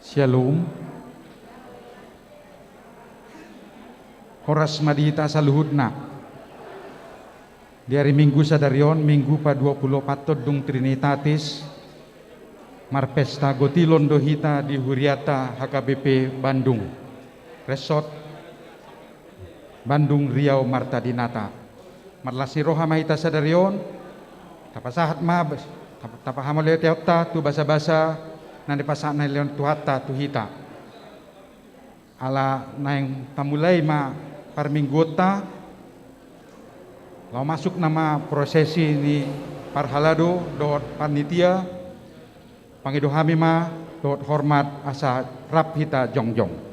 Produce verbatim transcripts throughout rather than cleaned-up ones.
Syalom. Horas ma di hita saluhutna. Di ari Minggu sadari on, Minggu pa dua pulu opat dung Trinitatis, marpesta gotilon do hita di huriata H K B P Bandung, Resort Bandung Riau Marta Dinata. Marlas ni roha ma hita sadari on, tapasahat ma, tap-, tapahamauliatehonta tu basabasa na nipasahat ni Tuhanta tu hita. Ala naeng tamulai ma parmingguonta, laho masuk nama prosesi ni parhalado dohot panitia, pangido hami ma Dohot hormat asa rap hita jongjong.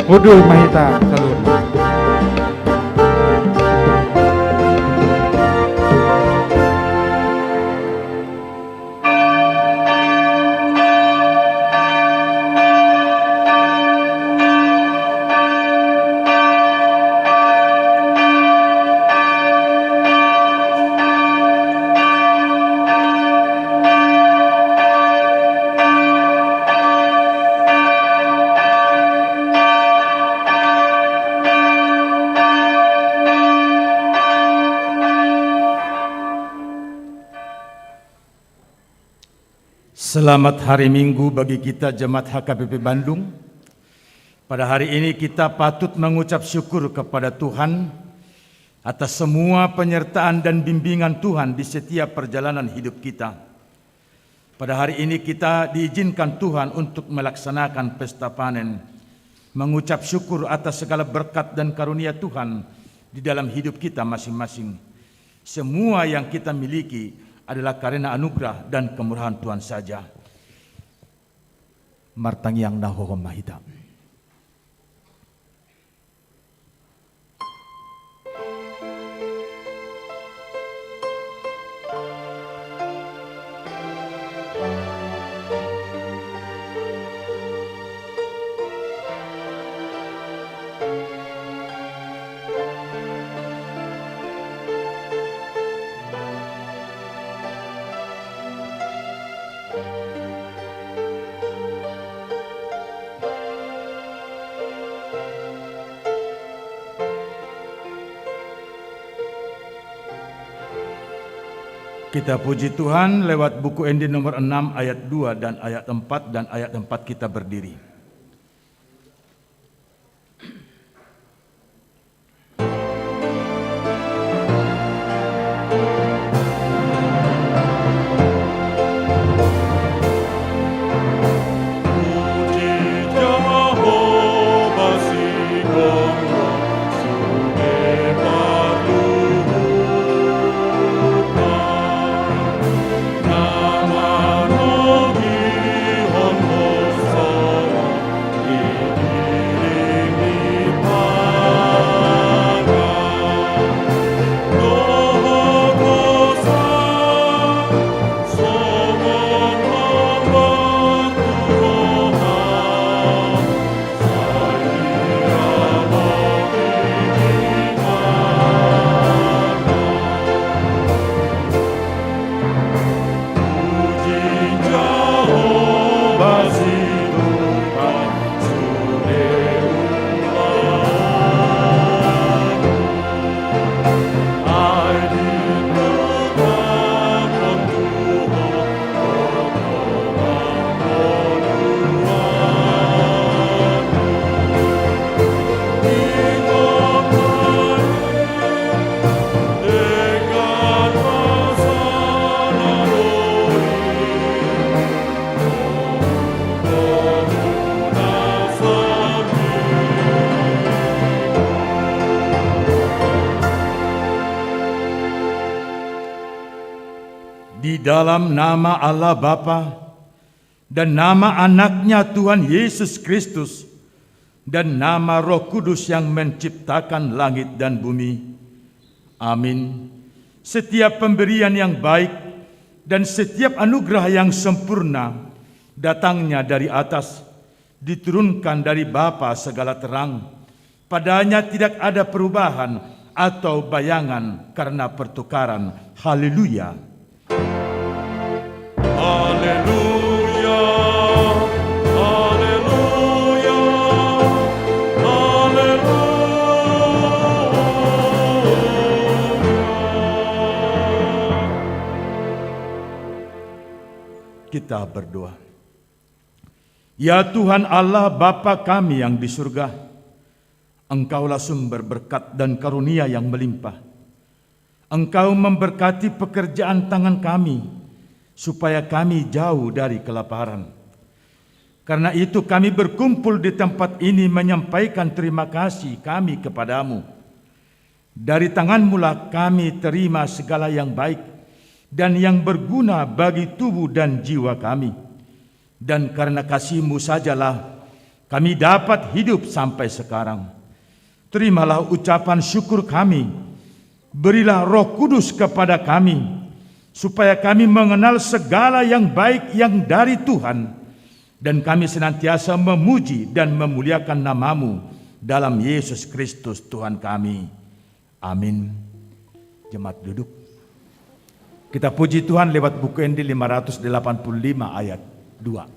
Hundul ma hita saluhutna. Selamat hari Minggu bagi kita jemaat H K B P Bandung. Pada hari ini kita patut mengucap syukur kepada Tuhan atas semua penyertaan dan bimbingan Tuhan di setiap perjalanan hidup kita. Pada hari ini kita diizinkan Tuhan untuk melaksanakan pesta panen, mengucap syukur atas segala berkat dan karunia Tuhan di dalam hidup kita masing-masing. Semua yang kita miliki adalah karena anugerah dan kemurahan Tuhan saja. Martangiang na hohom ma hita. Kita puji Tuhan lewat buku Ende nomor enam ayat dua dan ayat empat, dan ayat empat kita berdiri. Dalam nama Allah Bapa, dan nama Anaknya Tuhan Yesus Kristus, dan nama Roh Kudus yang menciptakan langit dan bumi. Amin. Setiap pemberian yang baik dan setiap anugerah yang sempurna datangnya dari atas, diturunkan dari Bapa segala terang. Padanya tidak ada perubahan atau bayangan karena pertukaran. Haleluya. Haleluya, haleluya, haleluya. Kita berdoa. Ya Tuhan Allah, Bapa kami yang di surga, Engkaulah sumber berkat dan karunia yang melimpah. Engkau memberkati pekerjaan tangan kami, supaya kami jauh dari kelaparan. Karena itu kami berkumpul di tempat ini menyampaikan terima kasih kami kepadamu. Dari tanganmulah kami terima segala yang baik dan yang berguna bagi tubuh dan jiwa kami. Dan karena kasihmu sajalah kami dapat hidup sampai sekarang. Terimalah ucapan syukur kami. Berilah Roh Kudus kepada kami, supaya kami mengenal segala yang baik yang dari Tuhan, dan kami senantiasa memuji dan memuliakan namamu dalam Yesus Kristus Tuhan kami. Amin. Jemaat duduk. Kita puji Tuhan lewat Buku Ende lima ratus delapan puluh lima ayat dua.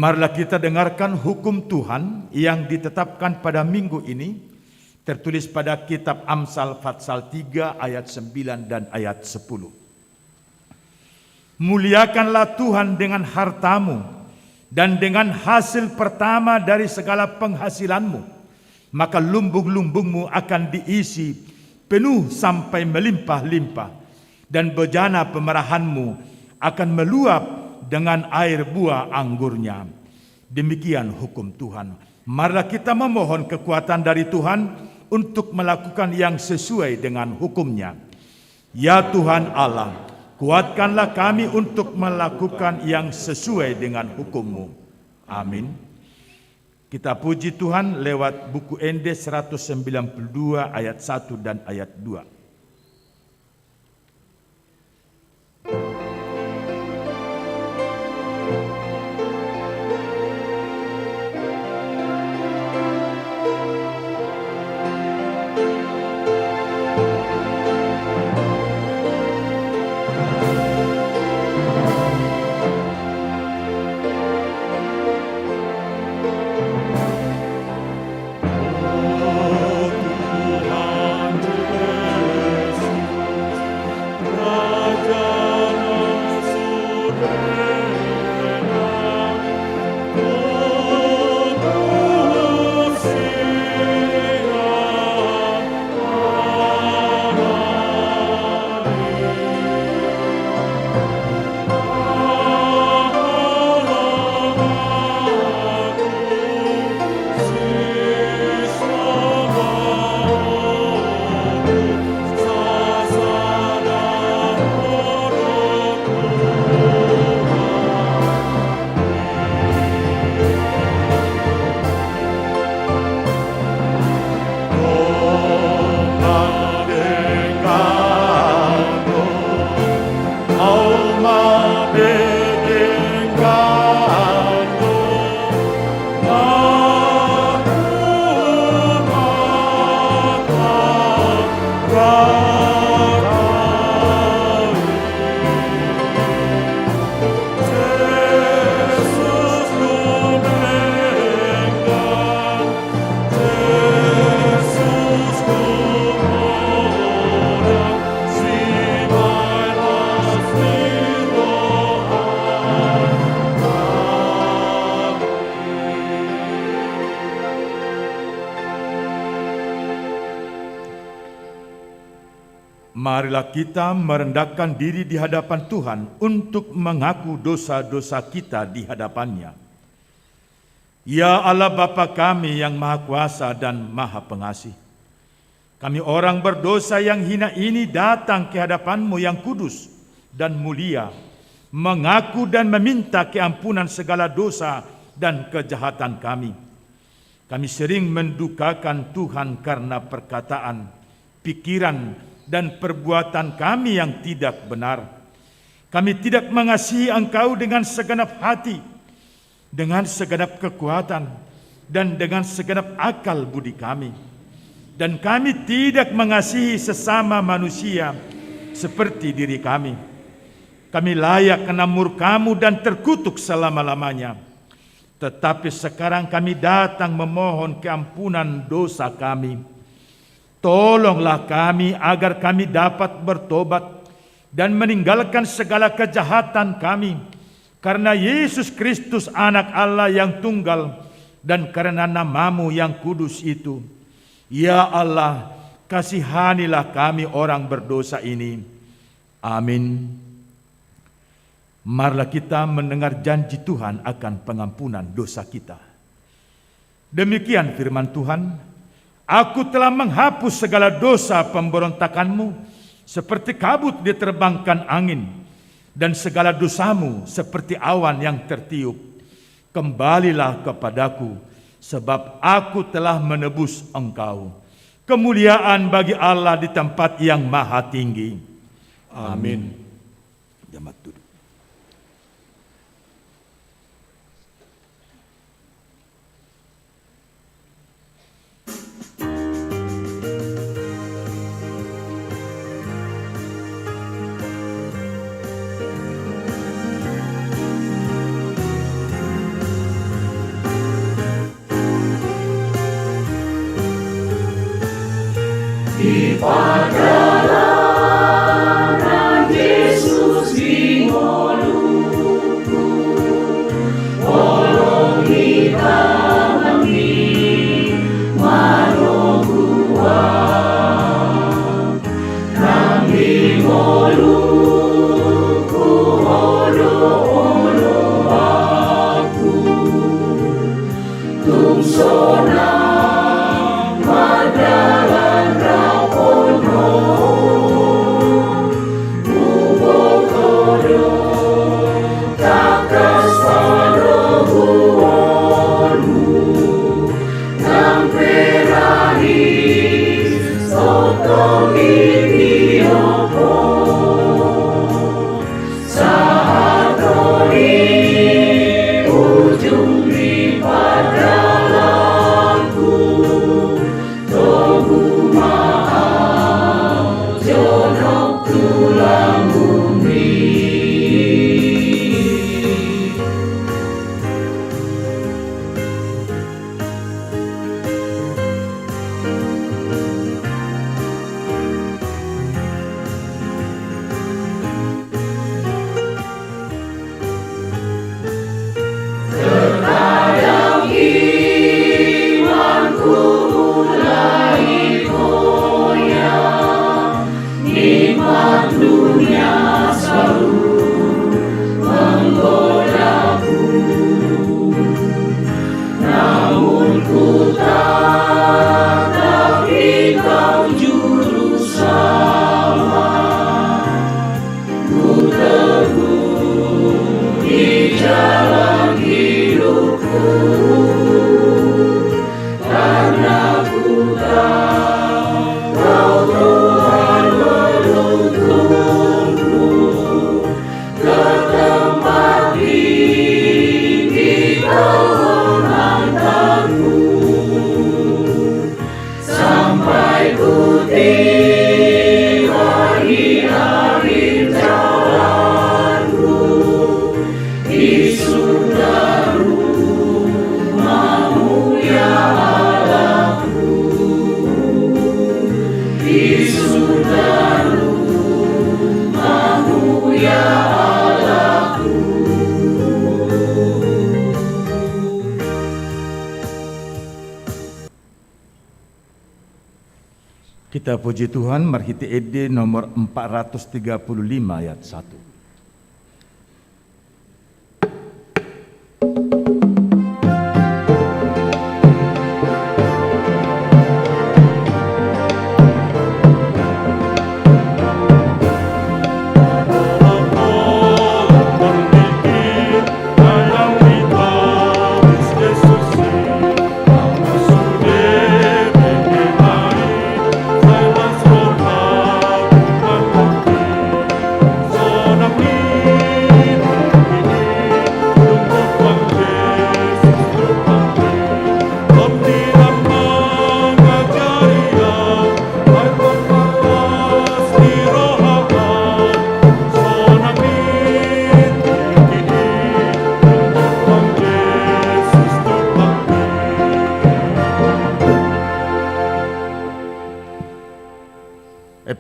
Marilah kita dengarkan hukum Tuhan yang ditetapkan pada minggu ini, tertulis pada kitab Amsal pasal tiga ayat sembilan dan ayat sepuluh. Muliakanlah Tuhan dengan hartamu dan dengan hasil pertama dari segala penghasilanmu, maka lumbung-lumbungmu akan diisi penuh sampai melimpah-limpah, dan bejana pemerahanmu akan meluap dengan air buah anggurnya. Demikian hukum Tuhan. Marilah kita memohon kekuatan dari Tuhan untuk melakukan yang sesuai dengan hukum-Nya. Ya Tuhan Allah, kuatkanlah kami untuk melakukan yang sesuai dengan hukum-Mu. Amin. Kita puji Tuhan lewat Buku Ende seratus sembilan puluh dua ayat satu dan ayat dua. Marilah kita merendahkan diri di hadapan Tuhan untuk mengaku dosa-dosa kita di hadapan-Nya. Ya Allah Bapa kami yang Maha Kuasa dan Maha Pengasih, kami orang berdosa yang hina ini datang ke hadapan-Mu yang kudus dan mulia, mengaku dan meminta keampunan segala dosa dan kejahatan kami. Kami sering mendukakan Tuhan karena perkataan, pikiran, dan perbuatan kami yang tidak benar. Kami tidak mengasihi Engkau dengan segenap hati, dengan segenap kekuatan, dan dengan segenap akal budi kami. Dan kami tidak mengasihi sesama manusia seperti diri kami. Kami layak kena murka-Mu dan terkutuk selama-lamanya. Tetapi sekarang kami datang memohon keampunan dosa kami. Tolonglah kami agar kami dapat bertobat dan meninggalkan segala kejahatan kami karena Yesus Kristus, Anak Allah yang tunggal, dan karena nama-Mu yang kudus itu. Ya Allah, kasihanilah kami orang berdosa ini. Amin. Marilah kita mendengar janji Tuhan akan pengampunan dosa kita. Demikian firman Tuhan, "Aku telah menghapus segala dosa pemberontakanmu seperti kabut diterbangkan angin, dan segala dosamu seperti awan yang tertiup. Kembalilah kepada-Ku, sebab Aku telah menebus engkau." Kemuliaan bagi Allah di tempat yang maha tinggi. Amin. Amin. Jamaat duduk. Di pardalanan Jesus di ngolungku, holong ni tanganMi manogu ahu. Nang di ngolungku, olo-olo ahu. Tung sonang mardalan rap on Ho, huboto do tangkas panoguonMu, nang pe raris tongtong ditiop Ho. Sahat do di ujung ni pardalananku, togu ma ahu jonok tu lambungMi. Terkadang imanku mulai goyang, nikmat dunia selalu menggodaku. Namun ku tatap di Kau juru selamat, ku teguh di jalan hidupku. Karena ku tahu Kau Tuhan menuntunku ke tempat tinggi, Kau mengantarku. Sampai ku tiba di akhir jalanku, di surga rumah-Mu, ya Allahku. Di surga rumah-Mu, ya Allahku. Kita puji Tuhan, marhite ende nomor empat ratus tiga puluh lima ayat satu.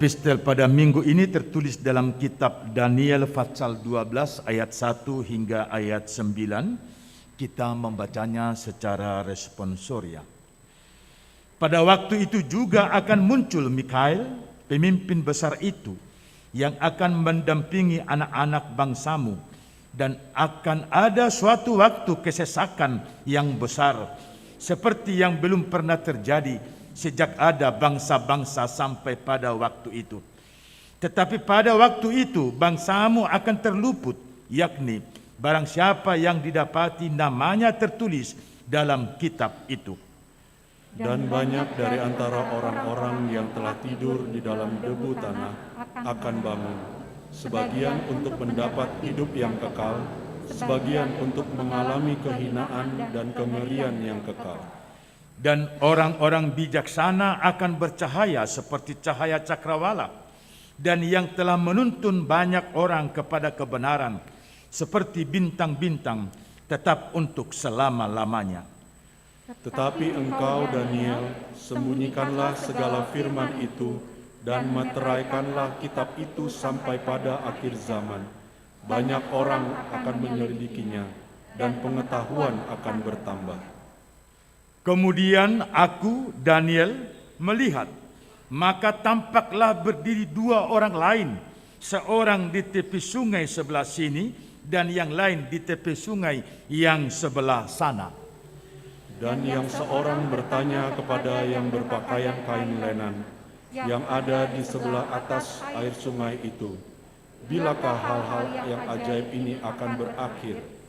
Epistel pada minggu ini tertulis dalam kitab Daniel pasal dua belas ayat satu hingga ayat sembilan. Kita membacanya secara responsoria. Pada waktu itu juga akan muncul Mikhail, pemimpin besar itu, yang akan mendampingi anak-anak bangsamu, dan akan ada suatu waktu kesesakan yang besar, seperti yang belum pernah terjadi sejak ada bangsa-bangsa sampai pada waktu itu. Tetapi pada waktu itu bangsamu akan terluput, yakni barang siapa yang didapati namanya tertulis dalam kitab itu. Dan banyak dari antara orang-orang yang telah tidur di dalam debu tanah akan bangun, sebagian untuk mendapat hidup yang kekal, sebagian untuk mengalami kehinaan dan kengerian yang kekal. Dan orang-orang bijaksana akan bercahaya seperti cahaya cakrawala, dan yang telah menuntun banyak orang kepada kebenaran seperti bintang-bintang, tetap untuk selama-lamanya. Tetapi engkau, Daniel, sembunyikanlah segala firman itu dan meteraikanlah kitab itu sampai pada akhir zaman. Banyak orang akan menyelidikinya, dan pengetahuan akan bertambah. Kemudian aku, Daniel, melihat, maka tampaklah berdiri dua orang lain, seorang di tepi sungai sebelah sini dan yang lain di tepi sungai yang sebelah sana. Dan yang seorang bertanya kepada yang berpakaian kain lenan, yang ada di sebelah atas air sungai itu, "Bilakah hal-hal yang ajaib ini akan berakhir?"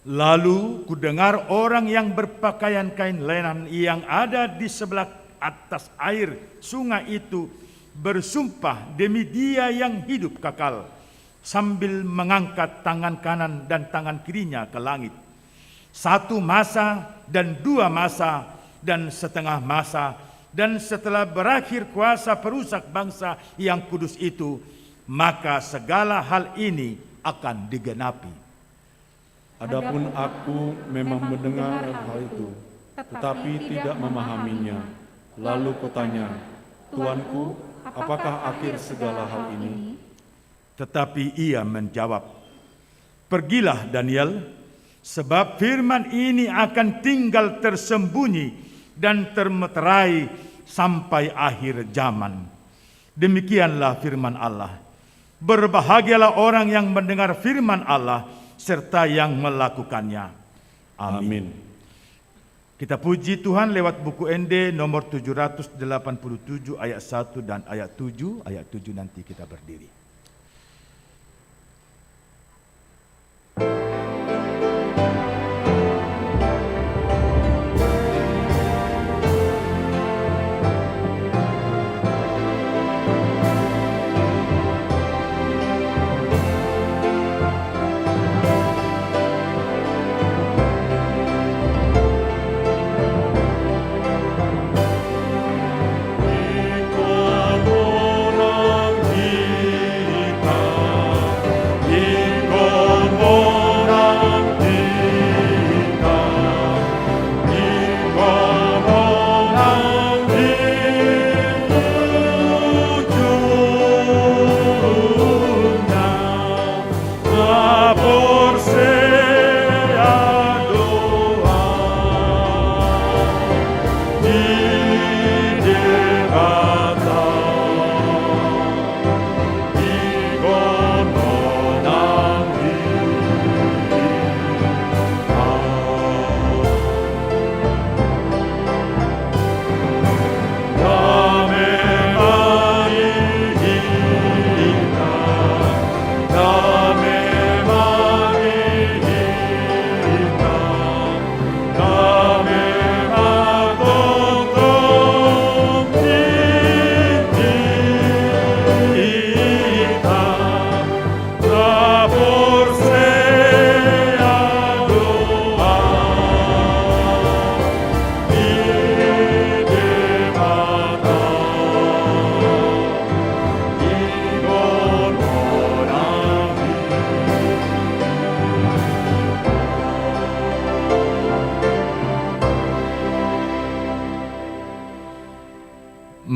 Lalu kudengar orang yang berpakaian kain lenan yang ada di sebelah atas air sungai itu bersumpah demi Dia yang hidup kekal, sambil mengangkat tangan kanan dan tangan kirinya ke langit. Satu masa dan dua masa dan setengah masa, dan setelah berakhir kuasa perusak bangsa yang kudus itu, maka segala hal ini akan digenapi. Adapun aku memang mendengar hal itu, tetapi tidak memahaminya. Lalu kutanya, "Tuanku, apakah akhir segala hal ini?" Tetapi ia menjawab, "Pergilah, Daniel, sebab firman ini akan tinggal tersembunyi dan termeterai sampai akhir zaman." Demikianlah firman Allah. Berbahagialah orang yang mendengar firman Allah serta yang melakukannya. Amin. Amin. Kita puji Tuhan lewat buku ende nomor tujuh ratus delapan puluh tujuh ayat satu dan ayat tujuh. Ayat tujuh nanti kita berdiri.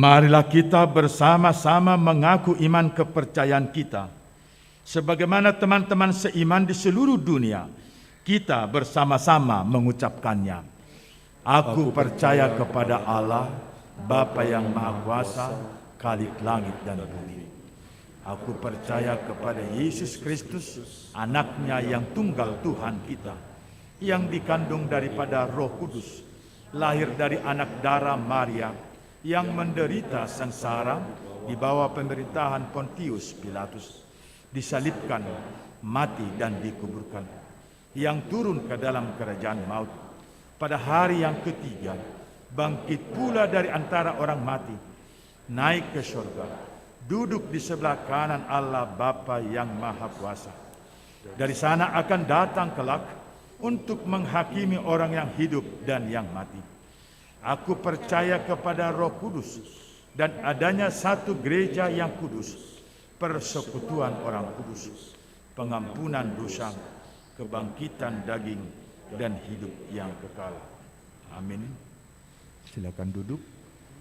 Marilah kita bersama-sama mengaku iman kepercayaan kita. Sebagaimana teman-teman seiman di seluruh dunia, kita bersama-sama mengucapkannya. Aku percaya kepada Allah, Bapa yang Maha Kuasa, Khalik langit dan bumi. Aku percaya kepada Yesus Kristus, Anaknya yang tunggal Tuhan kita, yang dikandung daripada Roh Kudus, lahir dari anak dara Maria, yang menderita sengsara di bawah pemerintahan Pontius Pilatus, disalibkan, mati, dan dikuburkan, yang turun ke dalam kerajaan maut, pada hari yang ketiga bangkit pula dari antara orang mati, naik ke surga, duduk di sebelah kanan Allah Bapa yang Maha Kuasa. Dari sana akan datang kelak untuk menghakimi orang yang hidup dan yang mati. Aku percaya kepada Roh Kudus dan adanya satu gereja yang kudus, persekutuan orang kudus, pengampunan dosa, kebangkitan daging, dan hidup yang kekal. Amin. Silakan duduk.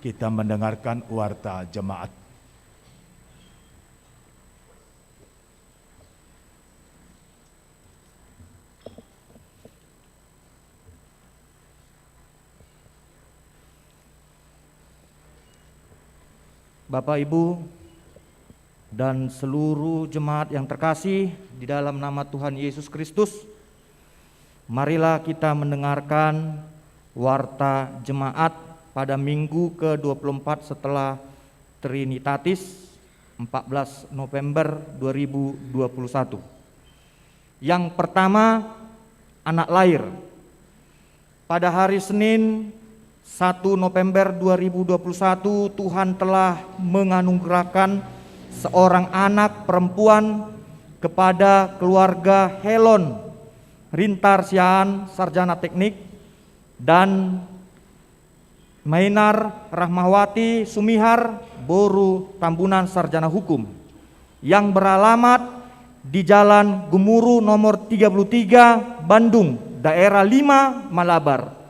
Kita mendengarkan warta jemaat. Bapak, Ibu, dan seluruh jemaat yang terkasih di dalam nama Tuhan Yesus Kristus, marilah kita mendengarkan warta jemaat pada minggu kedua puluh empat setelah Trinitatis, empat belas November dua ribu dua puluh satu. Yang pertama, anak lahir. Pada hari Senin, satu November dua ribu dua puluh satu, Tuhan telah menganugerahkan seorang anak perempuan kepada keluarga Helon Rintar Siahaan, sarjana teknik, dan Mainar Rahmawati Sumihar, boru Tambunan, sarjana hukum, yang beralamat di Jalan Gumuru nomor tiga puluh tiga, Bandung, daerah lima, Malabar.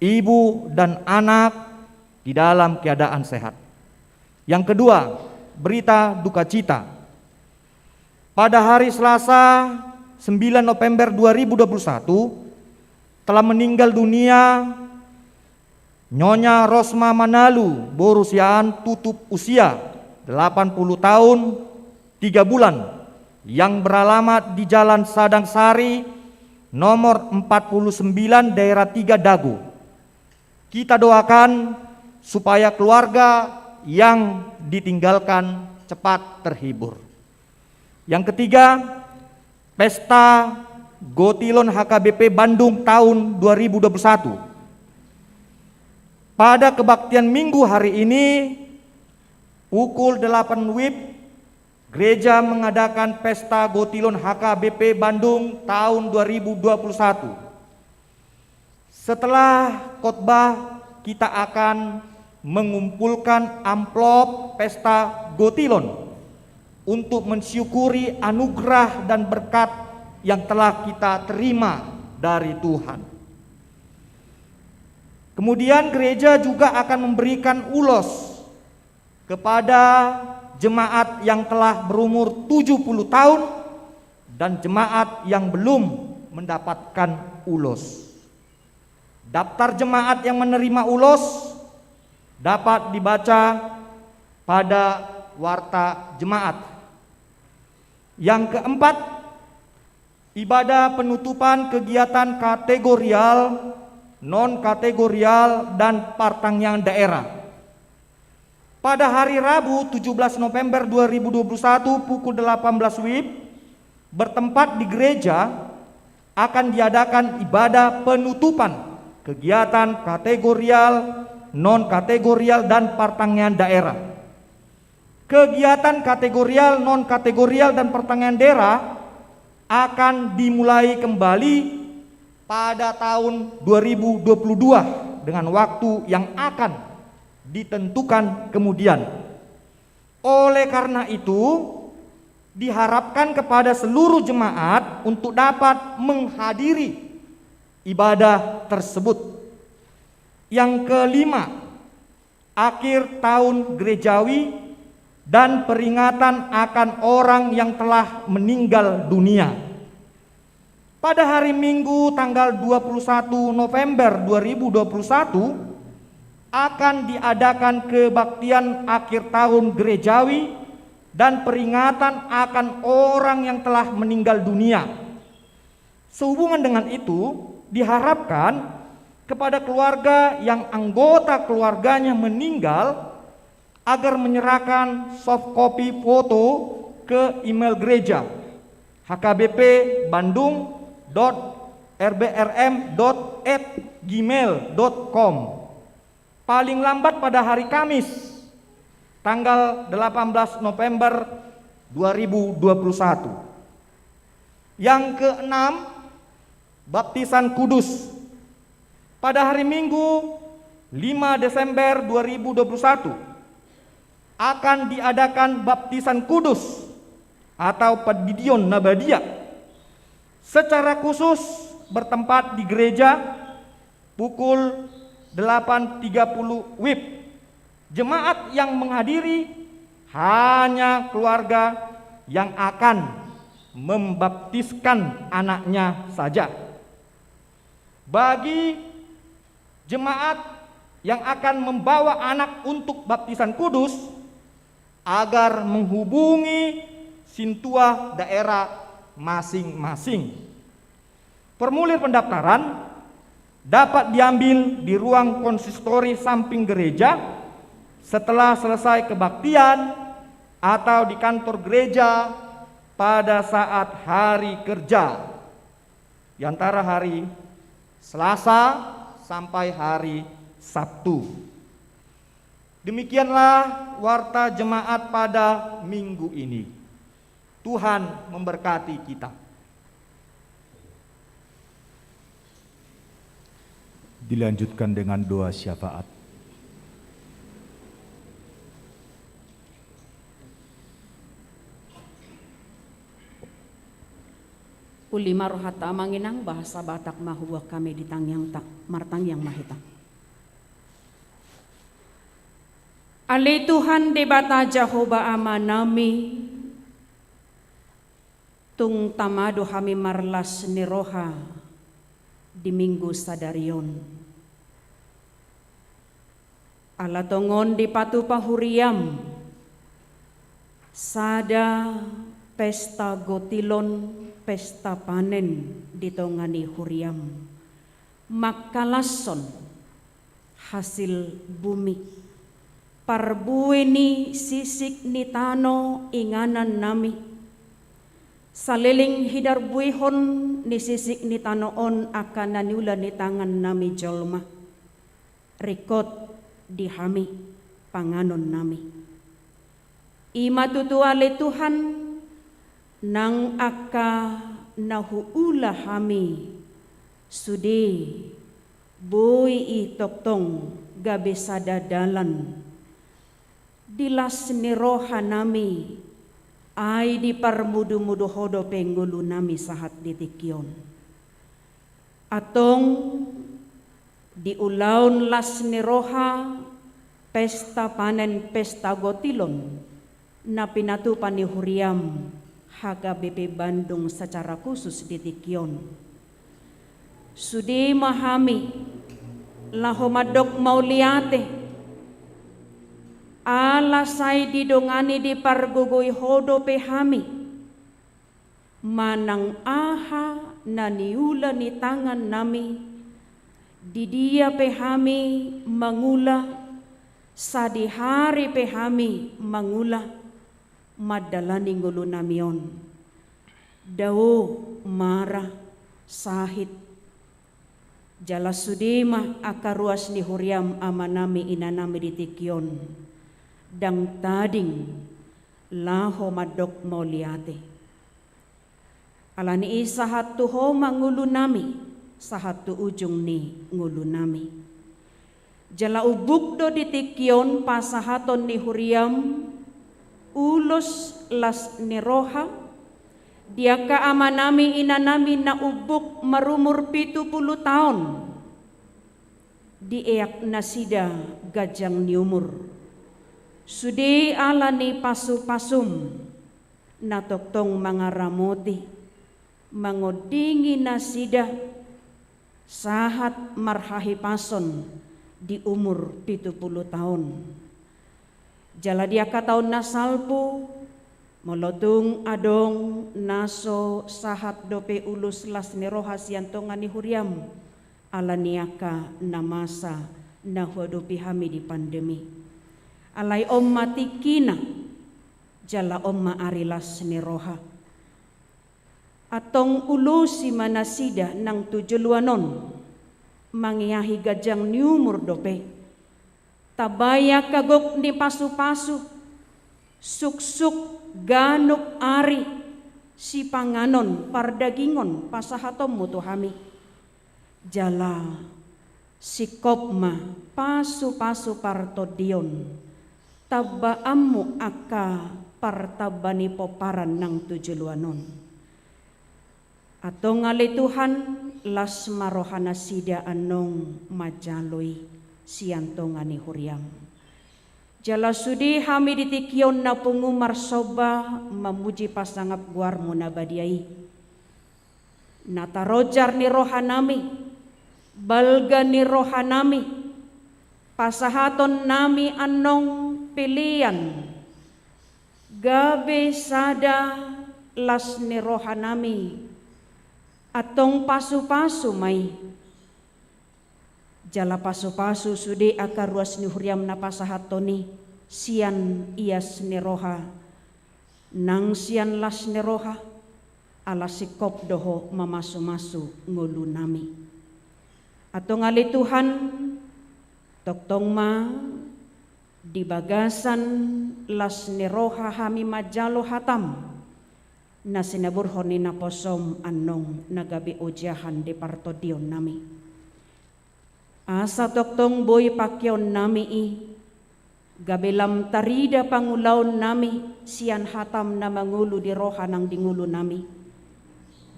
Ibu dan anak di dalam keadaan sehat. Yang kedua, berita duka cita. Pada hari Selasa, sembilan November dua ribu dua puluh satu, telah meninggal dunia Nyonya Rosma Manalu, boru Siahaan, tutup usia delapan puluh tahun tiga bulan, yang beralamat di Jalan Sadang Sari, nomor empat puluh sembilan, daerah tiga, Dago. Kita doakan supaya keluarga yang ditinggalkan cepat terhibur. Yang ketiga, Pesta Gotilon H K B P Bandung tahun dua ribu dua puluh satu. Pada kebaktian Minggu hari ini, pukul delapan WIB, gereja mengadakan Pesta Gotilon H K B P Bandung tahun dua ribu dua puluh satu. Setelah khotbah, kita akan mengumpulkan amplop Pesta Gotilon untuk mensyukuri anugerah dan berkat yang telah kita terima dari Tuhan. Kemudian, gereja juga akan memberikan ulos kepada jemaat yang telah berumur tujuh puluh tahun dan jemaat yang belum mendapatkan ulos. Daftar jemaat yang menerima ulos dapat dibaca pada warta jemaat. Yang keempat, ibadah penutupan kegiatan kategorial, non-kategorial, dan partangiang daerah. Pada hari Rabu, tujuh belas November dua ribu dua puluh satu, pukul delapan belas WIB, bertempat di gereja, akan diadakan ibadah penutupan kegiatan kategorial, non-kategorial, dan partangiang daerah. Kegiatan kategorial, non-kategorial, dan partangiang daerah akan dimulai kembali pada tahun dua ribu dua puluh dua dengan waktu yang akan ditentukan kemudian. Oleh karena itu, diharapkan kepada seluruh jemaat untuk dapat menghadiri ibadah tersebut. Yang kelima, akhir tahun gerejawi dan peringatan akan orang yang telah meninggal dunia. Pada hari Minggu tanggal dua puluh satu November dua ribu dua puluh satu akan diadakan kebaktian akhir tahun gerejawi dan peringatan akan orang yang telah meninggal dunia. Sehubungan dengan itu, diharapkan kepada keluarga yang anggota keluarganya meninggal agar menyerahkan soft copy foto ke email gereja, H K B P Bandung dot R B R M dot at gmail dot com, paling lambat pada hari Kamis, tanggal delapan belas November dua ribu dua puluh satu. Yang keenam, baptisan kudus. Pada hari Minggu, lima Desember dua ribu dua puluh satu, akan diadakan baptisan kudus atau pandidion na badia. Secara khusus bertempat di gereja pukul delapan tiga puluh wib. Jemaat yang menghadiri hanya keluarga yang akan membaptiskan anaknya saja. Bagi jemaat yang akan membawa anak untuk baptisan kudus, agar menghubungi sintua daerah masing-masing. Formulir pendaftaran dapat diambil di ruang konsistori samping gereja setelah selesai kebaktian atau di kantor gereja pada saat hari kerja, di antara hari Selasa sampai hari Sabtu. Demikianlah warta jemaat pada minggu ini. Tuhan memberkati kita. Dilanjutkan dengan doa syafaat. Uli ma rohanta, Amang Inang, bahasa Batak ma huboan hami di tangiangta. Martangiang ma hita. Ale Tuhan Debata Jahowa Amanami, tung tama do hami marlas ni roha di Minggu sadari on. Ala tongon dipatupa huriam sada pesta gotilon, pesta panen di tonga ni huriam, mangkalashon hasil bumi, parbue ni sisik ni tano inganan nami. Saleleng hinarbuehon ni sisik ni tano on angka na niula ni tangan nami jolma, ringkot di hami panganon nami. I ma tutu ale Tuhan, nang angka na huula hami sude boi i tongtong gabe sada dalan di las ni roha nami, ai diparmudumudu Ho dope ngolu nami sahat di tingki on. Antong di ulaon las ni roha, pesta panen, pesta gotilon, na pinatupa ni huriam H K B P Bandung secara khusus di tingki on, sude ma hami laho mandok mauliate, ala sai didongani, dipargogoi Ho dope hami manang aha na niula ni tangan nami, di dia pe hami mangula, sadihari pe hami mangula, mandalani ngolu nami on. Dao, mara, sahit, jala sude ma angka ruas ni huriam amanami inanami di tingki on, ndang tading laho mandok mauliate. Ala ni i sahat tu Ho ma ngolu nami, sahat tu ujung ni ngolu nami. Jala umbuk do di tingki on pasahaton ni huriam ulos las ni roha di angka amanami inanami na umbuk marumur pitu pulu taon. Dieak nasida ganjang ni umur. Sude ala ni pasu-pasum na tongtong mangaramoti, mangondingi nasida sahat marhahipason di umur pitu pulu taon. Jala di angka taon na salpu, molo tung adong na so sahat dope ulos las ni roha sian tonga ni huriam, ala ni angka na masa na huadopi hami di pandemi. Alai on ma tingkina, jala on ma ari las ni roha. Antong ulosi ma nasida nang tu joloan on, mangeahi ganjang ni umur dope. Tambai angka gok ni pasu-pasu, suksuk ganup ari, sipanganon pardagingon pasahatonmu tu hami. Jala singkop ma pasu-pasu partondion, tambaanmu angka partamba ni pomparan nang tu joloan on. Antong ale Tuhan, las ma roha nasida annon manjalo i sian tonga ni huriam. Jala sude hami di tingki on na pungu marsomba mamuji pasangap goarmu na badia i. Na tarojar ni rohanami, balga ni rohanami, pasahatonnami annon pelean, gabe sada las ni rohanami, antong pasu-pasu ma i. Jala pasu-pasu sude angka ruas ni huriam na pasahathon i sian ias ni roha, nang sian las ni roha, ala singkop do ho mamasu-masu ngolunami. Antong ale Tuhan, tongtong ma di bagasan las ni roha hami manjalo hatam, na sinaburhon ni naposom annon na gabe ojahan di partondionnami. Asa tongtong boi pangkeonnami i, gabe lam tarida pangulaonnami sian hatam na mangolu di roha nang di ngolunami.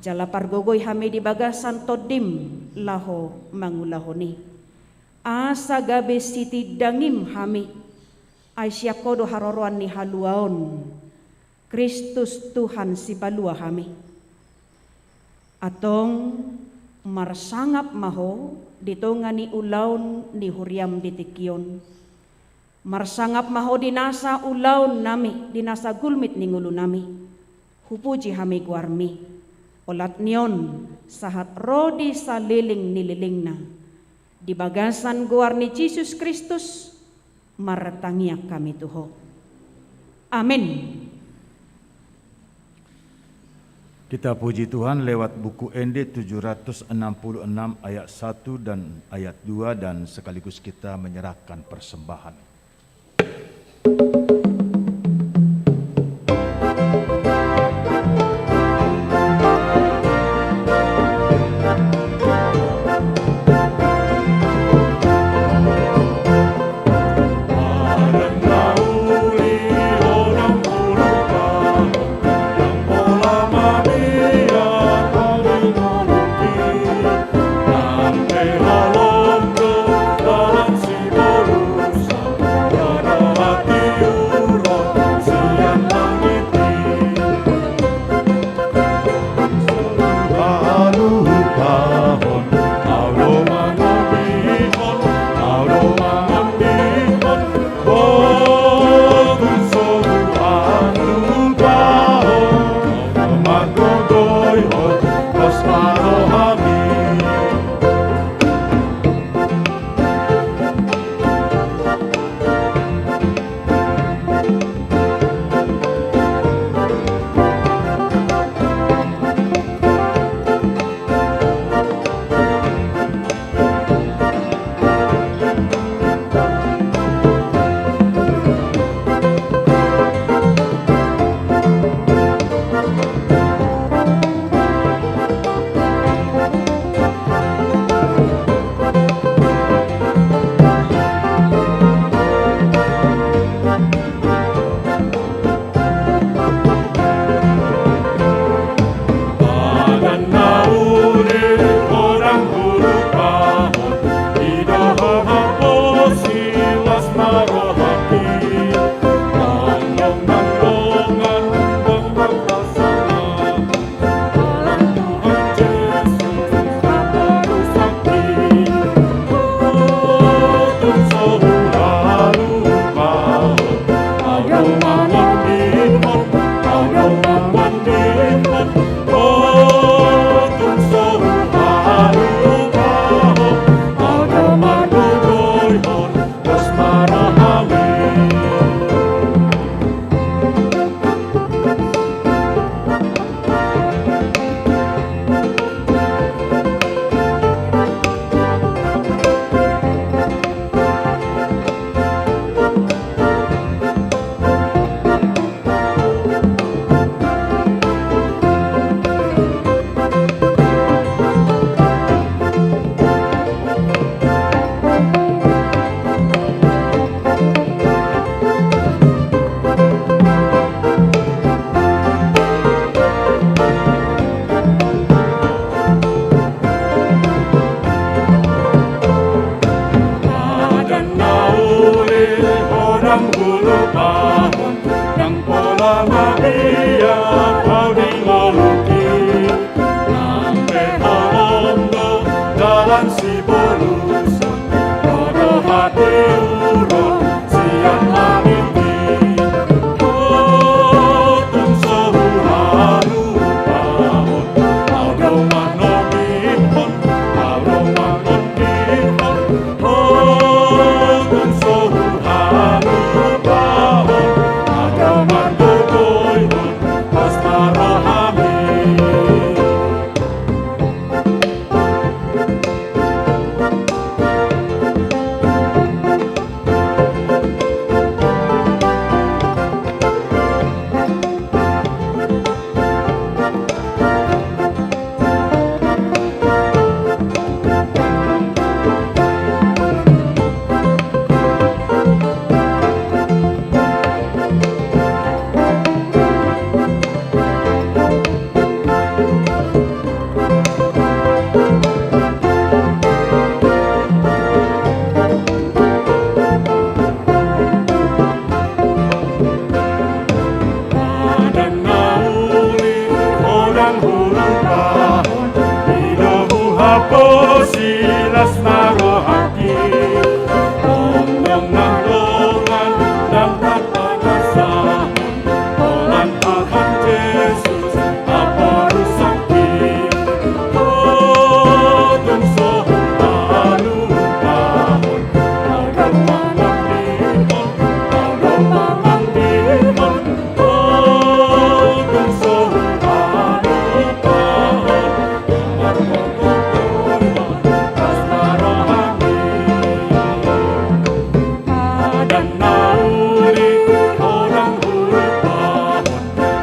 Jala pargogoi hami di bagasan tondim laho mangulahon i. Asa gabe sitindangim hami, ai sian ho do haroroan ni haluaon, Kristus Tuhan sipalua hami. Antong marsangap ma ho di tonga ni ulaon ni huriam di tingki on. Marsangap ma ho di nasa ulaonnami, di nasa gulmit ni ngolunami. Hupuji hami goarmi, olat ni on sahat ro di saleleng ni lelengna. Di bagasan goar ni Jesus Kristus, martangiang hami tu ho. Amen. Kita puji Tuhan lewat buku Ende tujuh ratus enam puluh enam ayat satu dan ayat dua, dan sekaligus kita menyerahkan persembahan. Sibolusson, dohot hatiuron sian langit i. Ho tung so huhalupahon, ahu do manogihon, ahu do mangondihon. Ho tung so huhalupahon, ahu do mangogoihon, pos ma rohami. Padan na uli, godang huhalupahon, i do huhaposi las ma rohangki. Tongtong nang dongan, ndang tarpangasa, holan Tuhan Jesus, haporusangki. Ho tung so huhalupahon, ahu do mangondihon, ahu do mangondihon. Ho tung so huhalupahon, ahu do mangogoihon, pos ma rohami. Padan na uli, godang huhalupahon,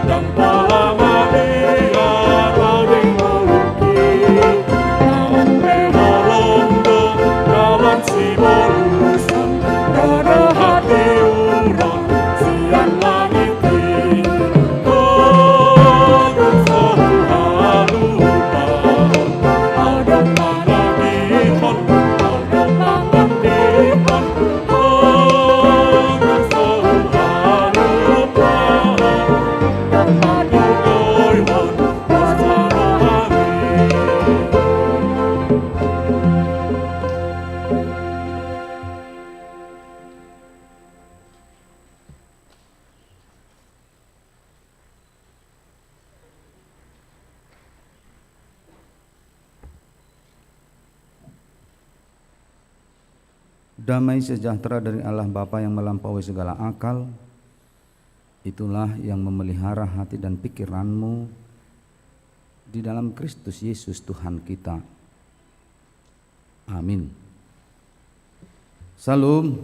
ndang pola ma di ahu di ngolungki. Naung pe holong do dalan sibolusson, dohot hatiuron sian langit i. Ho tung so huhalupahon, ahu do manogihon, ahu do mangondihon. Ho tung so huhalupahon, ahu do mangogoihon, pos ma rohami. Damai sejahtera dari Allah Bapa yang melampaui segala akal, itulah yang memelihara hati dan pikiranmu di dalam Kristus Yesus Tuhan kita. Amin. Syalom.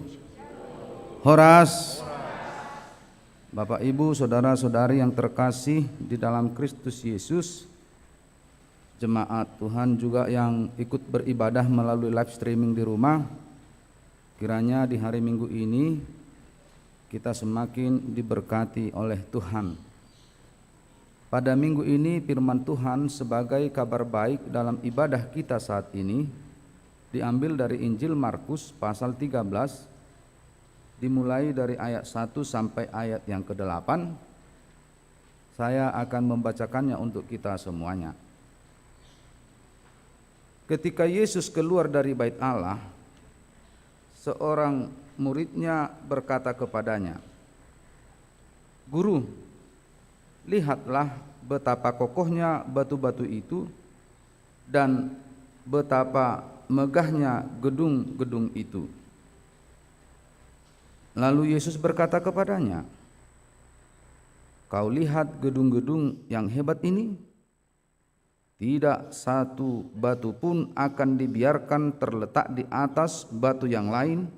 Horas. Bapak, Ibu, saudara-saudari yang terkasih di dalam Kristus Yesus, jemaat Tuhan juga yang ikut beribadah melalui live streaming di rumah, kiranya di hari Minggu ini kita semakin diberkati oleh Tuhan. Pada minggu ini, firman Tuhan sebagai kabar baik dalam ibadah kita saat ini diambil dari Injil Markus pasal tiga belas, dimulai dari ayat satu sampai ayat yang kedelapan. Saya akan membacakannya untuk kita semuanya. Ketika Yesus keluar dari Bait Allah, seorang muridnya berkata kepadanya, "Guru, lihatlah betapa kokohnya batu-batu itu dan betapa megahnya gedung-gedung itu." Lalu Yesus berkata kepadanya, "Kau lihat gedung-gedung yang hebat ini? Tidak satu batu pun akan dibiarkan terletak di atas batu yang lain,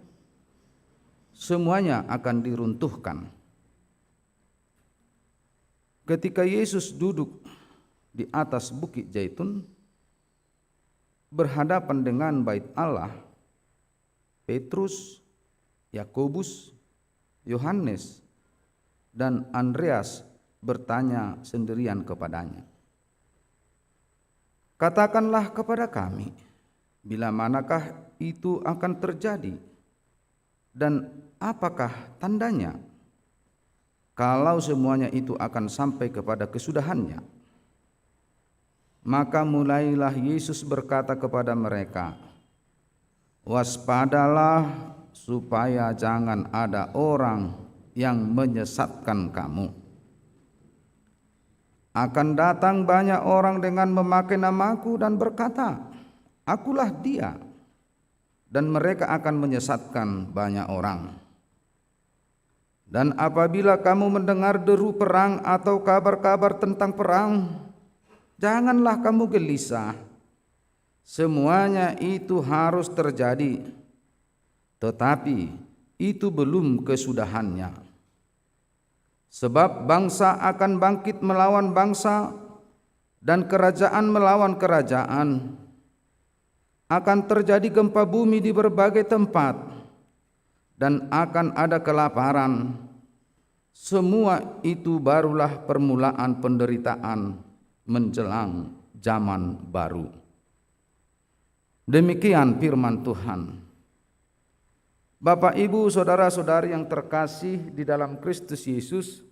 semuanya akan diruntuhkan." Ketika Yesus duduk di atas Bukit Zaitun, berhadapan dengan Bait Allah, Petrus, Yakobus, Yohanes, dan Andreas bertanya sendirian kepadanya, "Katakanlah kepada kami, bila manakah itu akan terjadi, dan apakah tandanya, kalau semuanya itu akan sampai kepada kesudahannya?" Maka mulailah Yesus berkata kepada mereka, "Waspadalah supaya jangan ada orang yang menyesatkan kamu. Akan datang banyak orang dengan memakai nama-Ku dan berkata, 'Akulah Dia,' dan mereka akan menyesatkan banyak orang. Dan apabila kamu mendengar deru perang atau kabar-kabar tentang perang, janganlah kamu gelisah. Semuanya itu harus terjadi, tetapi itu belum kesudahannya. Sebab bangsa akan bangkit melawan bangsa, dan kerajaan melawan kerajaan. Akan terjadi gempa bumi di berbagai tempat, dan akan ada kelaparan. Semua itu barulah permulaan penderitaan menjelang zaman baru." Demikian firman Tuhan. Bapak, Ibu, saudara-saudari yang terkasih di dalam Kristus Yesus,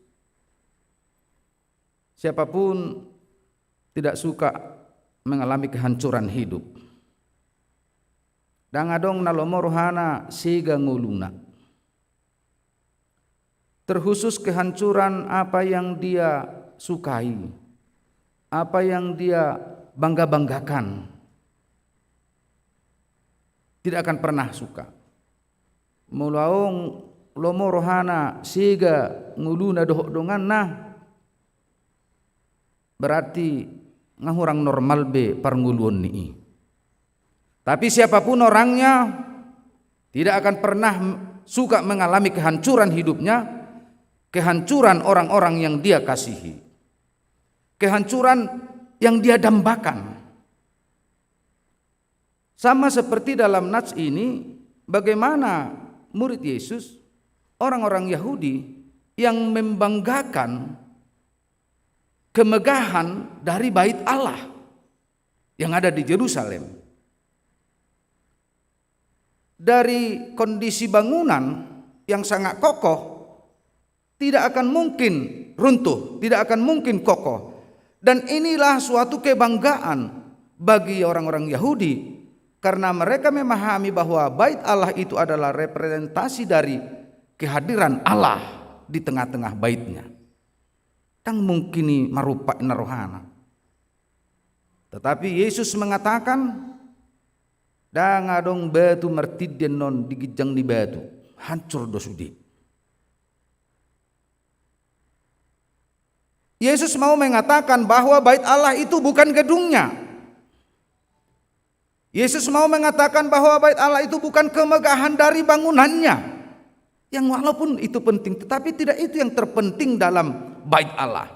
siapapun tidak suka mengalami kehancuran hidup. Ndang adong na lomo rohana sega ngoluna. Terkhusus kehancuran apa yang dia sukai, apa yang dia bangga-banggakan, tidak akan pernah suka. Molo adong lomo rohana sega ngoluna dohot donganna, berarti nga hurang normal be parngoluon ni i. Tapi siapapun orangnya tidak akan pernah m-, suka mengalami kehancuran hidupnya, kehancuran orang-orang yang dia kasihi, kehancuran yang dia dambakan. Sama seperti dalam nats ini, bagaimana murid Yesus, orang-orang Yahudi yang membanggakan kemegahan dari Bait Allah yang ada di Jerusalem. Dari kondisi bangunan yang sangat kokoh, tidak akan mungkin runtuh, tidak akan mungkin kokoh. Dan inilah suatu kebanggaan bagi orang-orang Yahudi, karena mereka memahami bahwa Bait Allah itu adalah representasi dari kehadiran Allah di tengah-tengah Bait-Nya. Ndang mungkin i marupa inna rohana. Tetapi Yesus mengatakan, "Ndang adong batu martindih annon di ginjang ni batu, hancur do sude." Yesus mau mengatakan bahwa Bait Allah itu bukan gedungnya. Yesus mau mengatakan bahwa Bait Allah itu bukan kemegahan dari bangunannya, yang walaupun itu penting, tetapi tidak itu yang terpenting dalam Bait Allah.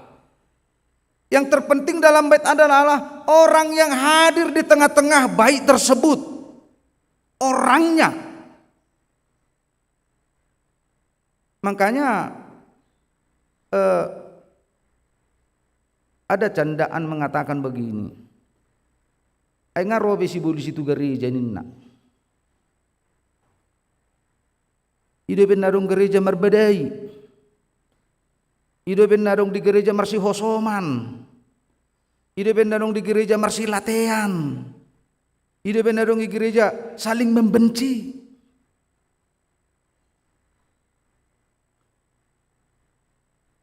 Yang terpenting dalam Bait adalah orang yang hadir di tengah-tengah Bait tersebut, orangnya. Makanya, eh, ada candaan mengatakan begini, "Ai nga ro be sibolis i tu gareja," ninna. "I do be na adong gareja marbadai. I do be na adong di gareja marsihosoman. I do be na adong di gareja marsilatean. I do be na adong di gareja saling membenci."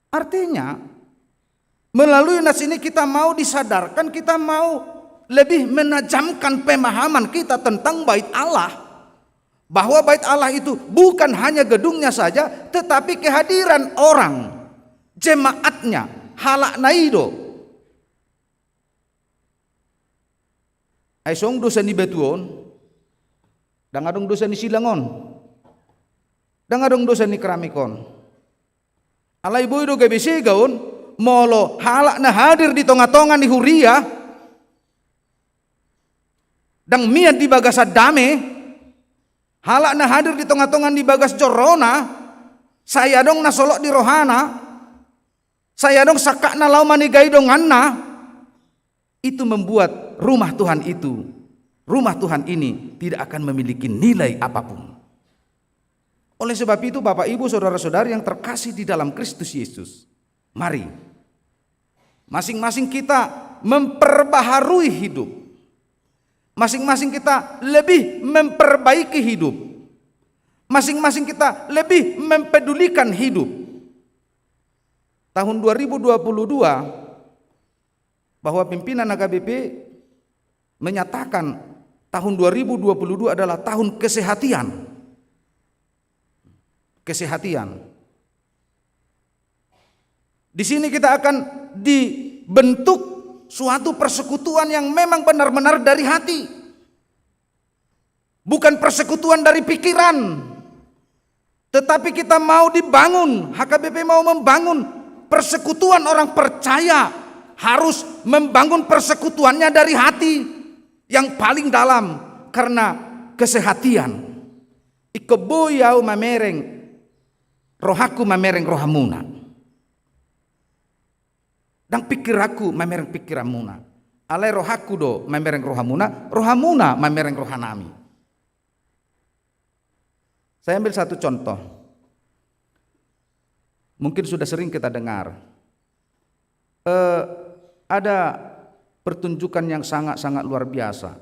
Artinya, melalui nats ini kita mau disadarkan, kita mau lebih menajamkan pemahaman kita tentang Bait Allah, bahwa Bait Allah itu bukan hanya gedungnya saja, tetapi kehadiran orang, jemaatnya, halak na i do. Ai songon dosa ni batu on, ndang adong dosa ni silang on, ndang adong dosa ni keramik on. Alai boi do gabe sega on, molo halak na hadir di tonga-tonga ni huria ndang mian di bagasan dame, halak na hadir di tonga-tonga ni bagas jorona, sai adong na solot di rohana, sai adong sangkapna laho manegai donganna, itu membuat rumah Tuhan itu, rumah Tuhan ini tidak akan memiliki nilai apapun. Oleh sebab itu, Bapak, Ibu, saudara-saudari yang terkasih di dalam Kristus Yesus, mari Masing-masing kita memperbaharui hidup. Masing-masing kita lebih memperbaiki hidup. Masing-masing kita lebih mempedulikan hidup. Tahun dua ribu dua puluh dua, bahwa pimpinan H K B P menyatakan tahun dua ribu dua puluh dua adalah tahun kesehatian. Kesehatian. Di sini kita akan dibentuk suatu persekutuan yang memang benar-benar dari hati. Bukan persekutuan dari pikiran. Tetapi kita mau dibangun, H K B P mau membangun persekutuan orang percaya, harus membangun persekutuannya dari hati yang paling dalam, karena kesehatian. Ingkon boi ahu mamereng rohangku mamereng rohamuna. Ndang pikiranku mamereng pikiranmuna. Alai rohangku do mamereng rohamuna, rohamuna mamereng rohanami. Saya ambil satu contoh. Mungkin sudah sering kita dengar. Eh, ada pertunjukan yang sangat-sangat luar biasa.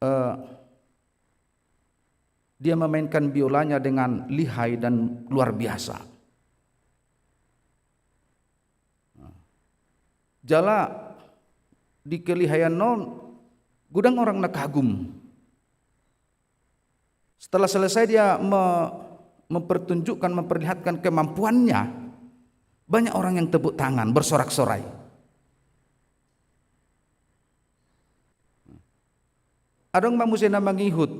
Eh, dia memainkan biolanya dengan lihai dan luar biasa. Jala di kelihaian on, godang orang na kagum. Setelah selesai dia me-, mempertunjukkan, memperlihatkan kemampuannya, banyak orang yang tepuk tangan, bersorak-sorai. Adong ma muse na mangihut,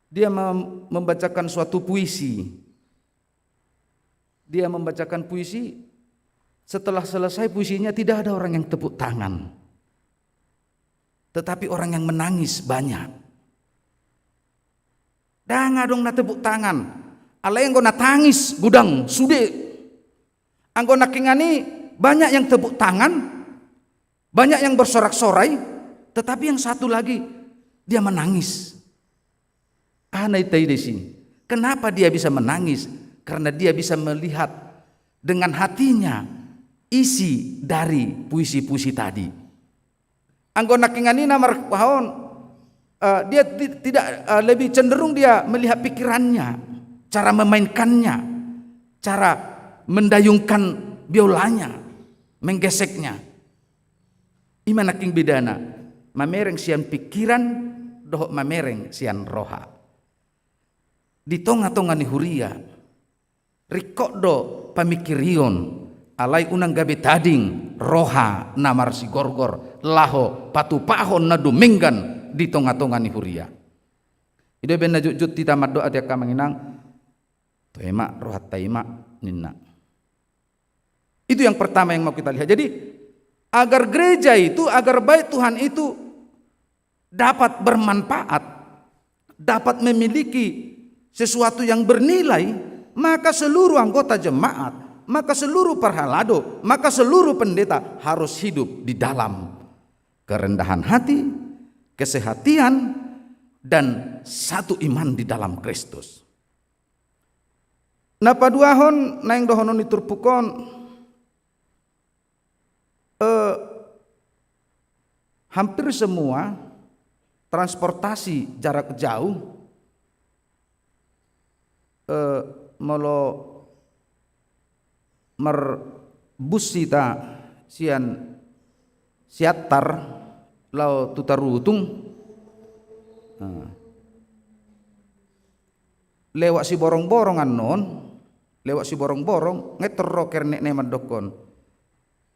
dia mem-, membacakan suatu puisi. Dia membacakan puisi, setelah selesai puisinya tidak ada orang yang tepuk tangan. Tetapi orang yang menangis banyak. Ndang adong na tepuk tangan. Alai anggo na tangis godang, sude. Anggo nangkiningan i banyak yang tepuk tangan, banyak yang bersorak-sorai, tetapi yang satu lagi dia menangis. Aha na taida disi? Kenapa dia bisa menangis? Karena dia bisa melihat dengan hatinya isi dari puisi-puisi tadi. Anggo nangkiningan i na mar-, aha on, eh, dia ti-, tidak, eh, lebih cenderung dia melihat pikirannya, cara memainkannya, cara mendayungkan biolanya, menggeseknya. I ma nangkin bedana, mamereng sian pikiran dohot mamereng sian roha. Di tonga-tonga ni huria, ringkot do pamingkirion, alai unang gabe tading roha na marsigorgor laho patupahon na dumenggan di tonga-tonga ni huria. I do baen na jotjot hita mandok, ate angka amang inang, toe ma rohanta i ma, ninna. Itu yang pertama yang mau kita lihat. Jadi, agar gereja itu, agar bait Tuhan itu dapat bermanfaat, dapat memiliki sesuatu yang bernilai, maka seluruh anggota jemaat, maka seluruh parhalado, maka seluruh pendeta harus hidup di dalam kerendahan hati, kesehatian, dan satu iman di dalam Kristus. Na paduahon, naeng dohonon ni turpuk on, eh, hampir semua transportasi jarak jauh, eh, molo marbus hita sian Siantar laho tu Tarutung, nah, lewat Siborongborong annon, lewat Siborongborong, ngettor ro kernek na i mandokkon,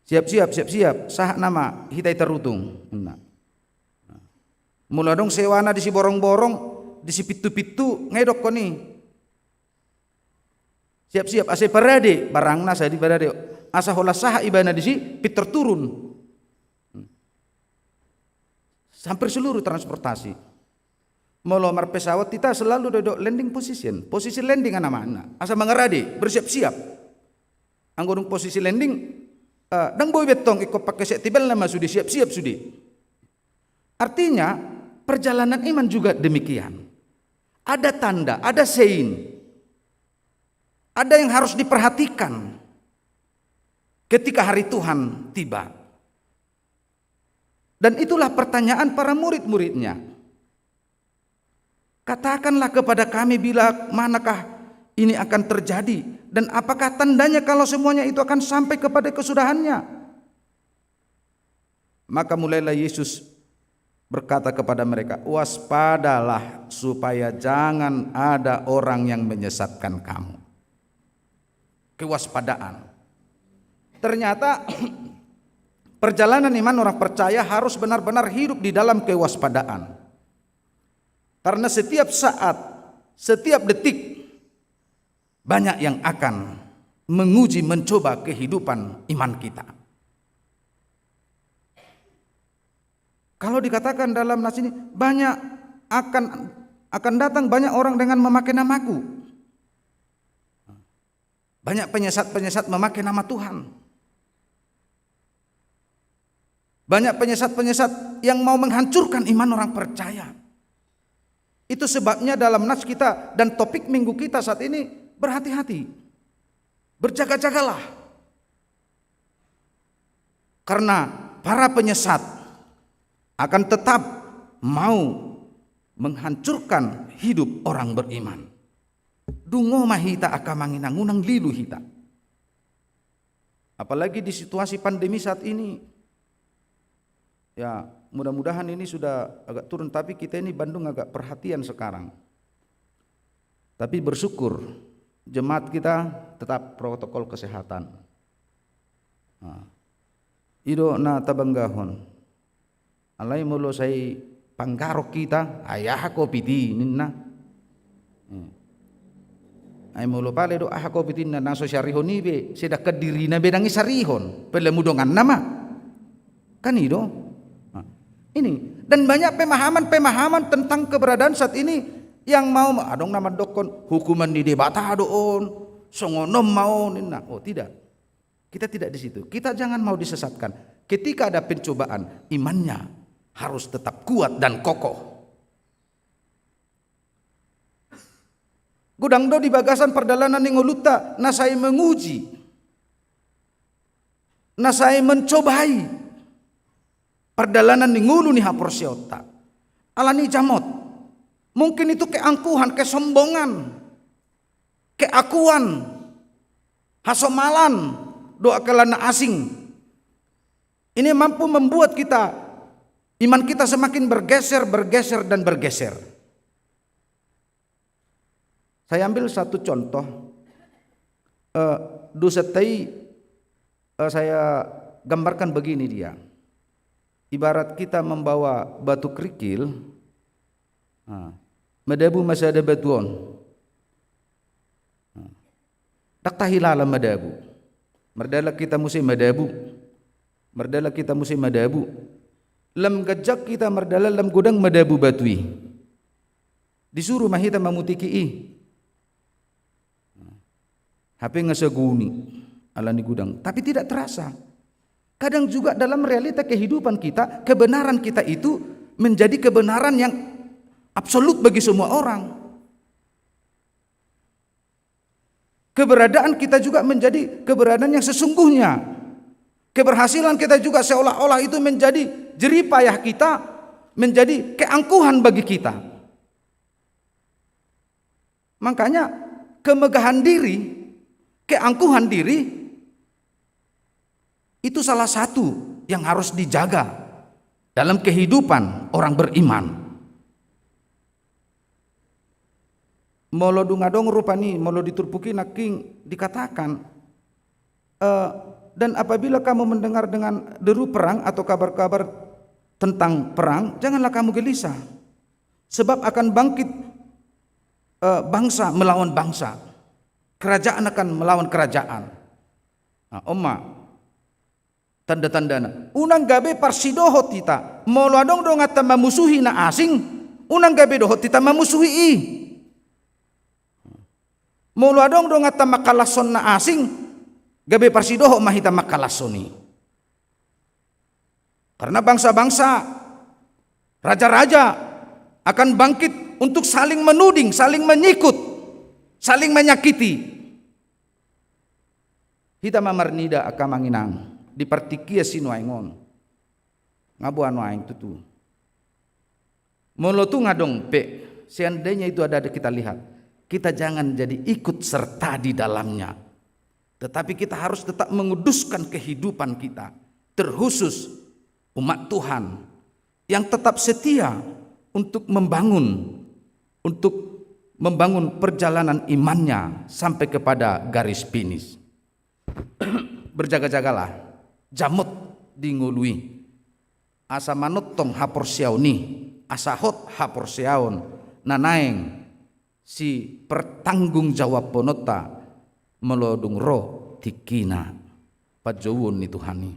"Siap-siap, siap-siap, sahat nama hita i Tarutung," ninna. Molo adong sewana di Siborongborong, di Sipintu-pintu, nga i dokkon i, "Siap-siap, asa i parade barangna, asa i parade, asa holan sahat ibana disi, pintor turun." Hampir seluruh transportasi. Molo marpesawat hita selalu do didok landing position, posisi landing annon ma ninna, asa mangarade, bersiap-siap. Anggo dung posisi landing, eh, ndang boi be tong, ingkon pangke seat belt-na ma sude, siap-siap sude. Artinya, perjalanan iman juga demikian. Ada tanda, ada sign. Ada yang harus diperhatikan. ketika hari Tuhan tiba. Dan itulah pertanyaan para murid-muridnya. Katakanlah kepada kami bila manakah ini akan terjadi, dan apakah tandanya kalau semuanya itu akan sampai kepada kesudahannya? Maka mulailah Yesus berkata kepada mereka, "Waspadalah supaya jangan ada orang yang menyesatkan kamu." Kewaspadaan. Ternyata perjalanan iman orang percaya harus benar-benar hidup di dalam kewaspadaan. Karena setiap saat, setiap detik, banyak yang akan menguji, mencoba kehidupan iman kita. Kalau dikatakan dalam nas ini, banyak akan, akan datang banyak orang dengan memakai namaku. Banyak penyesat-penyesat memakai nama Tuhan. Banyak penyesat-penyesat yang mau menghancurkan iman orang percaya. Itu sebabnya dalam nas kita dan topik minggu kita saat ini, berhati-hati. Berjaga-jagalah. Karena para penyesat akan tetap mau menghancurkan hidup orang beriman. Dungo ma hita angka amang inang, unang lilu hita. Apalagi di situasi pandemi saat ini. Ya, mudah-mudahan ini sudah agak turun, tapi kita ini Bandung agak perhatian sekarang. Tapi bersyukur, jemaat kita tetap protokol kesehatan. Nah, i do na tabanggahon. Alai molo sai panggarok hita, ai aha covid i ninna. Eh. Ai molo pala do aha covid i ninna, na so siarihon i be, sedangkan dirina be ndang i siarihon, pelemu donganna ma. Kan i do. Nah, ini. Dan banyak pemahaman-pemahaman tentang keberadaan saat ini yang mau, adong na mandokkon hukuman ni Debata do on, songon on ma on ninna. Oh, tidak. Kita tidak di situ. Kita jangan mau disesatkan. Ketika ada pencobaan, imannya harus tetap kuat dan kokoh. Godang do di bagasan pardalanan ni ngolunta na sai menguji, na sai mencobai pardalanan ni ngolu ni haporseaonta. Alani jamot. Mungkin itu keangkuhan, kesombongan, keakuan, hasomalan, dohot angka na asing. Ini mampu membuat kita, iman kita semakin bergeser, bergeser, dan bergeser. Saya ambil satu contoh. Eh, dosa tai, eh, saya gambarkan begini dia. Ibarat kita membawa batu kerikil, nah, madabu ma sada batu on. Nah, ndang tahilala madabu. Mardalan hita muse madabu. Mardalan hita muse madabu. Lam ganjang hita mardalan, lam godang madabu batu i. Disuru ma hita mamutiki i. Hape nga saguni, alani godang. Tapi tidak terasa. Kadang juga dalam realita kehidupan kita, kebenaran kita itu menjadi kebenaran yang absolut bagi semua orang. Keberadaan kita juga menjadi keberadaan yang sesungguhnya. Keberhasilan kita juga seolah-olah itu menjadi jerih payah kita, menjadi keangkuhan bagi kita. Makanya, kemegahan diri, keangkuhan diri, itu salah satu yang harus dijaga dalam kehidupan orang beriman. Molo dung adong rupani, molo di turpuk i nangkin dikatakan, eh, "Dan apabila kamu mendengar dengan deru perang atau kabar-kabar tentang perang, janganlah kamu gelisah. Sebab akan bangkit, eh, bangsa melawan bangsa, kerajaan akan melawan kerajaan." Nah, on ma tanda-tandana. Unang gabe parsidohot hita. Molo adong donganta mamusuhi na asing, unang gabe dohot hita mamusuhi i. Molo adong donganta mangkalashon na asing, gabe parsidohot ma hita mangkalashon i. Karena bangsa-bangsa, raja-raja akan bangkit untuk saling menuding, saling menyikut, saling menyakiti. Hita ma marnida angka amang inang di partingkian si nuaeng on. Nga boha nuaeng tutu. Molo tung adong pe, seandainya itu ada, ada kita lihat, kita jangan jadi ikut serta di dalamnya. Tetapi kita harus tetap menguduskan kehidupan kita, terkhusus umat Tuhan yang tetap setia untuk membangun, untuk membangun perjalanan imannya sampai kepada garis finish. Berjaga-jagalah, jamot di ngolu i. Asa manongtong haporseaon i, asa hot haporseaon na naeng sipertanggungjawabhononta molo dung ro tingkina panjouon ni Tuhan i.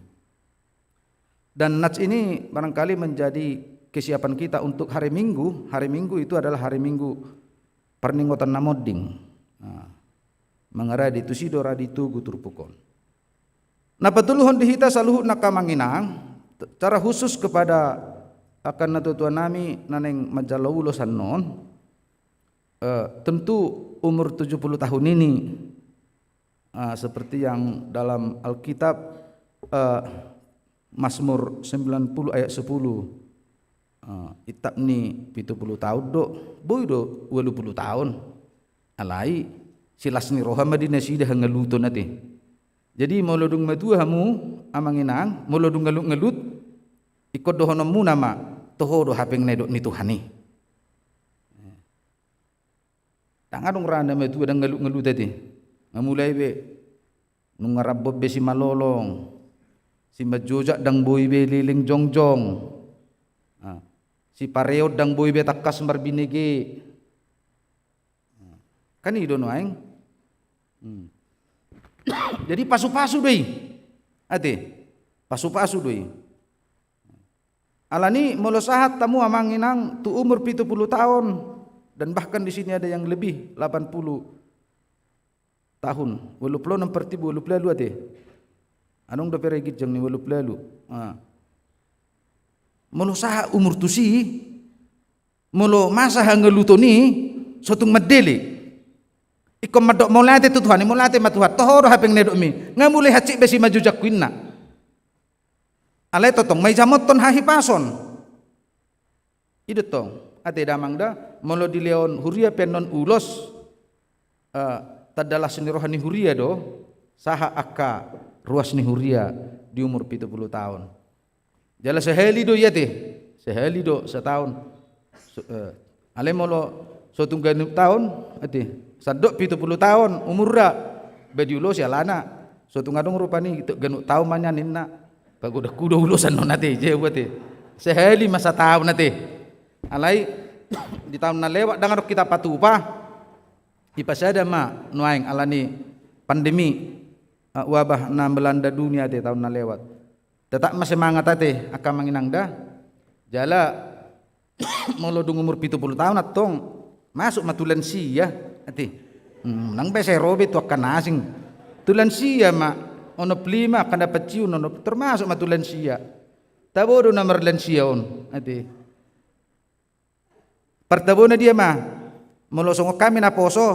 Dan nats ini barangkali menjadi kesiapan kita untuk hari Minggu. Hari Minggu itu adalah hari Minggu parningotan na monding. Nah, mangaradi tusi do radi togu turpuk on. Na patoluhon di hita saluhutna angka amang inang, secara khusus kepada angka natuatua nami na naeng manjalo ulos annon, eh, tentu umur tujuh puluh tahun ini, eh, seperti yang dalam Alkitab, eh, Mazmur sembilan puluh ayat sepuluh, eh, itap ni pitu puluh tahun do, boi do ualu puluh tahun. Alai silas ni roha ma di nasida hangaluton ate. Jadi molo dung matua hamu amang inang, molo dung ngalut-ngalut, ingkon dohononmuna ma, toho do hape na nidok ni Tuhan i. Ndang adong ra na matua ndang ngalut-ngalut ate. Nga mulai be, nunga rambon be simalolong, simanjojak ndang boi be leleng jongjong. Ah, sipareon ndang boi be tangkas marbinege. Kan i do nuaeng. Hmm. Jadi pasu-pasu do i. Ate, pasu-pasu do i. Alani molo sahat hamu amang inang tu umur pitu puluh tahun, dan bahkan di sini ada yang lebih delapan puluh tahun, ualu puluh onom partibu, ualu puluh ualu ate. Adong dope ra i ginjang ni ualu puluh ualu. Ah. Molo sahat umur tusi, molo masa hangaluton i, so tung mandele. Ingkon mandok mauliate tu Tuhan i, mauliate ma Tuhan, toho do hape na nidokmi. Nga mulai hansit be simanjojakku inna. Alai tongtong ma ijamothon hahipason. I do tong, ate damang da, molo dilehon huria pe annon ulos, eh, tanda las ni roha ni huria do, sahat angka ruas ni huria di umur pitu puluh tahun. Jala sahali do i ate, sahali do sataon. So, eh, alai molo so tung ganup taon, ate, sandok pitu puluh taon umurna, ba diulosi alana. So tung adong rupani, ganup taon ma nian ninna. Pagodangku do ulos annon ate, jea ate. Sahali ma sataon ate. Alai di taon na lewat ndang adong hita patupa. Dipasada ma nuaeng alani pandemi, eh, wabah na melanda dunia ate taon na lewat. Tetap ma semangat ate angka amang inang da. Jala molo dung umur pitu puluh taon antong, masuk ma tu lansia ate. Hmm, nang be sai ro be tu angka na asing. Tu lansia ma, onom pulu lima angka na pensiun, onom, termasuk ma tu lansia. Tabo do na marlansia on ate. Partabona dia ma, molo songon hami na poso,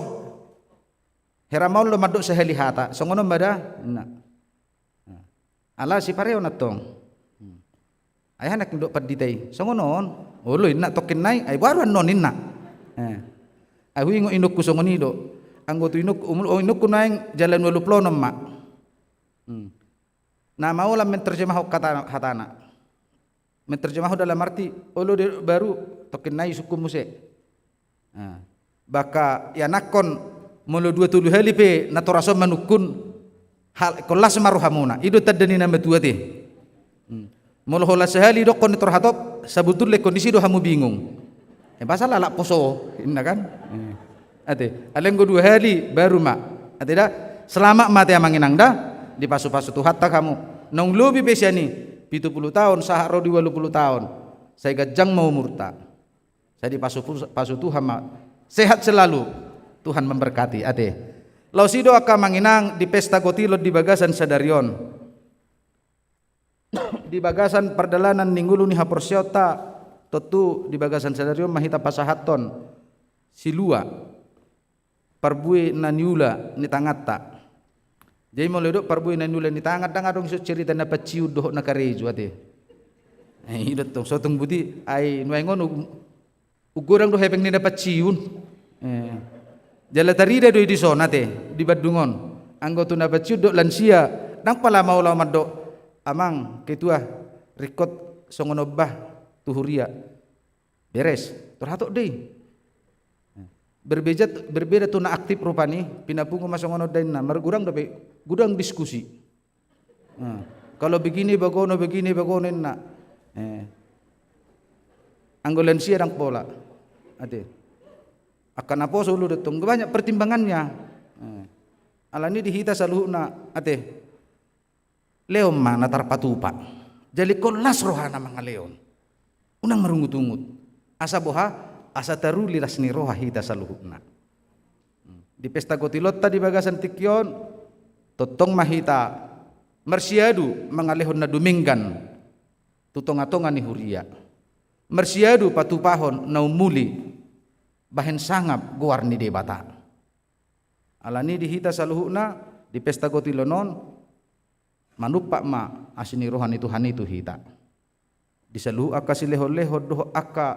hera ma olo mandok sahali hata, songon on ma da, ninna. Ala sipareon antong. Ai aha nangkin dok pandita i, songon on, olo ninna tongkin nai, ai baru annon ninna. Eh. Ai huingot inongku songon i do. Anggo tu inongku, umur, oh, inongku naeng jala ualu pulu onom ma. Hmm. Na maolan menterjemahon hata, hatana. Menterjemahon dalam arti, olo do baru, tongkin nai isungkun muse. Nah, bahkan ianakhon molo dua tolu hali pe natoras on manungkun, hal, ingkon las ma rohamuna. I do tanda ni na matua ate. Hmm. Molo holan sahali dokkon ni tor hatop, sabotulna ingkon disi do hamu bingung. Eh, pasal halak poso, ninna kan? Eh. Ate, alai anggo dua hali, baru ma. Ate da, selamat ma ate amang inang da, dipasupasu Tuhanta hamu. Naung lobi pe sian i, pitu puluh taon, sahat ro di ualu puluh taon. Sai ganjang ma umurta. Sai dipasu, pasu Tuhan ma. Sehat selalu. Tuhan memberkati, ate. Laos i do angka amang inang di pesta gotilon di bagasan sadari on. Di bagasan pardalanan ni ngolu ni haporseaonta, tontu di bagasan sadari on ma hita pasahathon silua parbue na niula ni tanganta. Jadi molo didok parbue na niula ni tangan, ndang adong dison cerita na panciun dohot na karejo ate. Eh, i do tong, so tung boti, ai nuaeng on u-, ugodang do hepeng ni na panciun. Eh. Jala tarida do i dison ate, di Bandung on. Anggo tu na panciun dohot lansia, ndang pola molo mandok, "Amang, ketua, ringkot songon on bah tu huria." Beres, tarhatop do i. Berbeda, berbeda tu na aktif rupani, pinapungu ma songon on da inna, margudang dope, gudang diskusi. Nah, kalau begini bagono, begini bagono inna. Eh. Anggo lansia ndang pola. Ate. Angka naposo ulu do tong, banyak pertimbangannya. Eh. Alani di hita saluhutna, ate. Lehon ma na tarpatupa. Jala ingkon las rohana mangalehon. Unang marungutungut. Asa boha, asa taruli las ni roha hita saluhutna. Di pesta gotilonta di bagasan tingki on, tongtong ma hita marsiadu mangalehon na dumenggan tu tongatonga ni huria. Marsiadu patupahon na umuli, bahen sangap goar ni Debata. Alani di hita saluhutna, di pesta gotilon on, manumpak ma asi ni roha ni Tuhan i tu hita. Di saluhut angka silehonlehon dohot angka,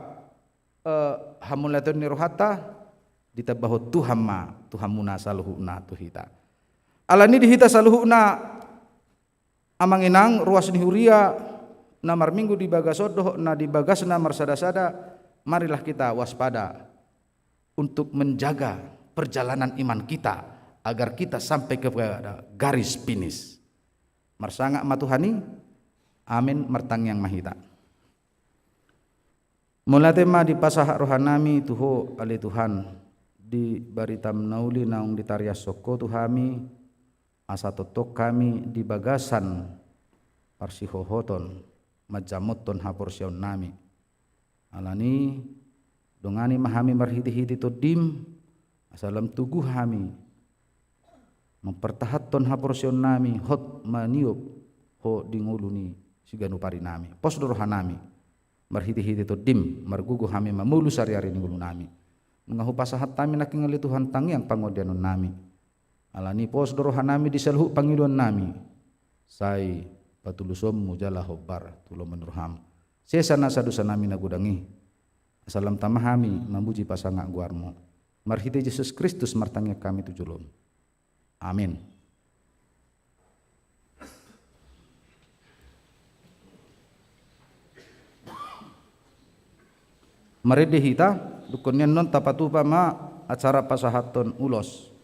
eh, hamauliateon ni rohanta, ditambahon Tuhan ma tu hamuna saluhutna tu hita. Alani di hita saluhutna, amang inang, ruas ni huria, na marminggu di bagas on dohot na di bagasna marsadasada, marilah kita waspada untuk menjaga perjalanan iman kita, agar kita sampai kepada garis finish. Marsangap ma Tuhan i. Amin. Martangiang ma hita. Mauliate ma dipasahat rohanami tu Ho, ale Tuhan, di baritam na uli naung ditariashon Ho tu hami, asa tongtong hami di bagasan parsihohoton manjamothon haporseaonnami. Alani, dongani ma hami marhitehite Tondim, asa lam tugu hami mampartahanhon haporseaonnami hot maniop Ho di ngolu ni siganup arinami. Pos do rohanami marhitehite Tondim, margogo hami mamolus ariari ni ngolunami. Nunga hupasahat hami nangkin, ale Tuhan, tangiang pangondaionnami. Alani pos do rohanami di saluhut pangidoannami, sai patulusonmu jala hombar tu lomo ni roham sesa nasa dosanami na godang i, asa lam tama hami mamuji pasangap goarmu. Marhite Jesus Kristus martangiang hami tu jolom. Amin. Marende hita, dungkon i annon tapatupa ma acara pasahathon ulos.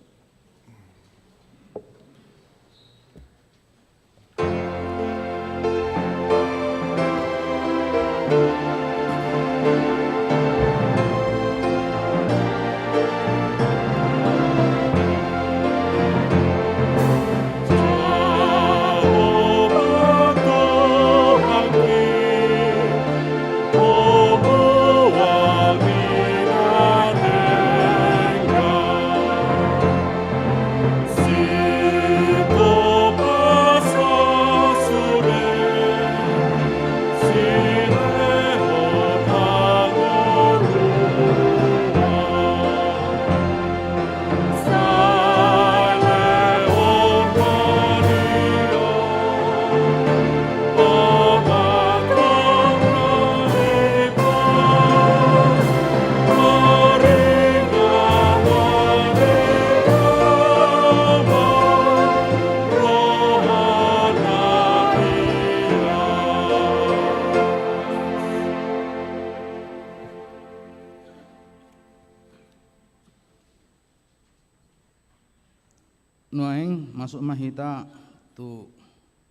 Nuaeng masuk ma hita tu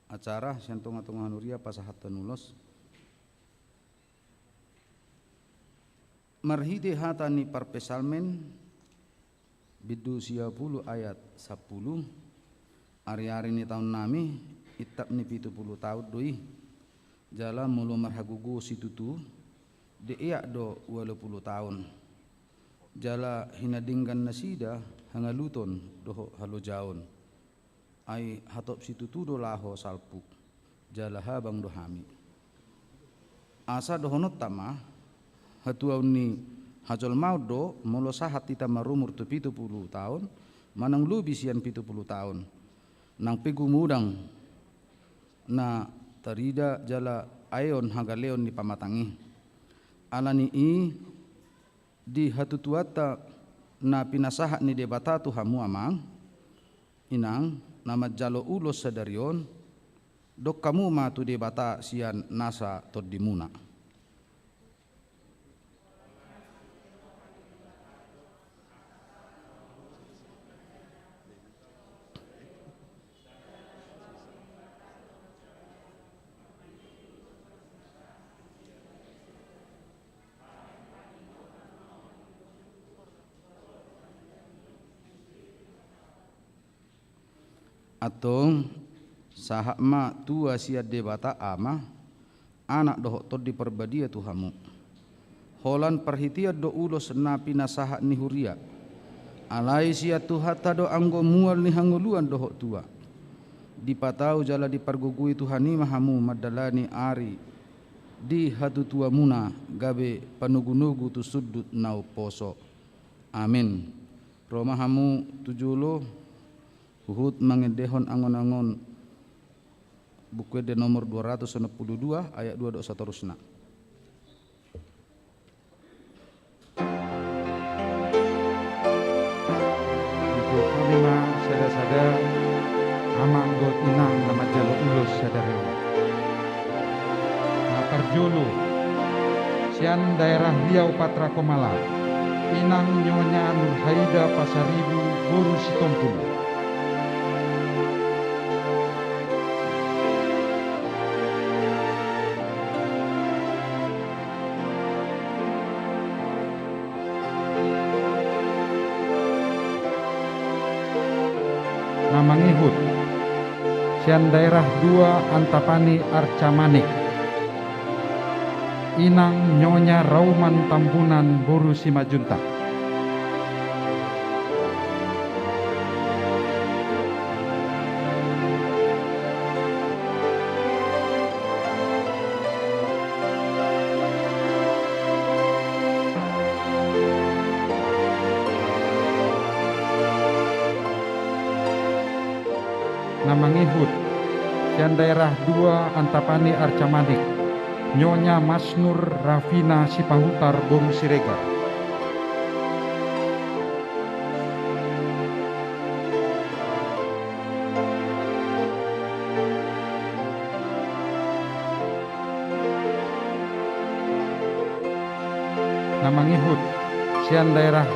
acara sian tongatonga ni huria pasahathon ulos. Marhite hata ni parpsalmen bindu sia pulu ayat sampulu, ariari ni taonnami, intap ni pitu pulu taon do i. Jala molo marhagogo situtu, deak do ualu pulu taon. Jala hinadenggan nasida hangaluton dohot halojaon. Ai hatop situtu do laho salpu, jala habang do hami. Asa dohononta ma, hatuaon ni hajolmaon do, molo sahat hita marumur tu pitu pulu taon, manang lobi sian pitu pulu taon. Nang pe gumodang na tarida jala aeon hagaleon ni pamatang i. Ala ni i, di hatutuanta na pinasahat ni Debata tu hamu amang, inang, na manjalo ulos sadari on, dok hamu ma tu Debata sian nasa tondimuna. Antong, sahat ma tua sian Debata Ama, Anak dohot Tondi Parbadia tu hamu. Holan parhitean do ulos na pinasahat ni huria. Alai sian Tuhanta do anggo mual ni hangoluan dohot tua. Dipatau jala dipargogoi Tuhan i ma hamu mandalani ari di hatutuamuna gabe panogunogu tu sundut na umposo. Amin. Ro ma hamu tu jolo, huhut mangendehon angon-angon Buku Ende nomor dua ratus onom pulu dua, ayat dua dohot satorusna. Ijou hami ma sada-sada amang dohot inang na manjalo ulos sadari on. Na parjolo, sian daerah Riau Patra Komala, inang Nyonya Nurhaida Pasaribu boru Sitompul. Na mangihut, sian daerah dua Antapani Arca Manik, inang Nyonya Rauman Tambunan boru Simanjuntak. Na mangihut, sian daerah dua Antapani Arca Manik, Nyonya Masnur Rafina Sipahutar boru Siregar. Na mangihut, sian daerah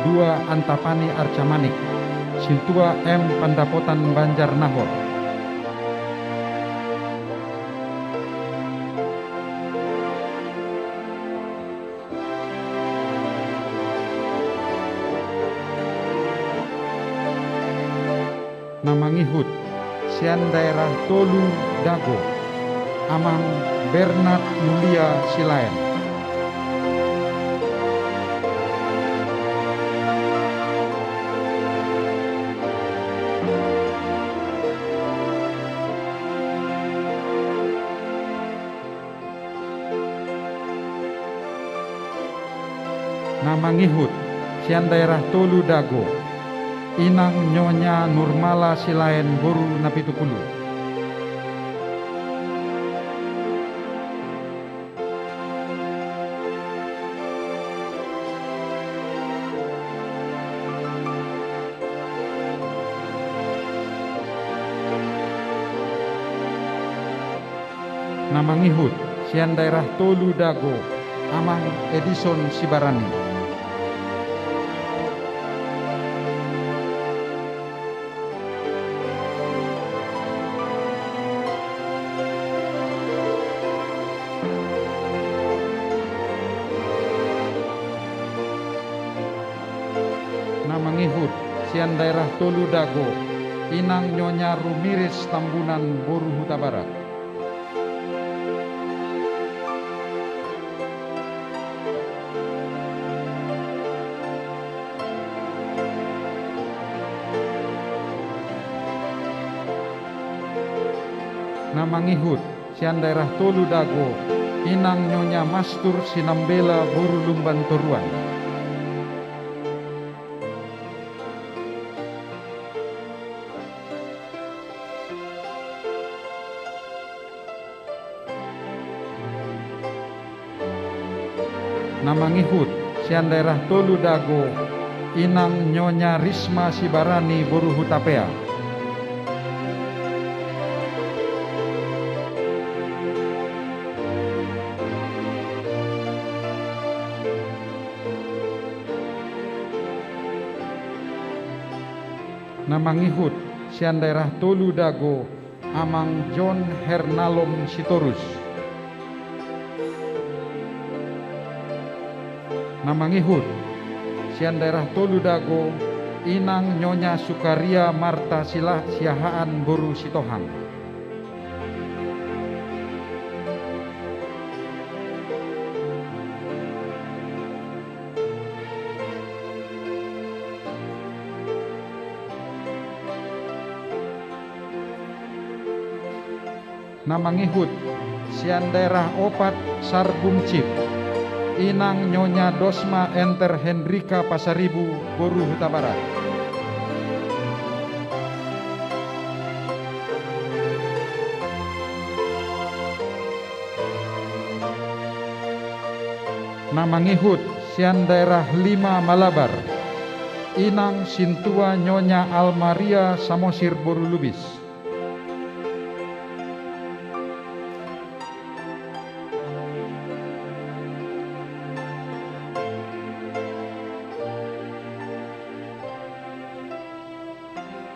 dua Antapani Arca Manik, Sintua M Pandapotan Banjar Nahor. Na mangihut, sian daerah tolu Dago, Amang Bernard Mulia Silaen. Na mangihut, sian daerah tolu Dago, inang Nyonya Nurmala Silaen boru Napitupulu. Na mangihut, sian daerah tolu Dago, Amang Edison Sibarani. Na mangihut, sian daerah tolu Dago, inang Nyonya Rumiris Tambunan boru Hutabarat. Na mangihut, sian daerah tolu Dago, inang Nyonya Mastur Sinambela boru Lumban Toruan. Na mangihut sian daerah Tolu Dago, inang Nyonya Risma Sibarani boru Hutapea. Na mangihut sian daerah Tolu Dago, Amang John Hernalom Sitorus. Na mangihut sian daerah Tolu Dago, inang Nyonya Sukaria Marta Sila Siahaan boru Sitohang. Na mangihut sian daerah Opat Sarbumcip, inang Nyonya Dosma Enter Hendrika Pasaribu boru Hutabarat. Na mangihut sian daerah Lima Malabar, inang sintua Nyonya Almaria Samosir boru Lubis.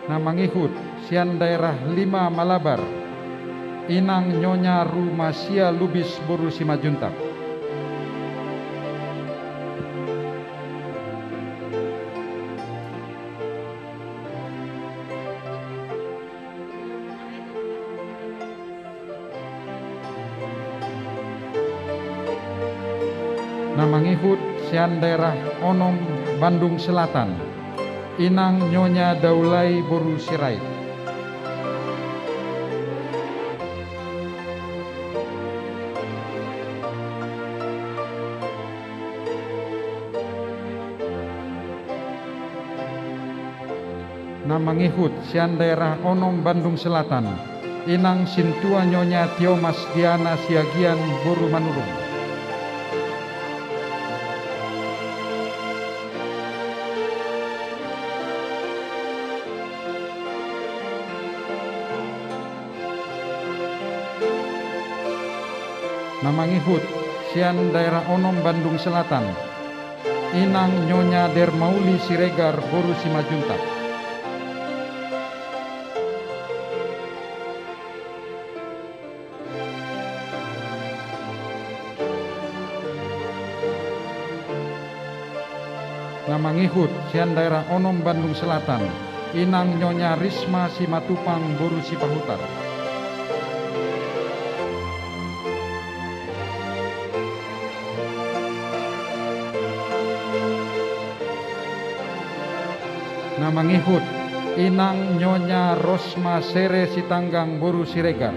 Na mangihut sian daerah Lima Malabar, inang Nyonya Rumasia Lubis boru Simanjuntak. Na mangihut sian daerah Onom Bandung Selatan, inang Nyonya Daulai boru Sirait. Na mangihut sian daerah Onom Bandung Selatan, inang sintua Nyonya Tiomas Diana Siagian boru Manurung. Na mangihut sian daerah Onom Bandung Selatan, inang Nyonya Dermauli Siregar boru Simanjuntak. Na mangihut sian daerah Onom Bandung Selatan, inang Nyonya Risma Simatupang boru Sipahutar. Na mangihut, inang Nyonya Rosma Sere Sitanggang boru Siregar.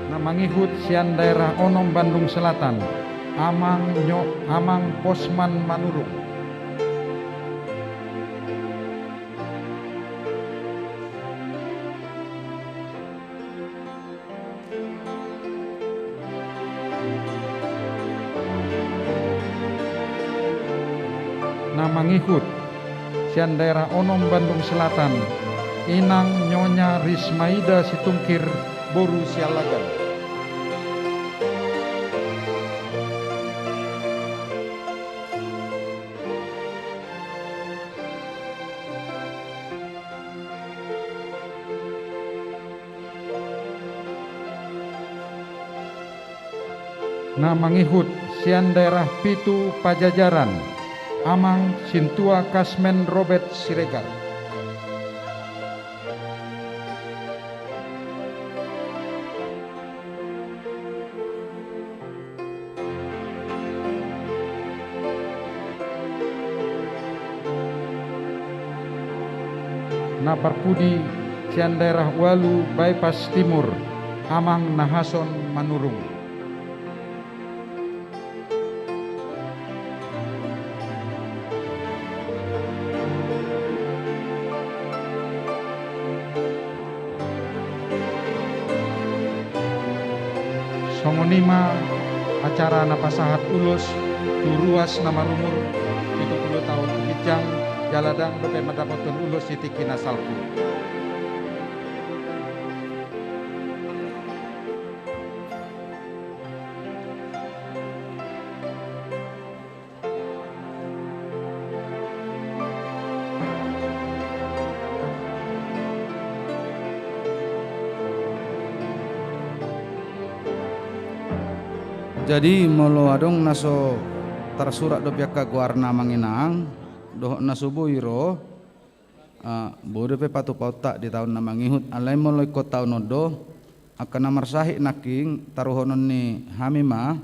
Na mangihut sian daerah Onom Bandung Selatan, Amang Nyo-, Amang Posman Manurung. Na mangihut sian daerah Onom Bandung Selatan, inang Nyonya Rismaida Situngkir boru Sialagan. Na mangihut sian daerah Pitu Pajajaran, Amang Sintua Kasmen Robert Siregar. Na parpudi sian daerah Walu Bypass Timur, Amang Nahason Manurung. Songon i ma acara na pasahat ulos tu ruas na marumur pitu pulu taon tu ginjang, jala ndang dope mandapothon ulos di tingki na salpu. Jadi molo adong na so tarsurat dope angka goarna, amang inang, dohot na so boi ro, ah, boi dope patupaonta di taon na mangihut. Alai molo ingkon taon on do, angka na marsahit nangkin taruhonon ni hami ma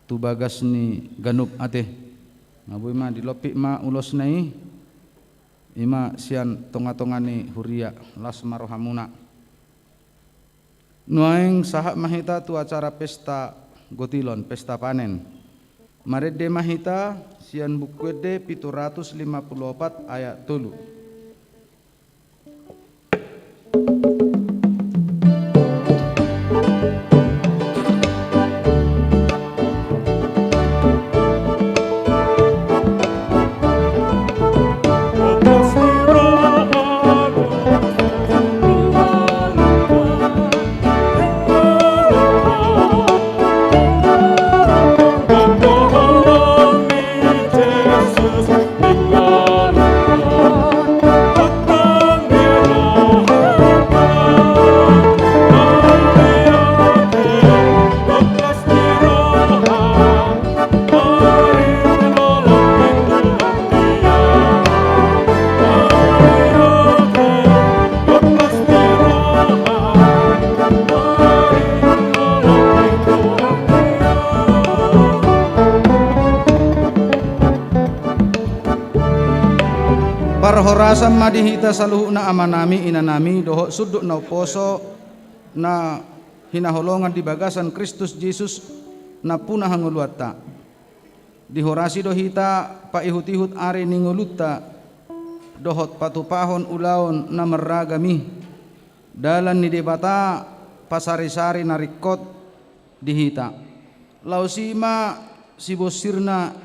tu bagas ni ganup ate. Nga boi ma, dilompit ma ulosna i, i ma sian tongatonga ni huria, las ma rohamuna. Nuaeng sahat ma hita tu acara pesta gotilon, pesta panen. Marende ma hita sian Buku Ende pitu ratus lima pulu opat ayat tolu. Parhorasan ma di hita saluhutna, amanami, inanami, dohot sundut na umposo na hinaholongan di bagasan Kristus Jesus nampuna hangoluanta. Dihorasi do hita paihutihut ari ni ngolunta dohot patupahon ulaon na marragam i. Dalan ni Debata pasarisari na ringkot di hita. Laos i ma sibonsirna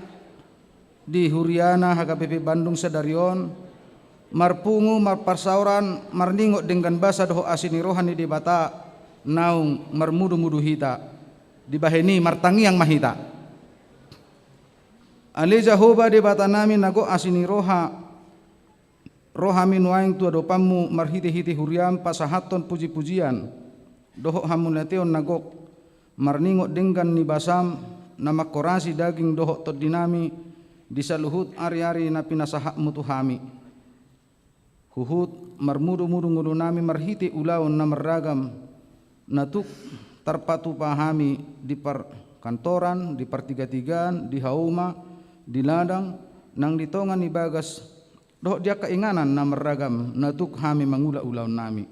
di huriana H K B P Bandung sadari on, marpungu, marparsaoran, marningot denggan basa dohot asi ni roha ni Debata naung marmudumudu hita. Dibahen i martangiang ma hita. Ale Jahowa Debatanami na gok asi ni roha, ro hami nuaeng tu adopanmu marhitehite huriam pasahathon pujipujian dohot hamauliateon na gok, marningot denggan ni basam na manghorasi daging dohot tondinami di saluhut ariari na pinasahatmu tu hami. Huhut marmudumudu ngolunami marhite ulaon na marragam na tuk tarpatupa hami di parkantoran, di partigatigaan, di hauma, di ladang, nang di tonga ni bagas, dohot di angka inganan na marragam na tuk hami mangula ulaonnami.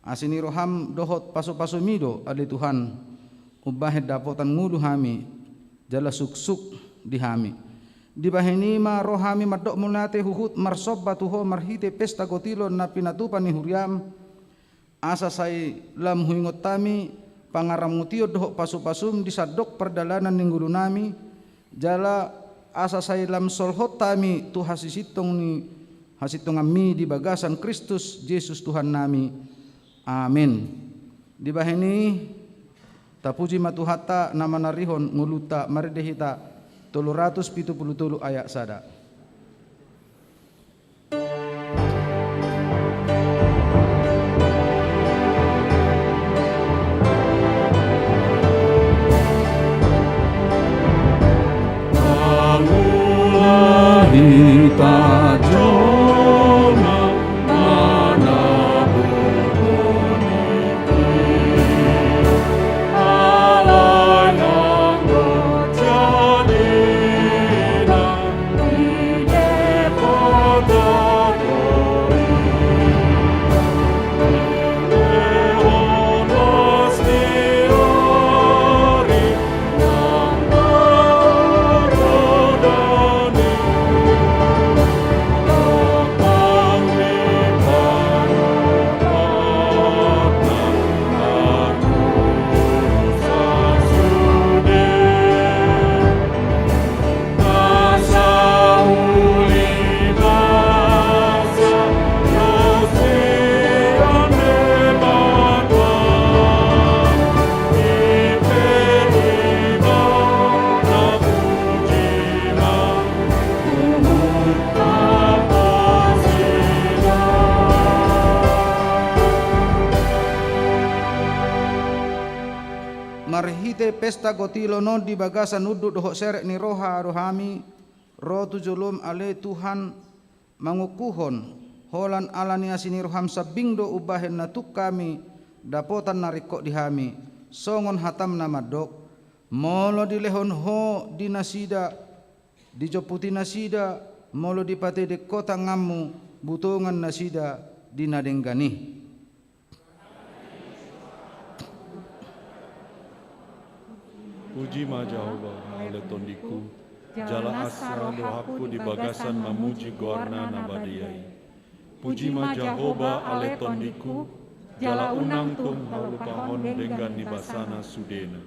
Asi ni roham dohot pasupasumi do, ale Tuhan, umbahen dapotan ngolu hami, jala suksuk di hami. Dibahen i ma ro hami mandok mauliate huhut marsomba tu Ho marhite pesta gotilon na pinatupa ni huriam, asa sai lam huingot hami pangaramotion dohot pasupasum di sandok pardalanan ni ngolunami, jala asa sai lam solhot hami tu hasisintong ni hasintonganmi di bagasan Kristus Jesus Tuhannami. Amen. Dibahen i, tapuji ma Tuhanta na manarihon ngolunta, marende hita tolu ratus pitu pulu tolu ayat sada. Mangula hita jolo manabur. pesta gotilon on di bagasan unduk dohot serep ni roha do hami ro tu jolom, ale Tuhan, mangokuhon, holan ala ni asi ni roham sambing do umbahen na tuk hami dapotan na ringkot di hami, songon hatam na mandok: Molo dilehon Ho di nasida, dijomputi nasida, molo dipatedek Ho tanganmu, butongan nasida di na denggan i. Puji ma Jahowa, ale tondingku, jala asa do rohangku di bagasan mamuji goarna na badia i. Puji ma Jahowa, ale tondingku, jala unang tung halupahon denggan ni basana sudena.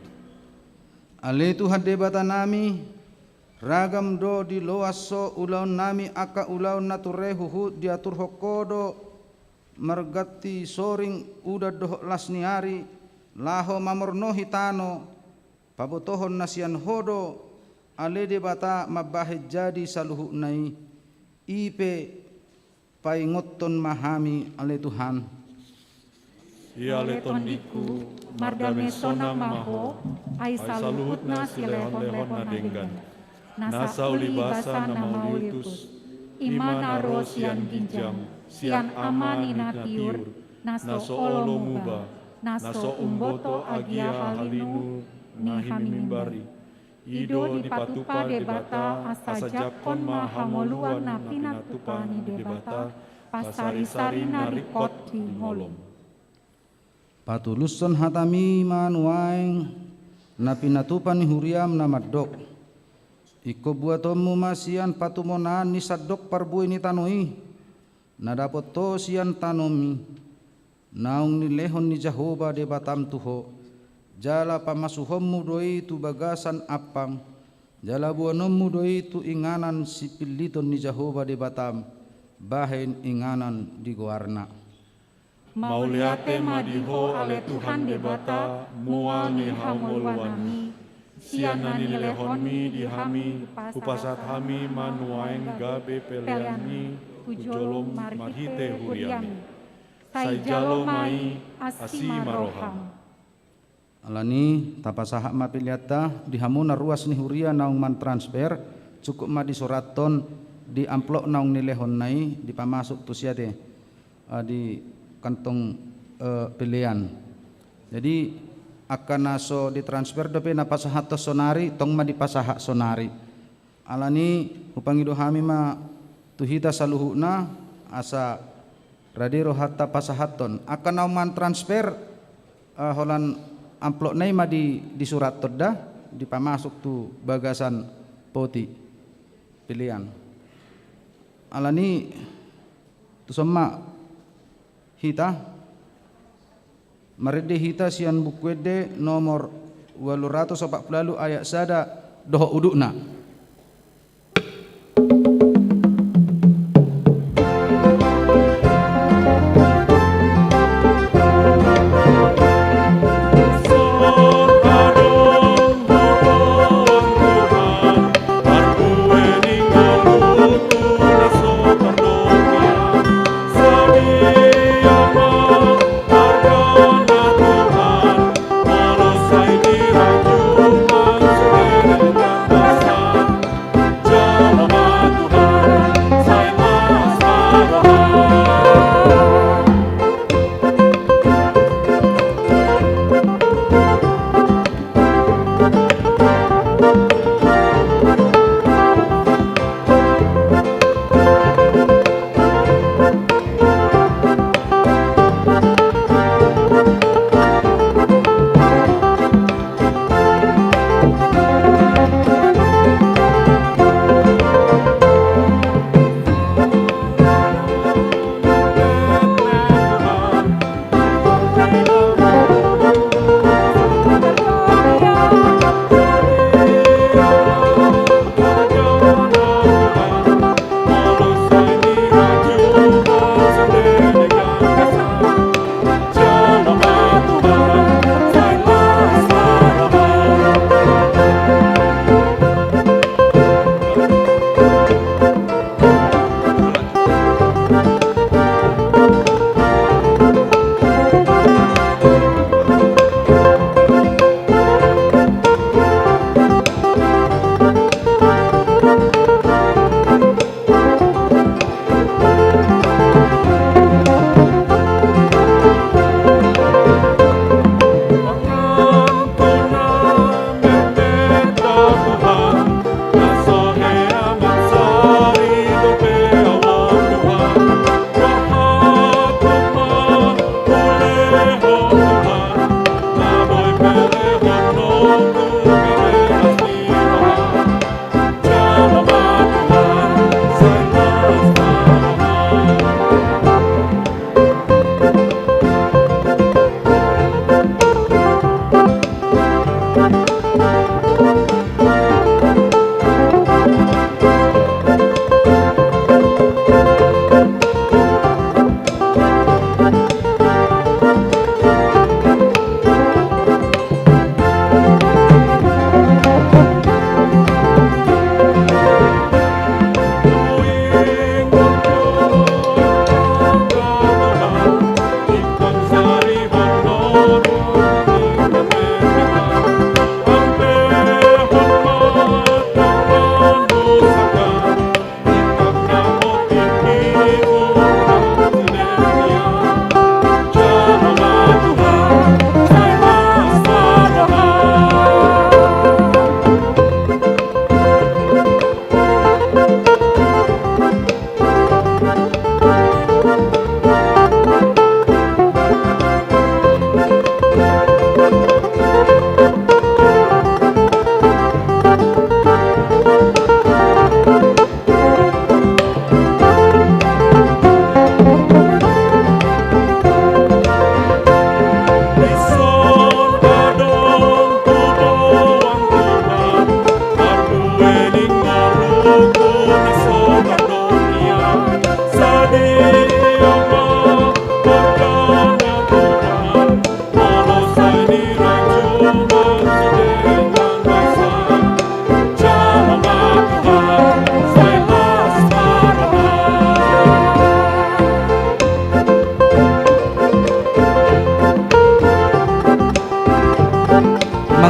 Ale Tuhan Debata nami, ragam do di loas Ho ulaon nami, angka ulaon na ture huhut diaturhon Ho do marganti soring udan dohot las ni ari, laho mamornohi tano, pabotohon na sian Ho do, ale Debata, mambahen jadi saluhutna i. I pe paingothon ma hami, ale Tuhan. Ia ale tondingku, mardame sonang ma ho, ai saluhutna silehonlehon na denggan, nasa ulibasa na mauliutus, i ma na ro sian ginjang, sian Ama ni na tiur, na so olo muba, na so umboto agia halilu ni hami mimbar i. I do dipatupa Debata asa jangkon ma hangoluan na pinatupa ni Debata, pasarisari na ringkot di holom. Patulushon hatami ma nuaeng na pinatupa ni huriam na mandok: Ingkon buatonmu ma sian patumonaan ni sandok parbue ni tano i, na dapot ho sian tanomi, naung nilehon ni Jahowa Debatam tu ho, jala pamasuhonmu do i tu bagasan ampang, jala boanonmu do i tu inganan sipilliton ni Jahowa Debatam, bahen inganan di goarna. Mauliate ma di ho, ale Tuhan Debata, mual ni hangoluannami, sian na nilehonmi di hami, hupasahat hami ma nuaeng gabe peleanmi tu jolom marhite huriami. Sai jalo ma i, asi ma roham. Alani, tapasahat ma peleanta di hamu na ruas ni huria naung mantransfer, cukup ma disurathon di amplop naung nilehonna i, dipamasuk tu siate, eh, di kantong, eh, pelean. Jadi, angka na so ditransfer dope na pasahathon sonari, tong ma dipasahat sonari. Alani, hupangido hami ma tu hita saluhutna, asa rade rohanta pasahathon. Angka naung mantransfer, eh, holan amplopna i ma di, disurathon da, dipamasuk tu bagasan poti pelean. Alani, tuson ma hita. Marende hita sian Buku Ende nomor ualu ratus opat pulu ualu, ayat sada dohot udutna.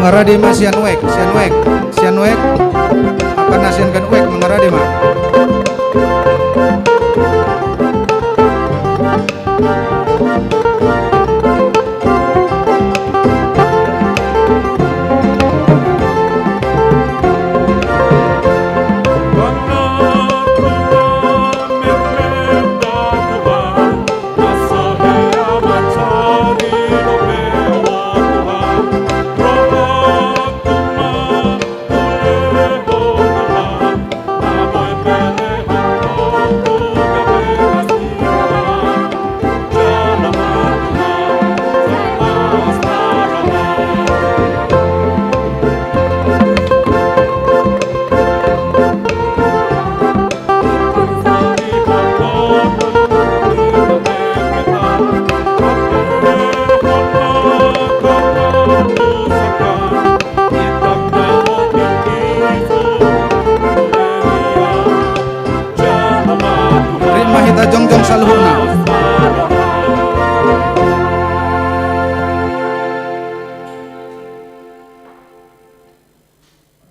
Mangarade ma sian wijk, sian wijk, sian wijk. Angka na sian gan wijk mangarade ma. Rap ma hita jongjong saluhutna.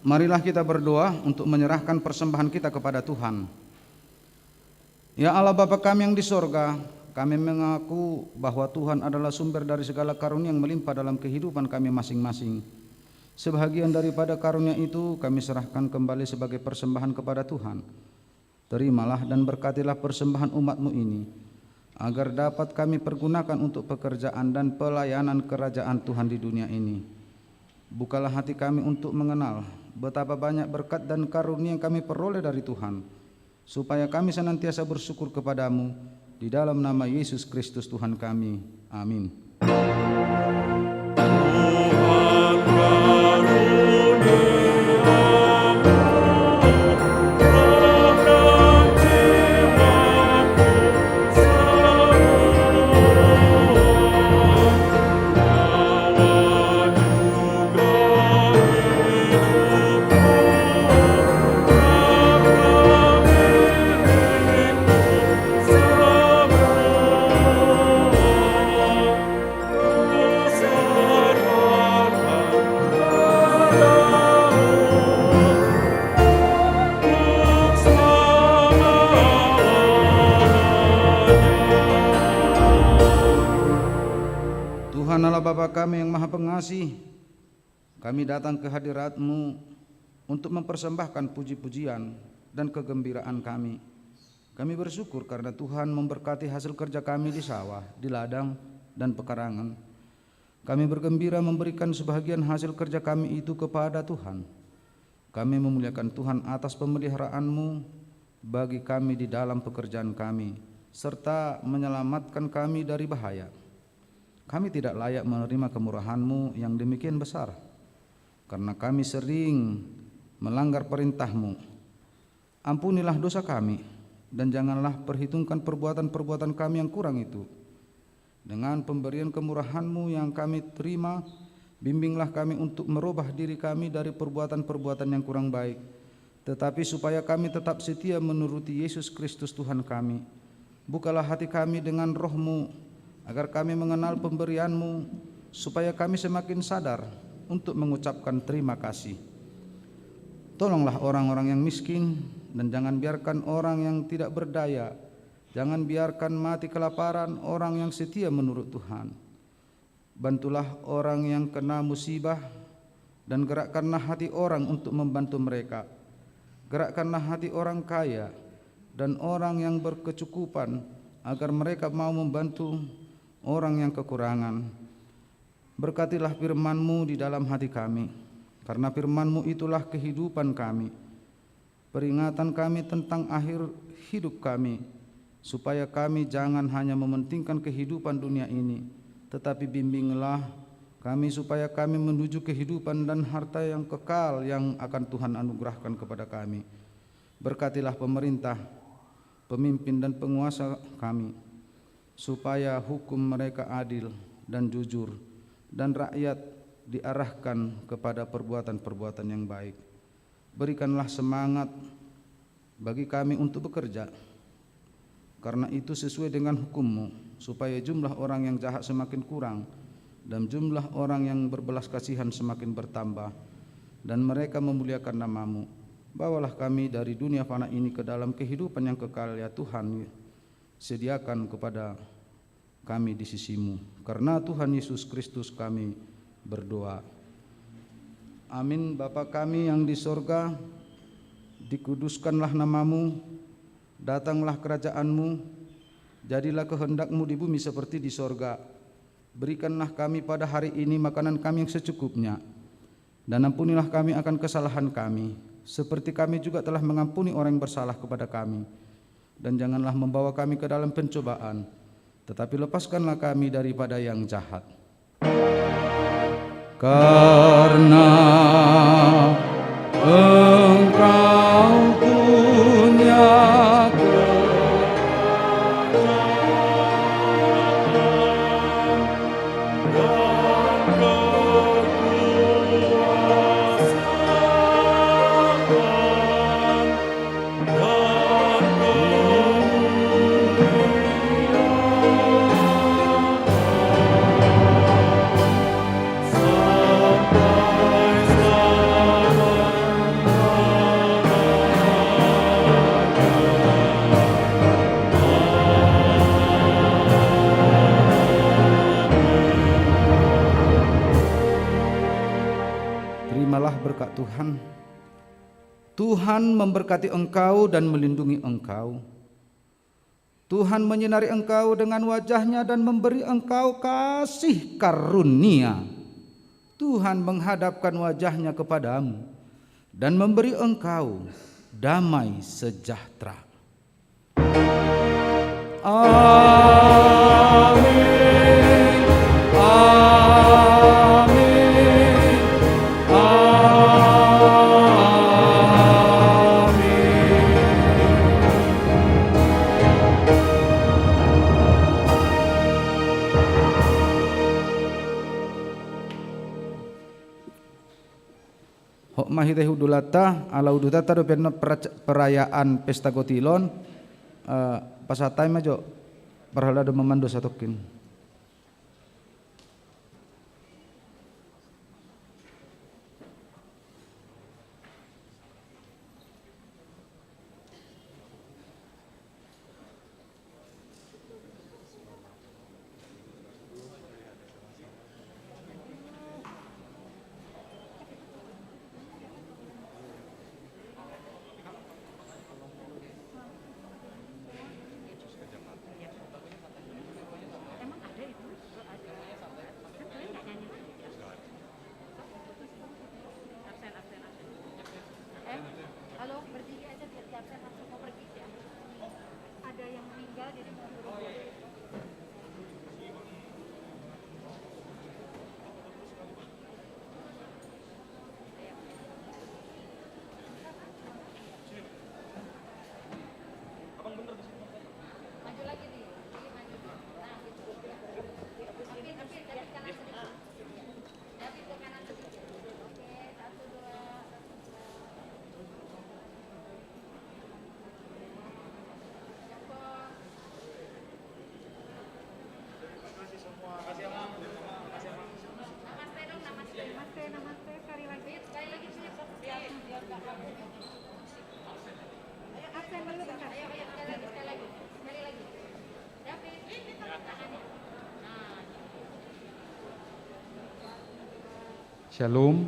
Marilah kita berdoa untuk menyerahkan persembahan kita kepada Tuhan. Ya Allah Bapa kami yang di sorga, kami mengaku bahwa Tuhan adalah sumber dari segala karunia yang melimpah dalam kehidupan kami masing-masing. Sebahagian daripada karunia itu kami serahkan kembali sebagai persembahan kepada Tuhan. Terimalah dan berkatilah persembahan umat-Mu ini, agar dapat kami pergunakan untuk pekerjaan dan pelayanan kerajaan Tuhan di dunia ini. Bukalah hati kami untuk mengenal betapa banyak berkat dan karunia yang kami peroleh dari Tuhan, supaya kami senantiasa bersyukur kepada-Mu, di dalam nama Yesus Kristus Tuhan kami. Amin. Tuhan Allah Bapa kami yang Maha Pengasih, kami datang ke hadirat-Mu untuk mempersembahkan puji-pujian dan kegembiraan kami. Kami bersyukur karena Tuhan memberkati hasil kerja kami di sawah, di ladang, dan pekarangan. Kami bergembira memberikan sebahagian hasil kerja kami itu kepada Tuhan. Kami memuliakan Tuhan atas pemeliharaan-Mu bagi kami di dalam pekerjaan kami, serta menyelamatkan kami dari bahaya. Kami tidak layak menerima kemurahan-Mu yang demikian besar, karena kami sering melanggar perintah-Mu. Ampunilah dosa kami, dan janganlah perhitungkan perbuatan-perbuatan kami yang kurang itu. Dengan pemberian kemurahan-Mu yang kami terima, bimbinglah kami untuk merubah diri kami dari perbuatan-perbuatan yang kurang baik, tetapi supaya kami tetap setia menuruti Yesus Kristus Tuhan kami. Bukalah hati kami dengan Roh-Mu, agar kami mengenal pemberian-Mu, supaya kami semakin sadar untuk mengucapkan terima kasih. Tolonglah orang-orang yang miskin, dan jangan biarkan orang yang tidak berdaya. Jangan biarkan mati kelaparan orang yang setia menurut Tuhan. Bantulah orang yang kena musibah, dan gerakkanlah hati orang untuk membantu mereka. Gerakkanlah hati orang kaya dan orang yang berkecukupan, agar mereka mau membantu orang yang kekurangan. Berkatilah firman-Mu di dalam hati kami, karena firman-Mu itulah kehidupan kami. Peringatan kami tentang akhir hidup kami, supaya kami jangan hanya mementingkan kehidupan dunia ini, tetapi bimbinglah kami supaya kami menuju kehidupan dan harta yang kekal yang akan Tuhan anugerahkan kepada kami. Berkatilah pemerintah, pemimpin dan penguasa kami, supaya hukum mereka adil dan jujur, dan rakyat diarahkan kepada perbuatan-perbuatan yang baik. Berikanlah semangat bagi kami untuk bekerja, karena itu sesuai dengan hukum-Mu, supaya jumlah orang yang jahat semakin kurang, dan jumlah orang yang berbelas kasihan semakin bertambah, dan mereka memuliakan nama-Mu. Bawalah kami dari dunia fana ini ke dalam kehidupan yang kekal, ya Tuhan. Sediakan kepada kami di sisi-Mu. Karena Tuhan Yesus Kristus kami berdoa. Amin. Bapa kami yang di sorga, dikuduskanlah nama-Mu, datanglah kerajaan-Mu, jadilah kehendak-Mu di bumi seperti di sorga. Berikanlah kami pada hari ini makanan kami yang secukupnya. Dan ampunilah kami akan kesalahan kami, seperti kami juga telah mengampuni orang yang bersalah kepada kami. Dan janganlah membawa kami ke dalam pencobaan, tetapi lepaskanlah kami daripada yang jahat. Karena Engkau punya kerajaan dan kekuasaan. Terimalah berkat Tuhan. Tuhan memberkati engkau dan melindungi engkau. Tuhan menyinari engkau dengan wajah-Nya dan memberi engkau kasih karunia. Tuhan menghadapkan wajah-Nya kepadamu dan memberi engkau damai sejahtera. Amin. Amin. Amin. Hot ma hita hundulanta, ala udutanta dope annon perac-, perayaan pesta gotilon, eh, pasahat hami ma jo parhalado mamando satongkin. Absen, absen, absen. Eh, halo, berdiri aja biar dia absen, langsung mau pergi ya. Ada yang meninggal, jadi mau buru-buru. Maju lagi, Di. Di, maju, Di. Nah, gitu. Apin, Apin, dari kanan sedikit. Iya. David ke kanan sedikit. Oke, satu, dua, satu, dua. Cakep. Terima kasih semua. Terima kasih, Bang. Terima kasih, Bang. Namaste dong, namaste. Namaste, namaste, sekali lagi. Sekali lagi, Bang. Ayo, absen dulu bentar. Ayo, ayo, sekali lagi, sekali lagi. Sekali lagi. Syalom.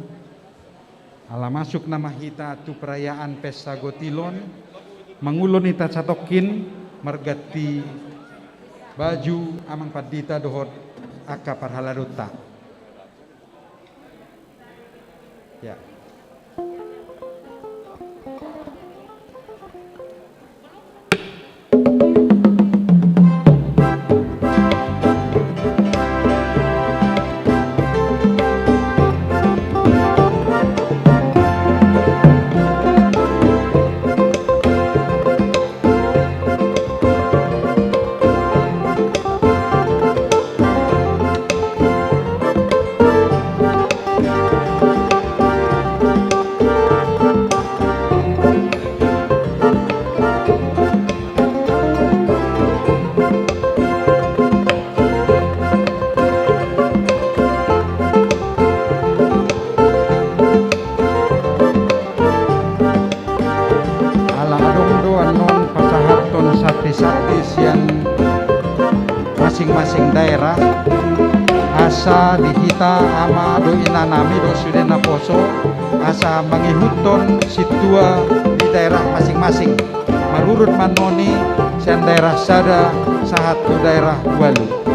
Ala masuk nama hita tu perayaan pesta gotilon, mangulon hita satongkin marganti baju amang pandita dohot angka parhaladonta. Ya. Tong do annon pasahathon sandi-sandi sian masing-masing daerah, asa di hita ama dohot ina nami dohot sude naposo, asa mangihuthon sintua di daerah masing-masing. Marurut ma annon i sian daerah sada sahat tu daerah ualu.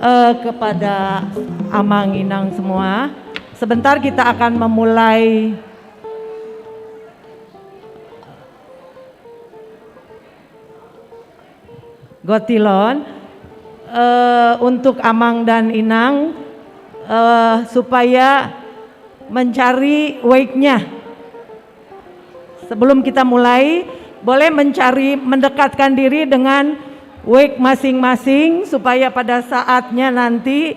Eh, kepada amang inang semua, sebentar kita akan memulai Gotilon, eh, untuk amang dan inang, eh, supaya mencari wake-nya. Sebelum kita mulai, boleh mencari, mendekatkan diri dengan wake masing-masing supaya pada saatnya nanti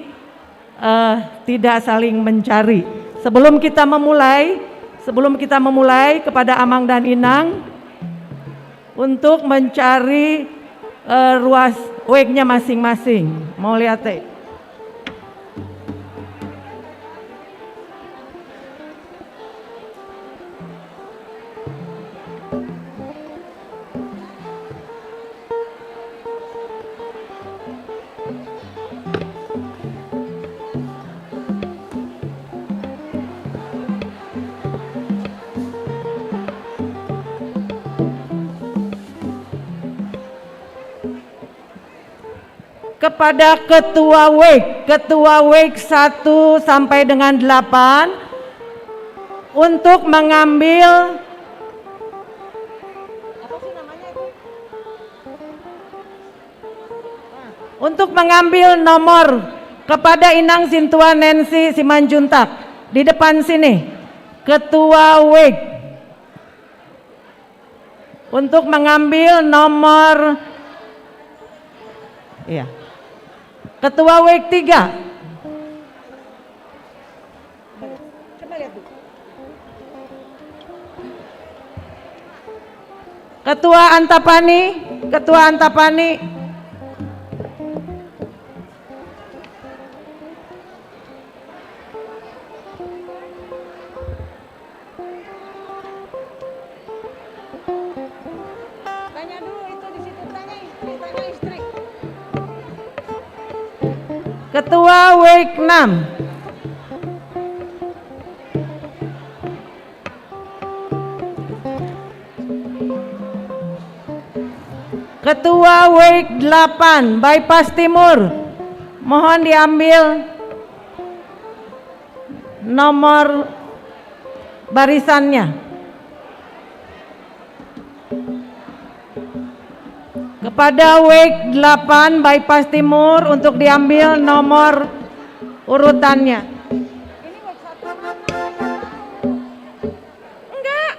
eh, tidak saling mencari. Sebelum kita memulai, sebelum kita memulai, kepada amang dan inang untuk mencari, eh, ruas wake-nya masing-masing. Mauliate. Kepada ketua wake, ketua wake satu sampai dengan delapan, untuk mengambil, untuk mengambil nomor kepada Inang Sintua Nancy Simanjuntak di depan sini, ketua wake. Untuk mengambil nomor, iya. Ketua wake tiga. Ketua Antapani, Ketua Antapani. Tanya dulu itu di situ, tanya istri, tanya istri. Ketua Wek enam. Ketua Wek delapan, Bypass Timur. Mohon diambil nomor barisannya. Kepada Wek delapan, Bypass Timur, untuk diambil nomor urutannya. Enggak.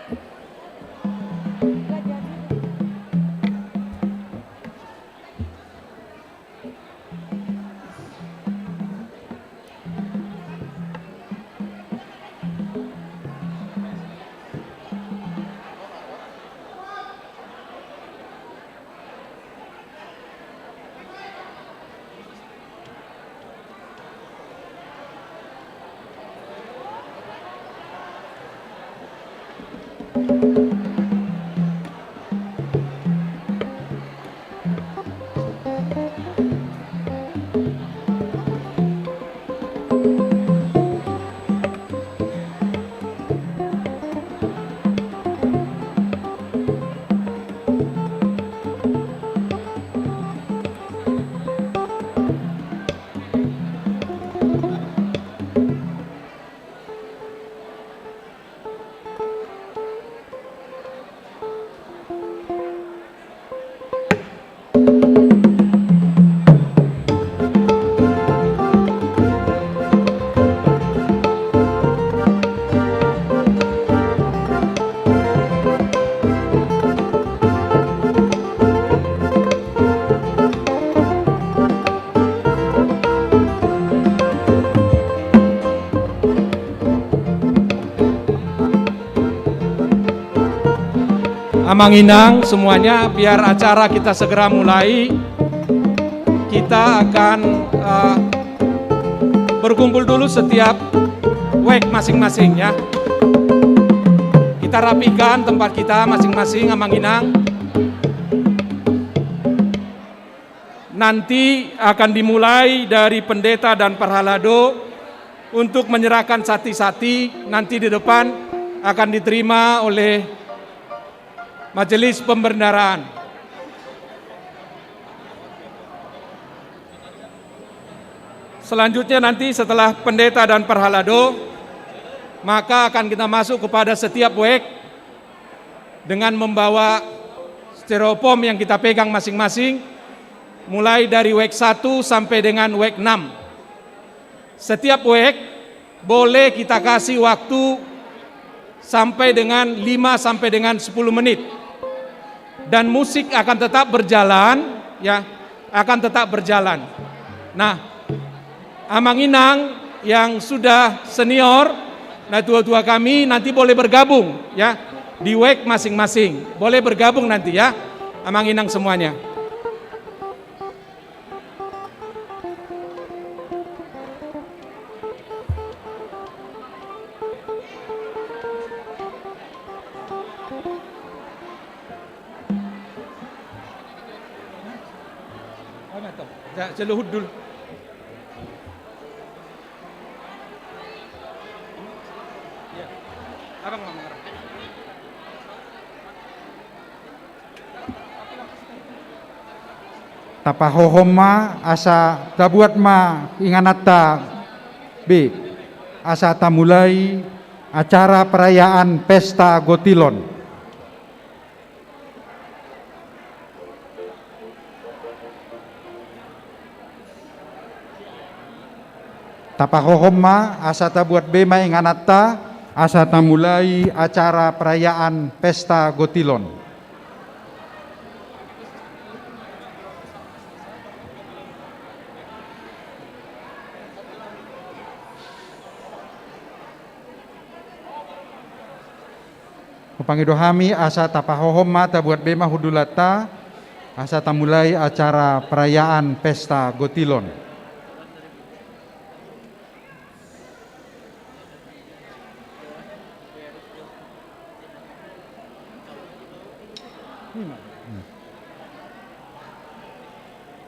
Amang inang semuanya, biar acara kita segera mulai, kita akan, eh, berkumpul dulu setiap wek masing-masing, ya. Kita rapikan tempat kita masing-masing, amang inang. Nanti akan dimulai dari pendeta dan parhalado untuk menyerahkan sati-sati, nanti di depan akan diterima oleh Majelis Pembendaraan. Selanjutnya, nanti setelah pendeta dan parhalado, maka akan kita masuk kepada setiap wek dengan membawa styrofoam yang kita pegang masing-masing, mulai dari wek satu sampai dengan wek enam. Setiap wek boleh kita kasih waktu sampai dengan lima sampai dengan sepuluh menit. Dan musik akan tetap berjalan, ya, akan tetap berjalan. Nah, amang inang yang sudah senior, natua-tua kami, nanti boleh bergabung, ya, di wek masing-masing. Boleh bergabung nanti, ya, amang inang semuanya. Jolo hundul. Tapahohom ma asa tabuat ma ingananta be, asa tamulai acara perayaan pesta gotilon. Tapahohom ma, asa tabuat be ma ingananta, asa tamulai acara perayaan pesta gotilon. Hupangido hami asa tapahohom ma, tabuat be ma hundulanta, asa tamulai acara perayaan pesta gotilon.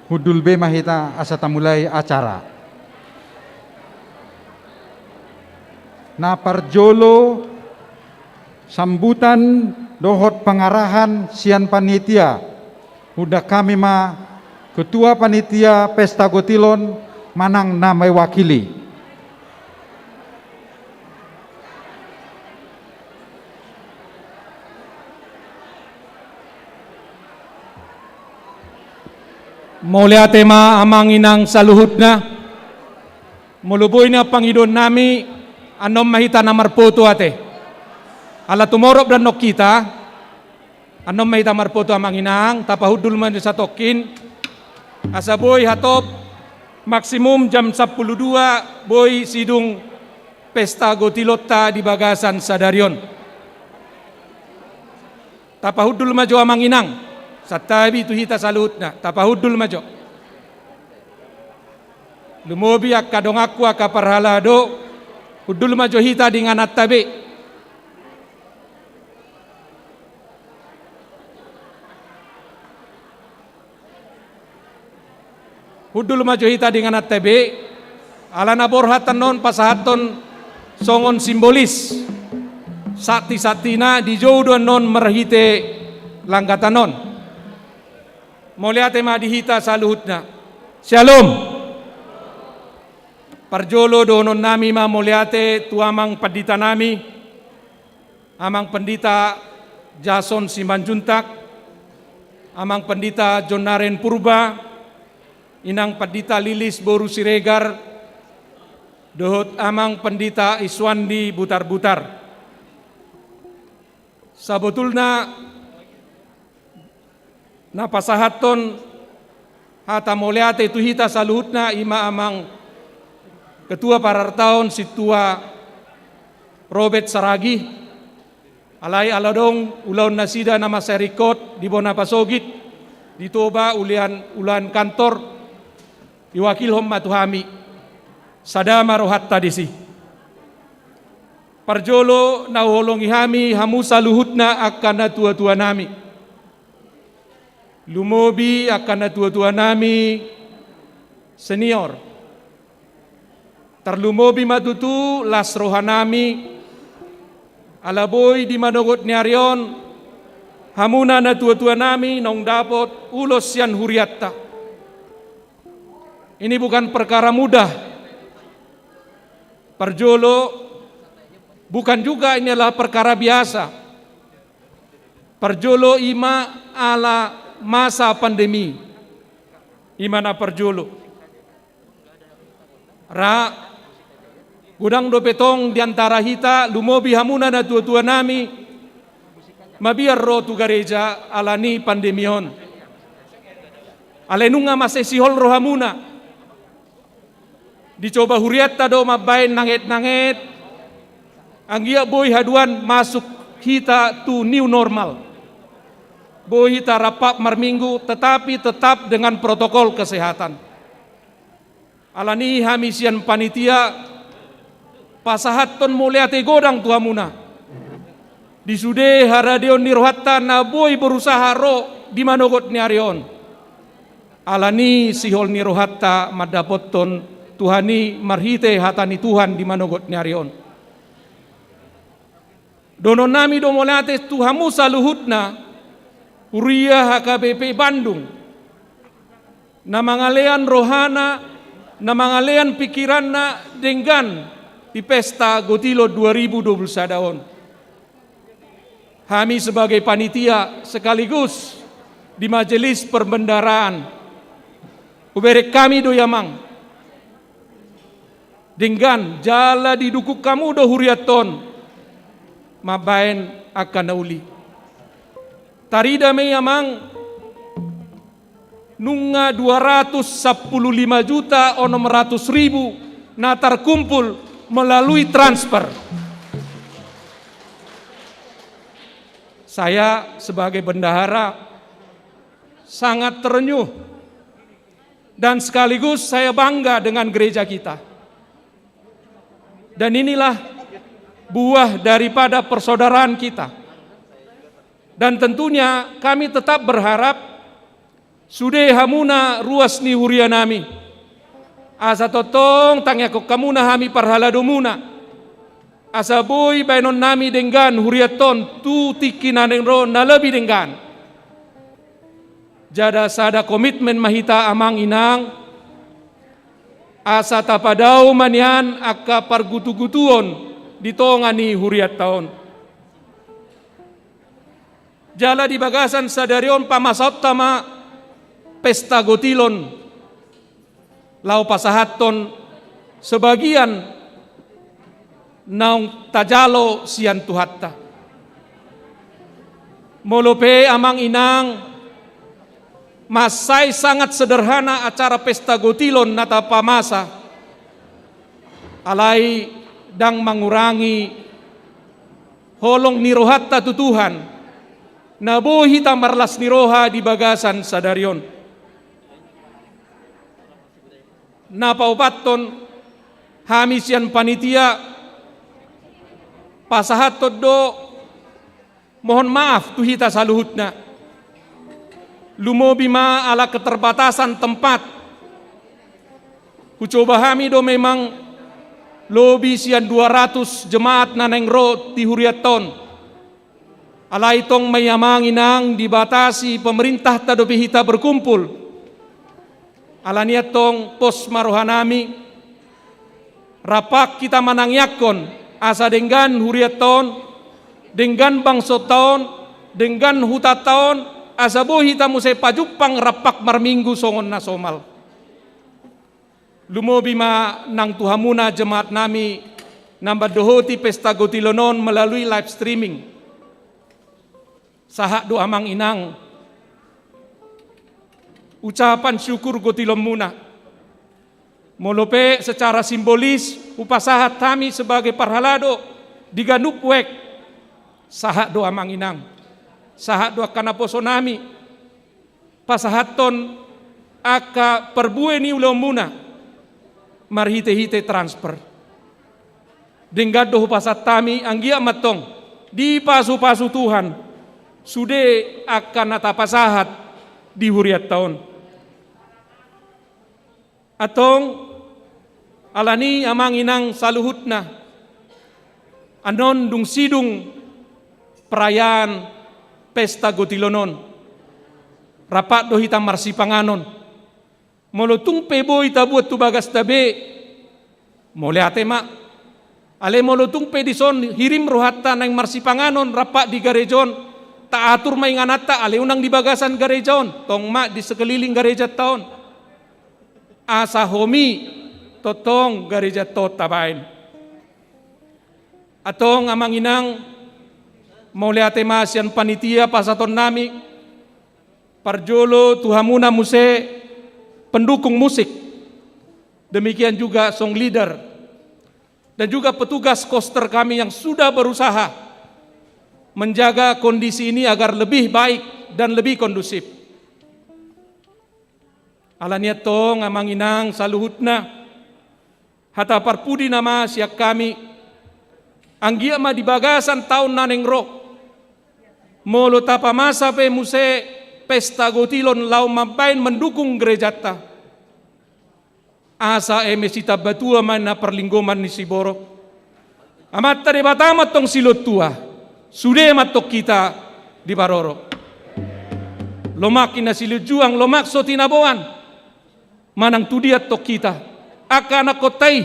Hundul be ma hita asa tamulai acara. Na parjolo, sambutan dohot pangarahan sian panitia. Undang hami ma Ketua Panitia Pesta Gotilon manang na mewakili. Mauliate ma amang inang saluhutna. Molo boi na pangidoan nami, annon ma hita na marpoto ate. Ala tumorop do annon hita, annon ma hita marpoto amang inang, tapahundul ma di satongkin. Asa boi hatop maksimum jam sampulu dua boi sidung pesta gotilonta di bagasan sadari on. Tapahundul ma jo amang inang, santabi tu hita saluhutna, tapahundul ma jo. Lumobi angka donganku angka parhalado, hundul ma jo hita di ingananta be. Hundul ma jo hita di ingananta be, ala na borhat annon pasahathon songon simbolis. Santisantina dijou do annon marhite langgatan on. Mauliate ma di hita saluhutna. Syalom. Parjolo dohonon nami ma mauliate tu amang pandita nami, amang pandita Jason Simanjuntak, amang pandita Jonnaren Purba, inang pandita Lilis boru Siregar, dohot amang pandita Iswandi Butarbutar. Sabotulna na pasahathon hata mauliate tu hita saluhutna i ma amang ketua parartaon sintua Robert Saragih, alai ala adong ulaon nasida na mansai ringkot di bona pasogit di Toba ulian ulaon kantor, iwakilhon ma tu hami. Sada ma rohanta disi. Parjolo na huholongi hami hamu saluhutna angka natuatua nami. Lumobi angka natuatua nami senior. Tarlumobi ma tutu las roha nami, ala boi di manogot ni ari on, hamuna natuatua nami naung dapot ulos sian hurianta. Ini bukan perkara mudah. Parjolo, bukan juga ini adalah perkara biasa. Parjolo i ma ala masa pandemi. I ma na parjolo. Ra, godang dope tong di antara hita, lumobi hamuna natuatua nami, mabiar ro tu gareja ala ni pandemi on. Alai nunga mansai sihol rohamuna. Dicoba hurianta do mambaen nangetnanget, anggiat boi haduan masuk hita tu new normal. Boi hita rap marminggu, tetapi tetap dengan protokol kesehatan. Ala ni i hami sian panitia pasahathon mauliate godang tu hamuna. Di sude haradeon ni rohanta na boi berusaha ro di manogot ni ari on. Ala ni sihol ni rohanta mandapothon Tuhan i marhite hata ni Tuhan di manogot ni ari on. Dohonon nami do mauliate tu hamu saluhutna, huria H K B P Bandung, na mangalean rohana, na mangalean pikiranna denggan di pesta Gotilon dua ribu dua puluh sada on. Hami sebagai panitia sekaligus di majelis perbendaharaan, hubereng hami do i amang. Denggan jala didukung hamu do hurianta on mambaen angka na uli. Tarida ma i amang, nunga dua ratus sampulu lima juta onom ratus ribu na tarkumpul melalui transfer. Saya sebagai bendahara sangat terenyuh dan sekaligus saya bangga dengan gereja kita. Dan inilah buah daripada persaudaraan kita. Dan tentunya kami tetap berharap sude hamuna ruas ni huria nami, asa tongtong tangiangkon hamuna hami parhaladomuna. Asa boi baenonnami denggan hurianta on tu tingki na naeng ro na lobi denggan. Jala sada komitmen ma hita amang inang, asa tapadao ma nian angka pargutugutuon di tonga ni hurianta on. Jala di bagasan sadari on pamasaonta ma pesta gotilon, laho pasahathon sebagian naung tajalo sian Tuhanta. Molo pe amang inang, mansai sangat sederhana acara pesta gotilon na tapamasa, alai ndang mangurangi holong ni rohanta tu Tuhan, na boi hita marlas ni roha di bagasan sadari on. Na paopathon, hami sian panitia pasahathon do mohon maaf tu hita saluhutna. Lumobi ma ala keterbatasan tempat. Hucoba hami do memang lobi sian dua ratus jemaat na naeng ro di hurianta on. Alai tong ma i amang inang, dibatasi pemerintahta dope hita berkumpul. Alani i antong pos ma rohanami, rap hita manangiangkon asa denggan hurianta on, denggan bangsonta on, denggan hutanta on, asa boi hita muse pajumpang rap marminggu songon na somal. Lumobi ma nang tu hamuna jemaatnami na mandohoti pesta gotilon on melalui live streaming. Sahat do amang inang ucapan syukur gotilonmuna. Molo pe secara simbolis hupasahat hami sebagai parhalado di ganup wijk, sahat do amang inang, sahat do angka naposonami pasahathon angka parbue ni ulaonmuna marhitehite transfer. Denggan do hupasahat hami, anggiat ma antong dipasupasu Tuhan sude angka na tapasahat di hurianta on. Antong, alani i amang inang saluhutna, annon dung sidung perayaan pesta gotilon on, rap do hita marsipanganon. Molo tung pe boi tabuat tu bagasta be, mauliate ma. Alai molo tung pe dison hirim rohanta naeng marsipanganon rap di gareja on, taatur ma ingananta, alai unang di bagasan gareja on, tong ma di sekeliling garejanta on. Asa homi tongtong garejanta on tabaen. Antong amang inang, mauliate ma sian panitia pasahatonnami, parjolo tu hamuna muse pendukung musik, demikian juga song leader, dan juga petugas koster kami yang sudah berusaha menjaga kondisi ini agar lebih baik dan lebih kondusif. Alani i antong amang inang saluhutna, hata parpudi nama sian hami, anggiat ma di bagasan taon na naeng ro, molo tapamasa pe muse pesta gotilon laho mambaen mendukung gerejanta, asa eme sitambatua ma na parlinggoman ni siborok. Amanta Debata ma antong silehon tua, sude ma antong hita diparorot. Lomak i na silehon juang, lomak so tinaboan. Manang tu dia antong hita, angka anakkonta i,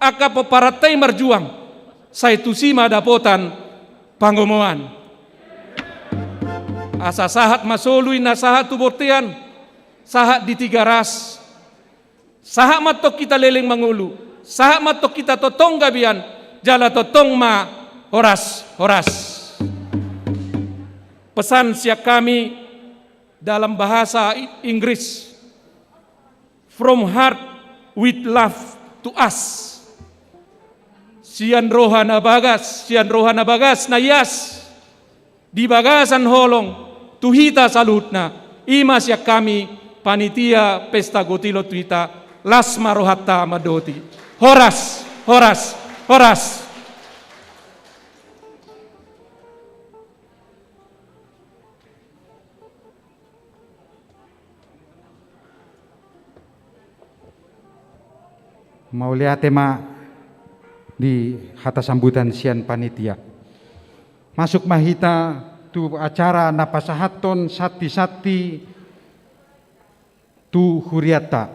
angka pomparanta i marjuang, sai tusi ma dapotan pangomoan. Asa sahat ma solu i na sahat tu bontean, sahat di Tigaras, sahat ma antong hita leleng mangolu, sahat ma antong hita tongtong gabean, jala tongtong ma horas, horas. Pesan sian hami dalam bahasa I-, Inggris, "From heart with love to us." Sian roha na bagas, sian roha na bagas na ias, di bagasan holong tu hita saluhutna, i ma sian hami panitia pesta gotilon tu hita, las ma rohanta mandohoti. Horas, horas, horas. Mauliate ma di hata sambutan sian panitia. Masuk ma hita tu acara na pasahathon santi-santi tu hurianta.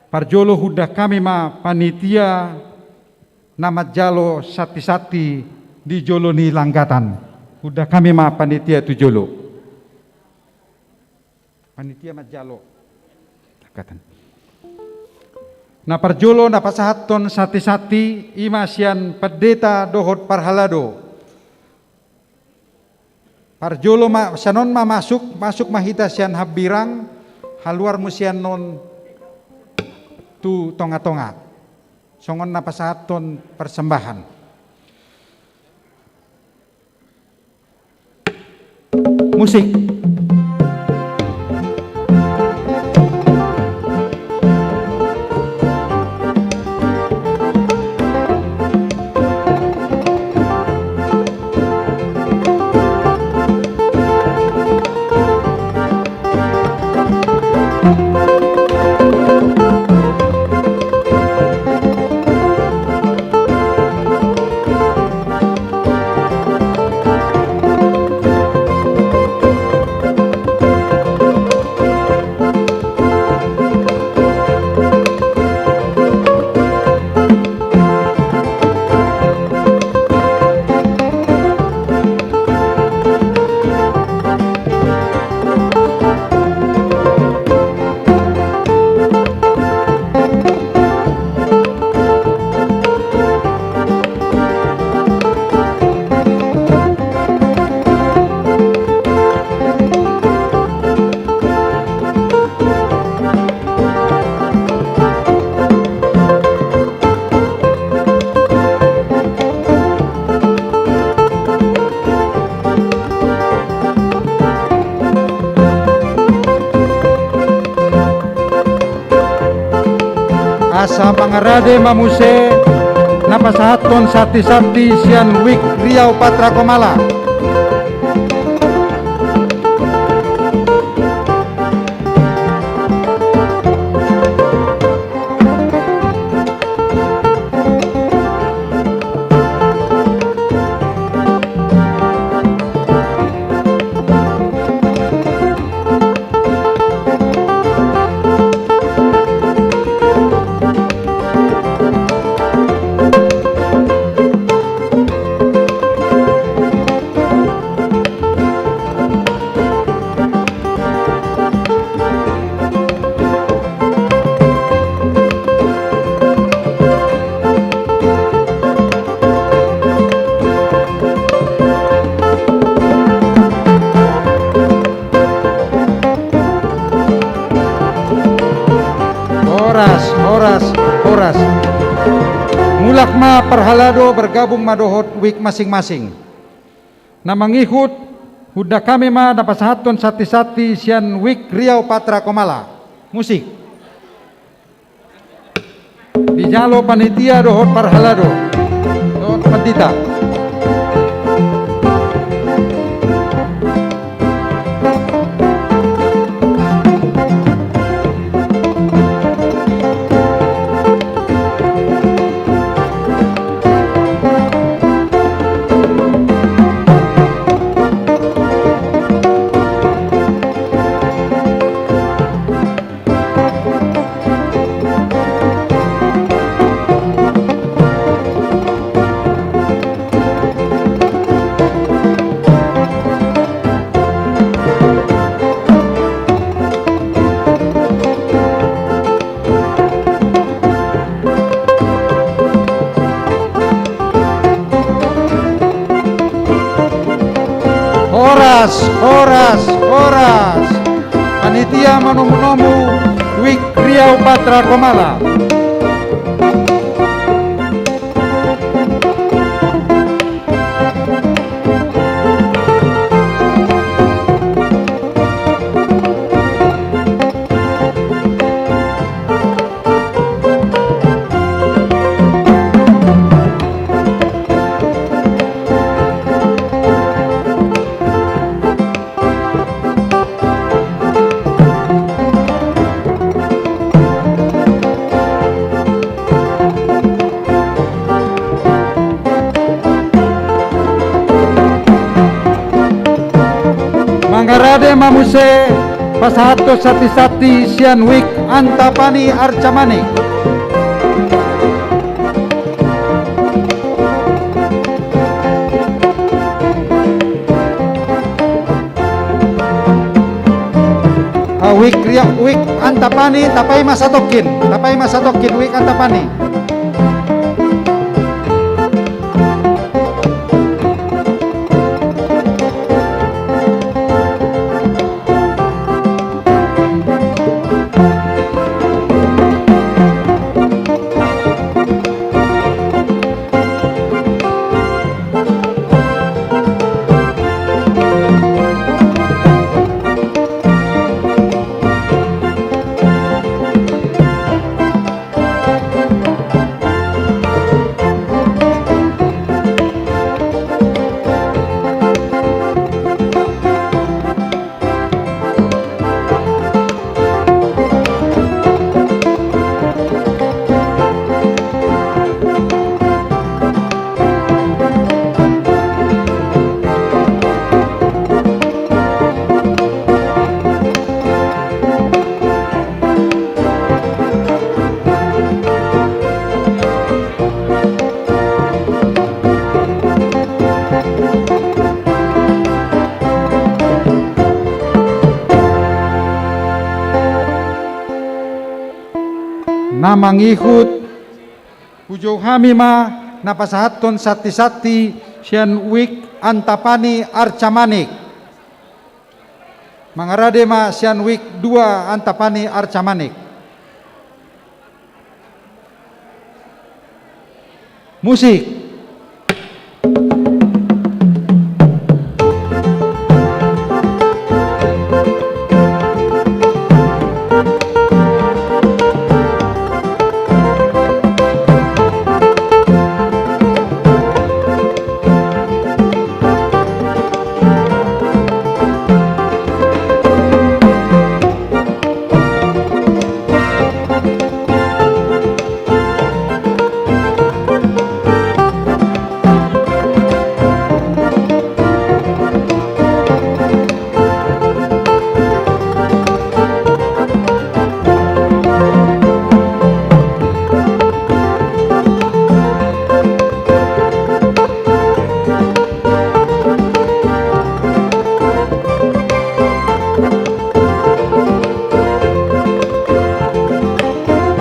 Parjolo huundang hami ma panitia na manjalo santi-santi di jolo ni langgatan. Huundang hami ma panitia tu jolo. Panitia manjalo. Langgatan. Na parjolo na pasahathon santi-santi i ma sian pandita dohot parhalado. Parjolo ma, sian on ma masuk, masuk ma hita sian hambirang, haluar muse sian on tu tonga-tonga. Songon na pasahathon parsembahan. Musik. Asa mangarade ma muse na pasahathon santi-santi sian Wik Riau Patra Komala. Horas, horas, horas. Mulak ma parhalado, bergabung ma dohot wik masing-masing. Na mangihut, huundang hami ma na pasahathon santi-santi sian Wik Riau Patra Komala. Musik. Dijalo panitia dohot parhalado dohot pandita. Horas, horas, horas. Panitia manomu-nomu Wik Riau Patra Komala. Muse pasahathon santi-santi sian Wik Antapani Arcamanik. Ah, Wik Ria-, Wik Antapani, tapaima satongkin, tapaima satongkin, Wik Antapani. Na mangihut, hujou hami ma na pasahathon santi-santi sian Wik Antapani Arcamanik. Mangarade ma sian Wik dua Antapani Arcamanik. Musik.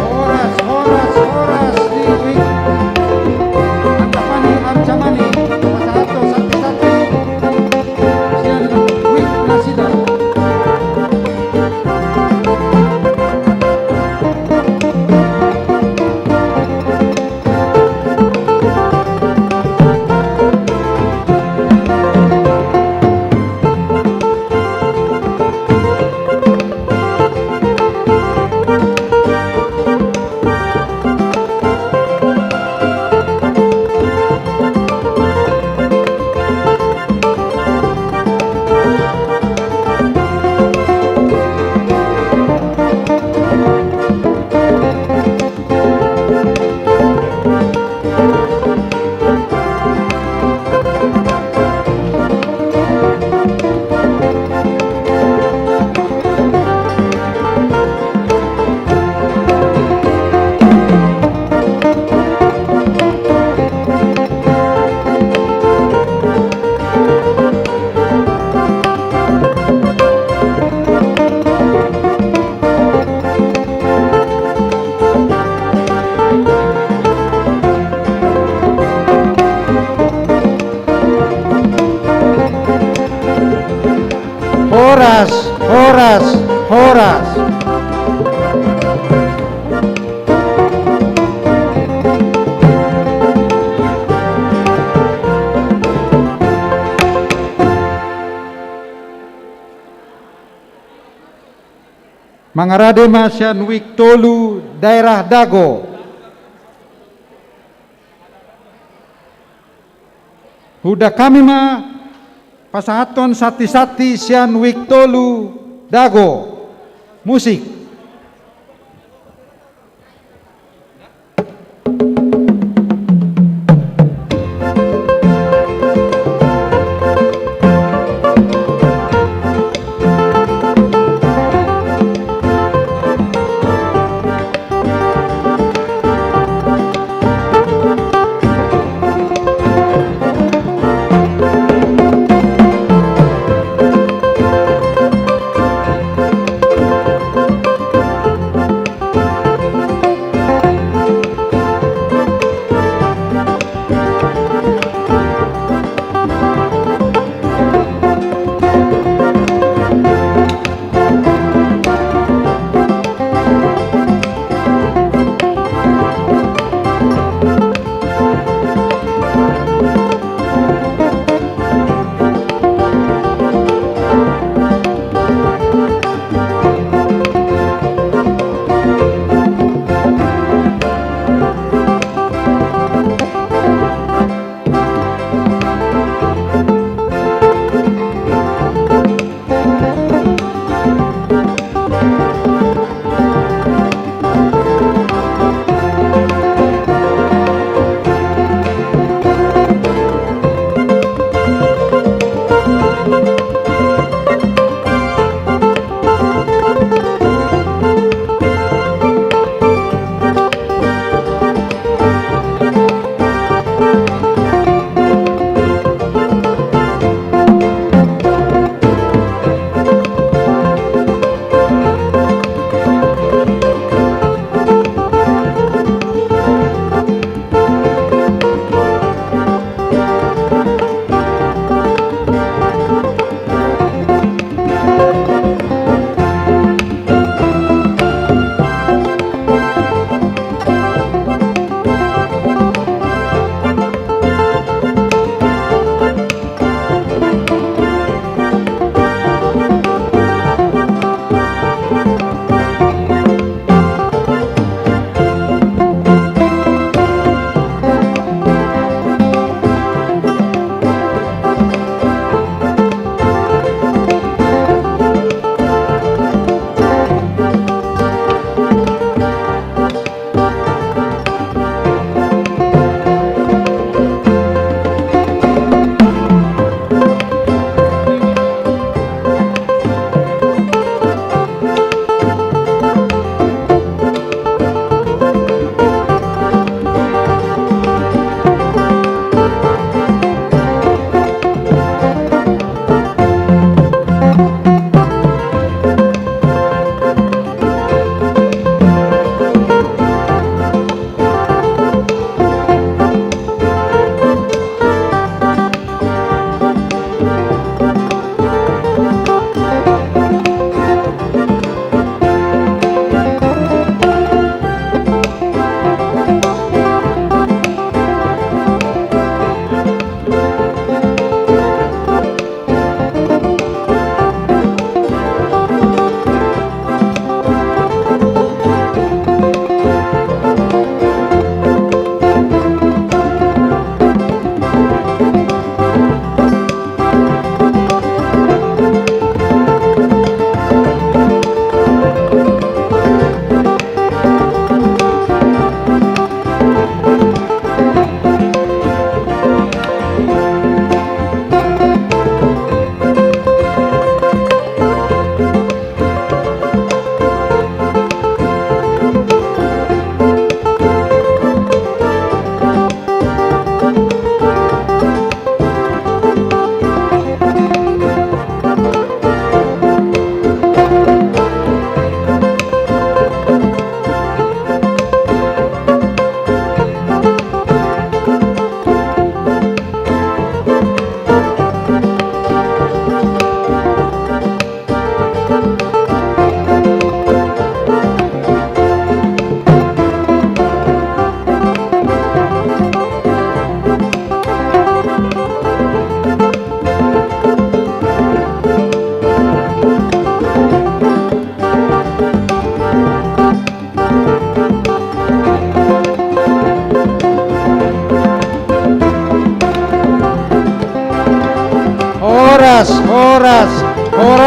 Horas, horas, horas di Wik Antapani Arcamanik, pasahathon santi-santi sian Wik nasida. Horas, horas, horas. Mangarade ma sian Wik tolu daerah Dago. Huda hami ma pasahathon santi-santi sian Wik tolu Dago. Musik.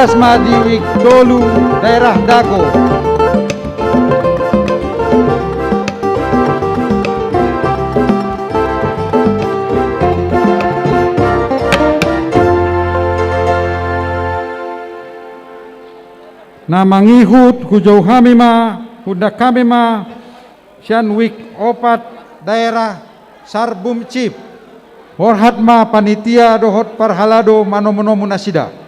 Asma di Wik Tolu, daerah Dago. Na mangihut hujou hami ma, hundang hami ma sian Wik Opat, daerah Sarbumcip. Borhat ma panitia dohot parhalado manomunomu nasida.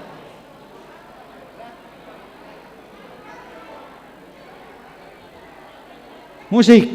Musik.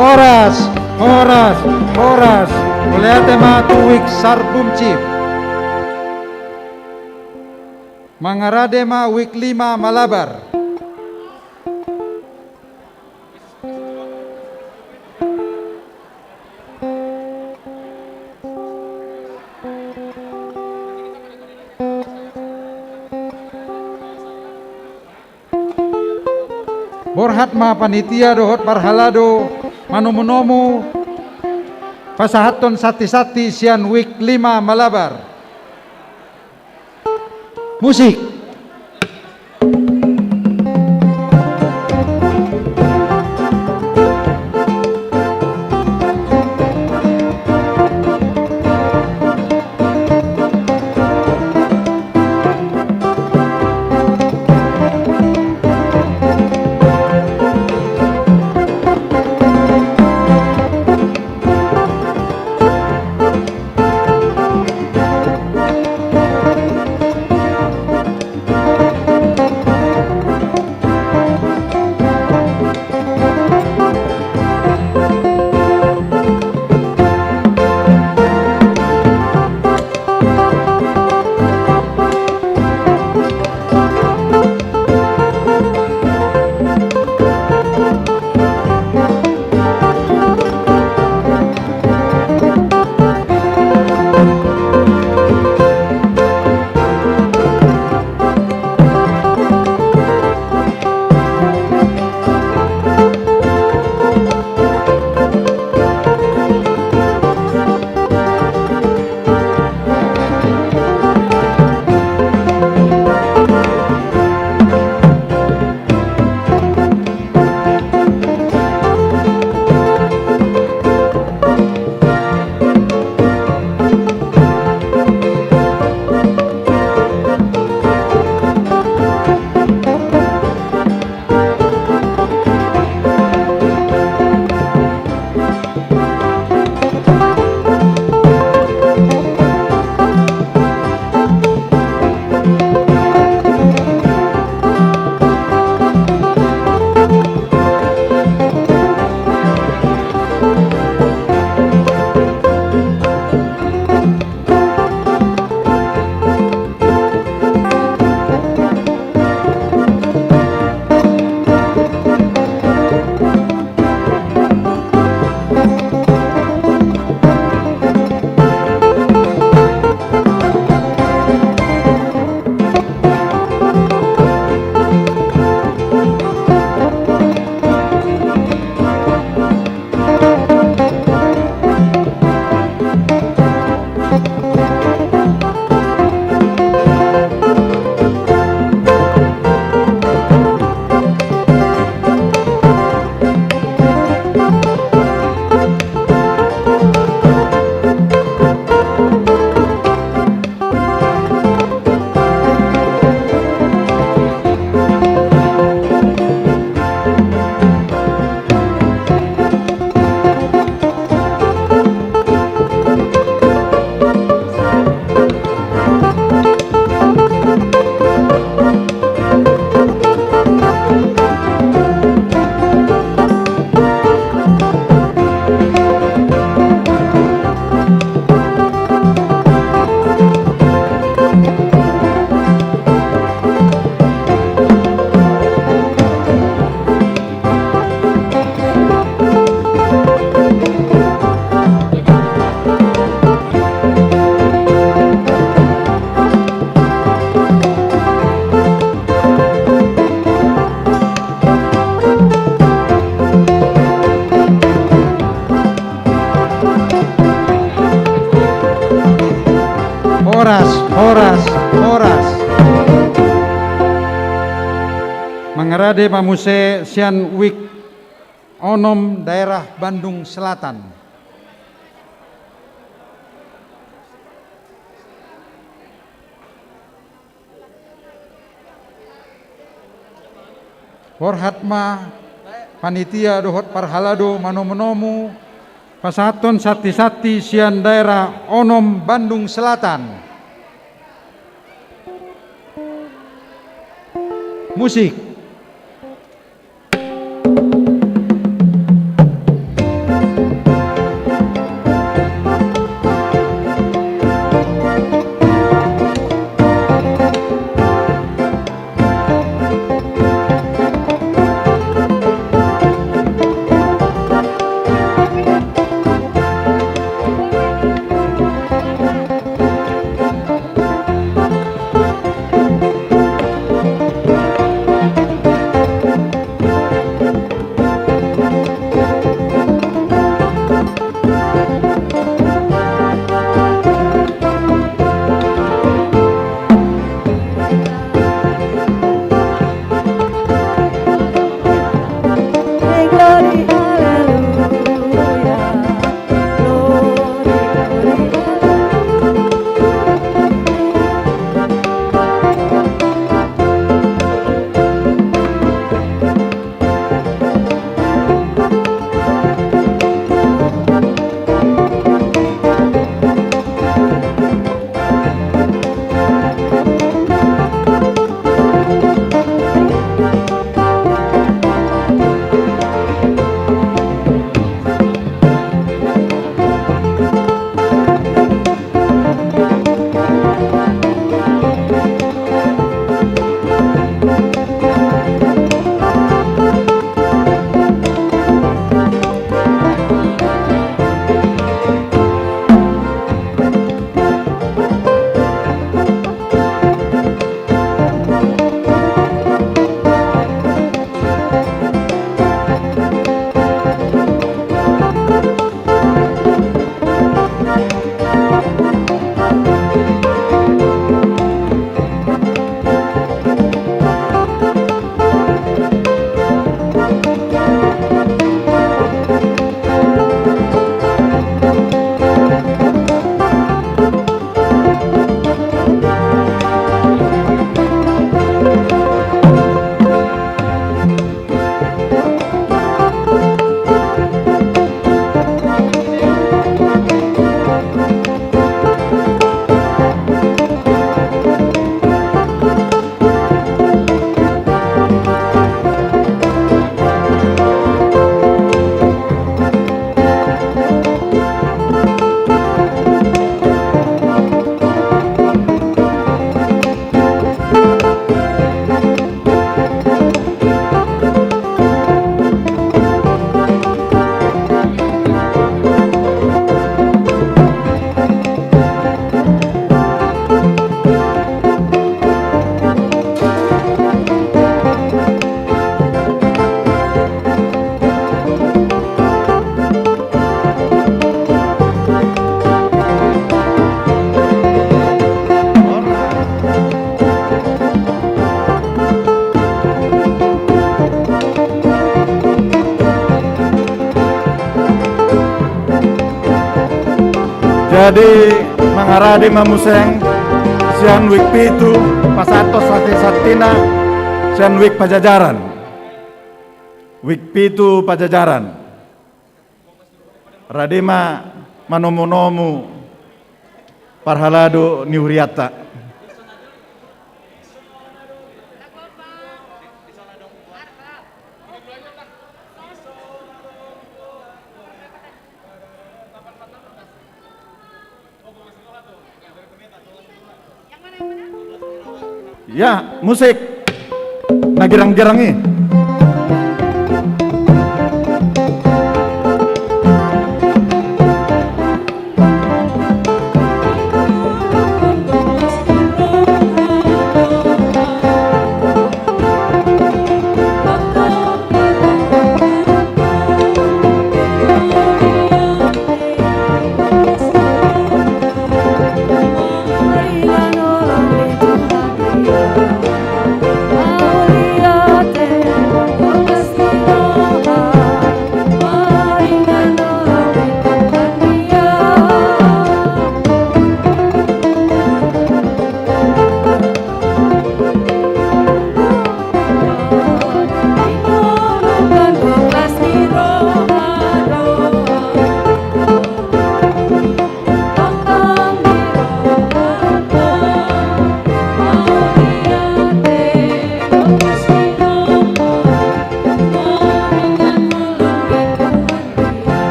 Horas, horas, horas. Mauliate ma tu Wik Sarbumcip. Mangarade ma Wik lima Malabar. Borhat ma panitia dohot parhalado manomunomu pasahathon santisanti sian Wik lima Malabar. Musik. Horas, horas, horas. Mangarade ma muse sian Wik onom daerah Bandung Selatan. Borhat ma panitia dohot parhalado manomunomu pasahathon santisanti sian daerah onom Bandung Selatan. Musik. Jadi, mangarade ma muse sian wijk pitu, pasahat hon santisantina sian wijk Pajajaran. Wijk pitu Pajajaran. Rade ma manomunomu parhalado ni hurianta. Ya, musik. Na girang-girang i.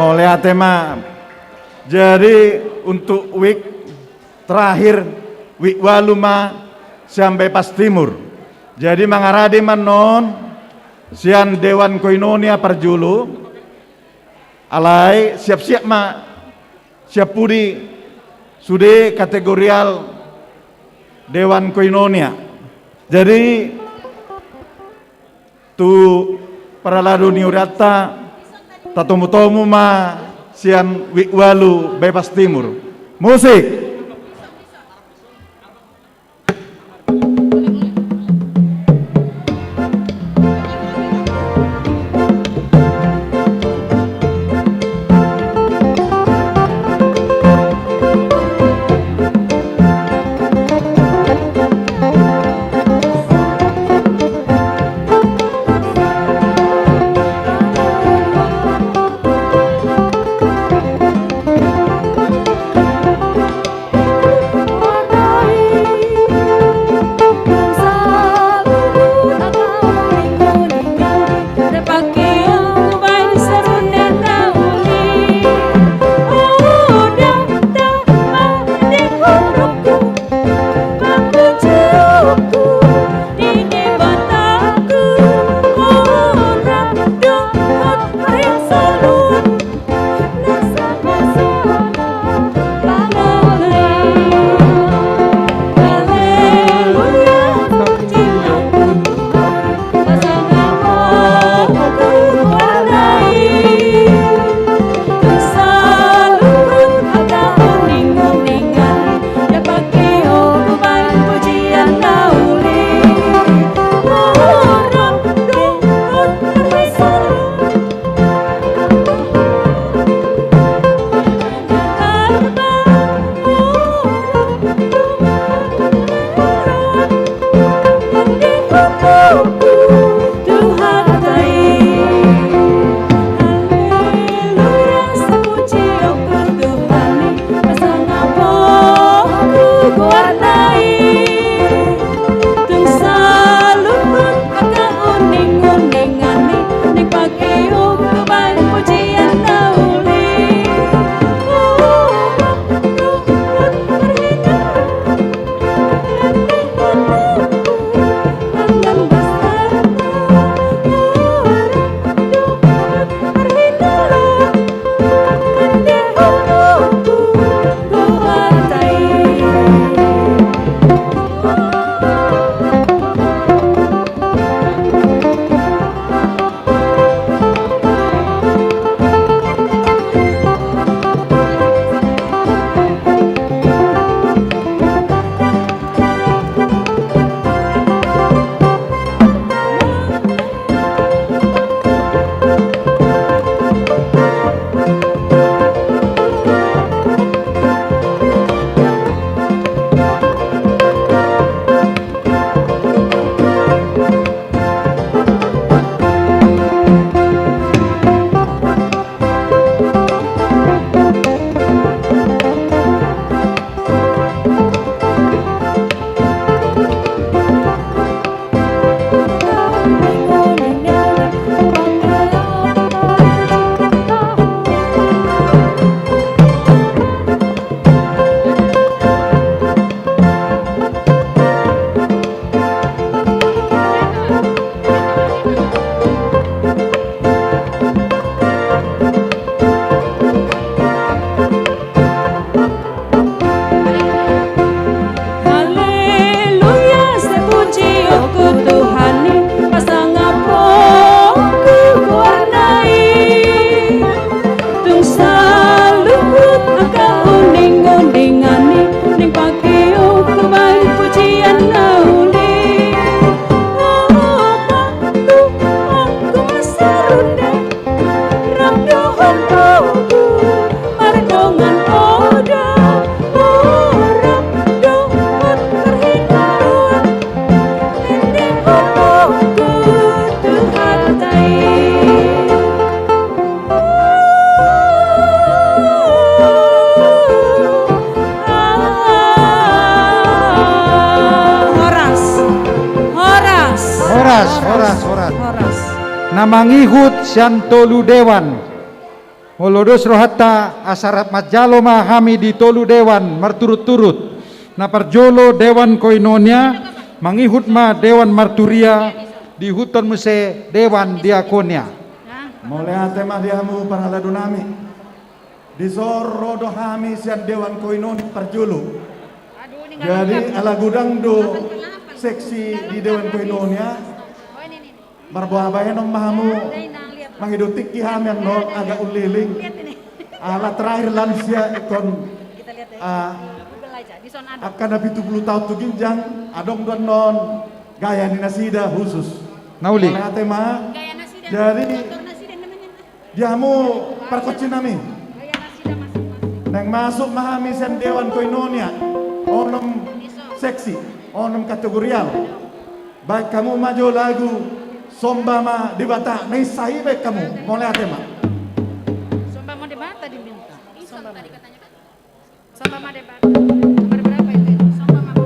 Mauliate ma. Jadi, untuk wijk terakhir, wijk ualu ma sian Bypass Timur. Jadi, mangarade ma annon sian Dewan Koinonia parjolo. Alai siap-siap ma sian pudi sude kategorial Dewan Koinonia. Jadi, tu parhalado ni hurianta, tatomu-tomu ma sian wijk ualu Bypass Timur. Musik. Tuhanta i. Haleluya, sapujion tu Tuhan i, pasangap goarna i. Tung saluhut angka uninguningan i, naeng pangkeonku baen pujian na uli. Haleluya, sapujion tu Tuhan i, pasangap goarna i. Tung saluhut angka uninguningan i, naeng pangkeonku baen pujian na uli. Ombak tu ombak ma sarundang, rap dohot bogu mardongan odol, rap dohot parhitean, ende ombak tu Tuhanta i. Horas. Horas. Horas, horas, horas. Horas. Na mangihut sian tolu dewan. Molo dos rohanta, asa rap manjalo ma hami di tolu dewan marturut-turut. Na parjolo dewan koinonia, mangihut ma dewan marturia, diihuthon muse dewan diakonia. Mauliate ma di hamu parhalado nami. Dison ro do hami sian dewan koinonia parjolo. Jadi ala godang do seksi di dewan koinonia, marboa bahenon ma hamu mangido tingki hami annon agak ulliling. Ala terakhir lansia ingkon, ah, angka na pitu pulu taon tu ginjang, adong do annon gaya ni nasida khusus. Na uli. Mauliate ma. Jadi di hamu parkonsi nami, naeng masuk ma hami sian dewan koinonia, onom seksi, onom kategorial. Baen hamu ma jo lagu Somba ma Debata, na insa i baen hamu. Mauliate ma. Somba ma Debata diminta. Somba ma. Somba ma Debata. Nomor berapa itu? Somba ma.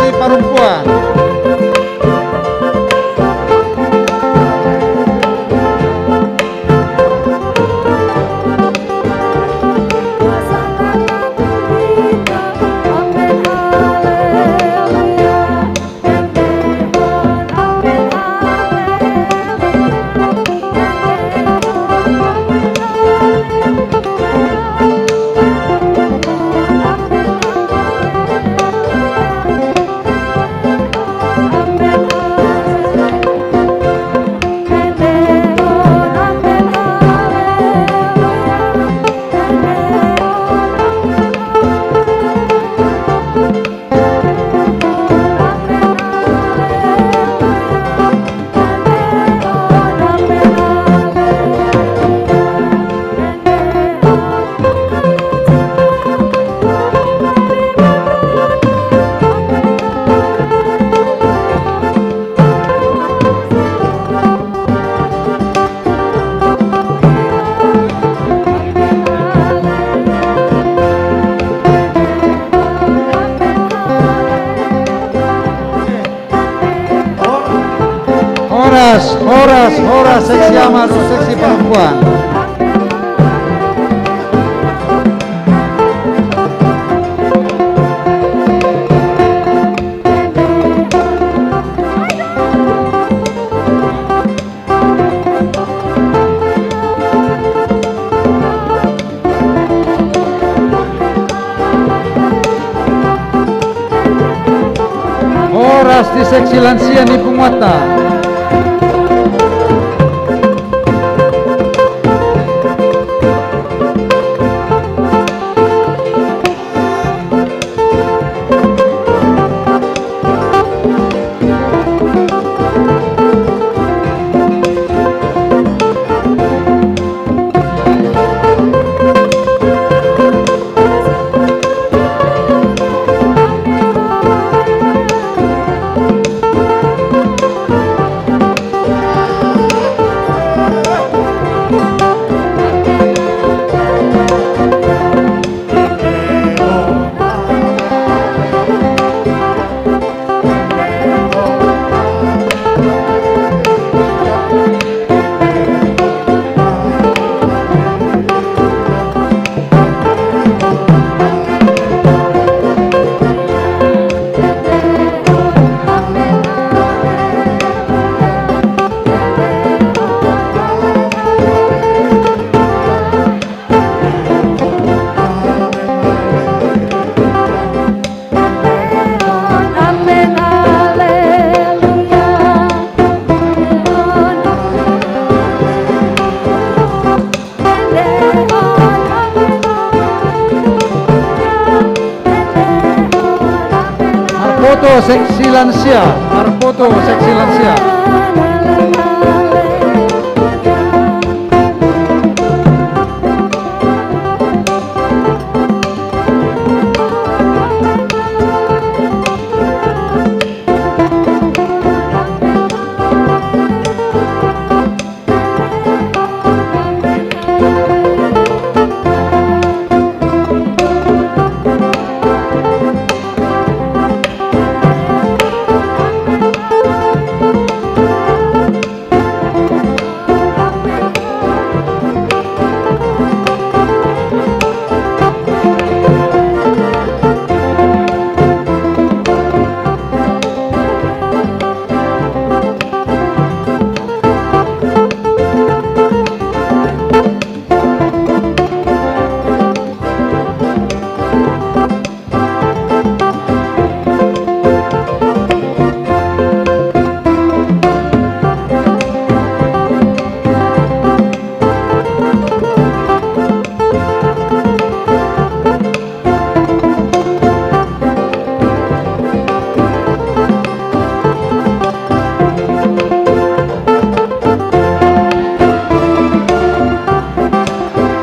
Parompuan. Horas, horas, horas, seksi ama dohot seksi parompuan. Horas di seksi lansia ni punguanta. Marpoto seksi lansia, marpoto seksi lansia.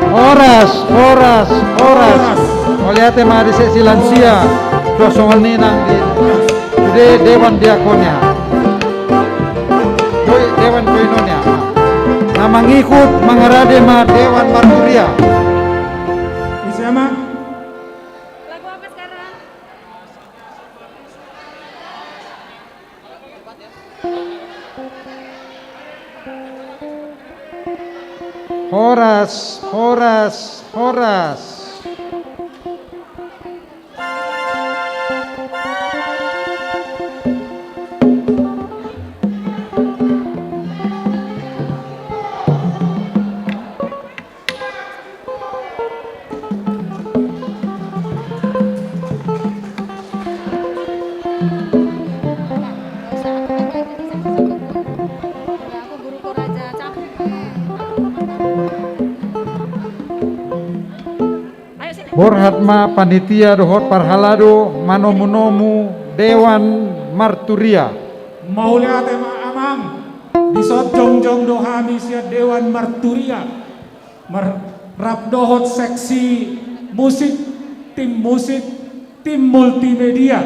Horas, horas, horas. Mauliate ma di seksi lansia. Sude songon i nang di sude Dewan Diakonia dohot Dewan Koinonia. Na mangihut mangarade ma Dewan Marturia. Ise ma? Lagu apa sekarang? Horas, horas, horas. Borhat ma panitia dohot parhalado manomunomu Dewan Marturia. Mauliate ma amang, dison jongjong do hami sian Dewan Marturia. Mar-, rap dohot seksi musik, tim musik, tim multimedia.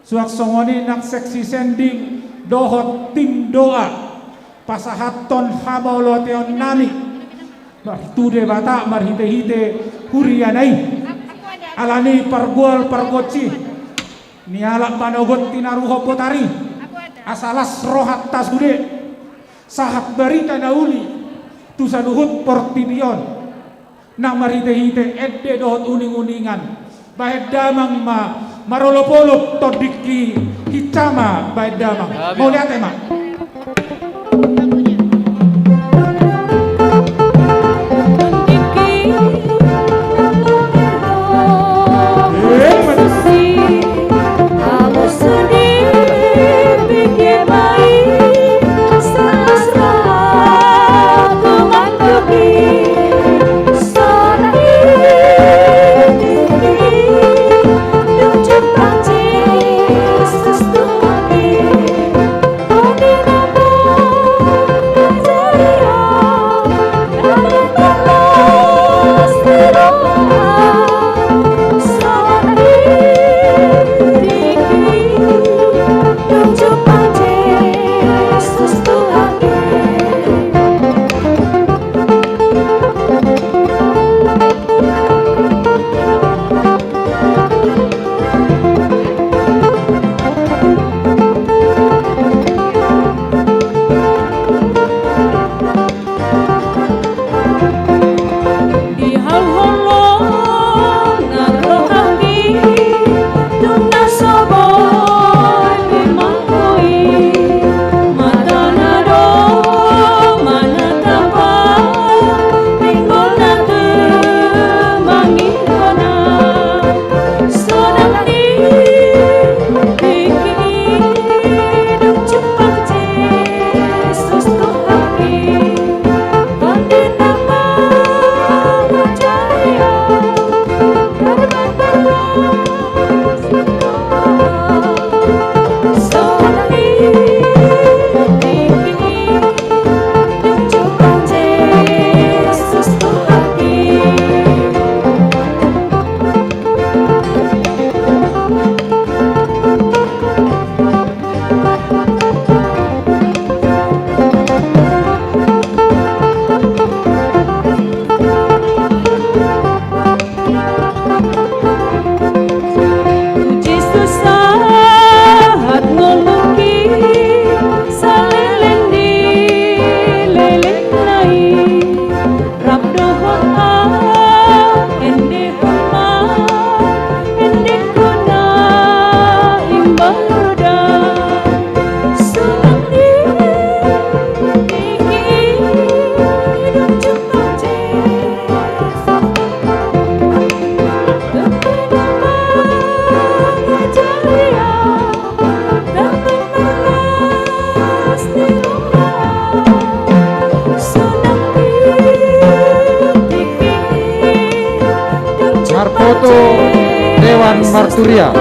Suang songon i nang seksi sending dohot tim doa, pasahathon hamauliateonnami tu Debata marhitehite huriana i. Alani pargual pargonsi ni halak manogot tinaruhon botari, asa las rohanta sude sahat barita na uli tu saluhut portibi on. Nang marhitehite ende dohot uninguningan, bahen damang ma marolopolop, tondingki hinsa ma bahen damang. Mauliate ma. Marfoto Dewan Marturia.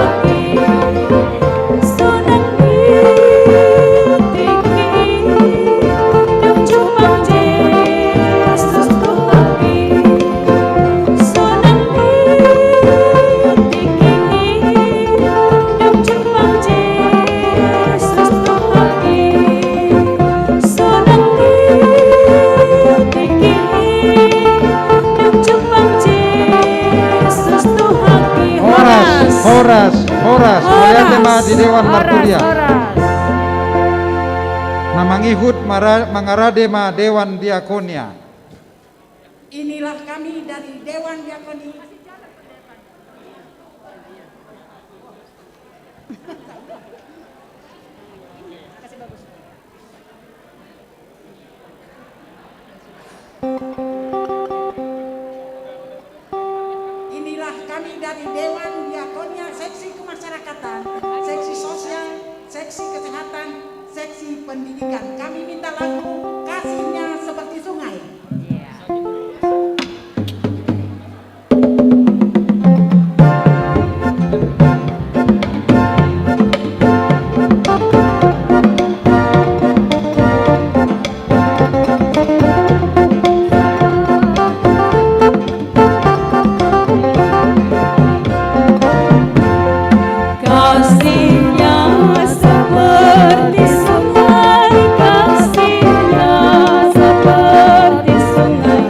Horas, horas, horas. Mauliate ma di Dewan Marturia. Horas, horas. Na mangihut mara-, mangarade ma Dewan Diakonia. Inilah kami dari Dewan Diakonia. Inilah kami dari Dewan Diakonia, Seksi Kemasyarakatan, Seksi Sosial, Seksi Kesehatan, Seksi Pendidikan. Kami minta lagu Kasihnya Seperti Sungai. Kasihnya seperti sungai, kasihnya seperti sungai,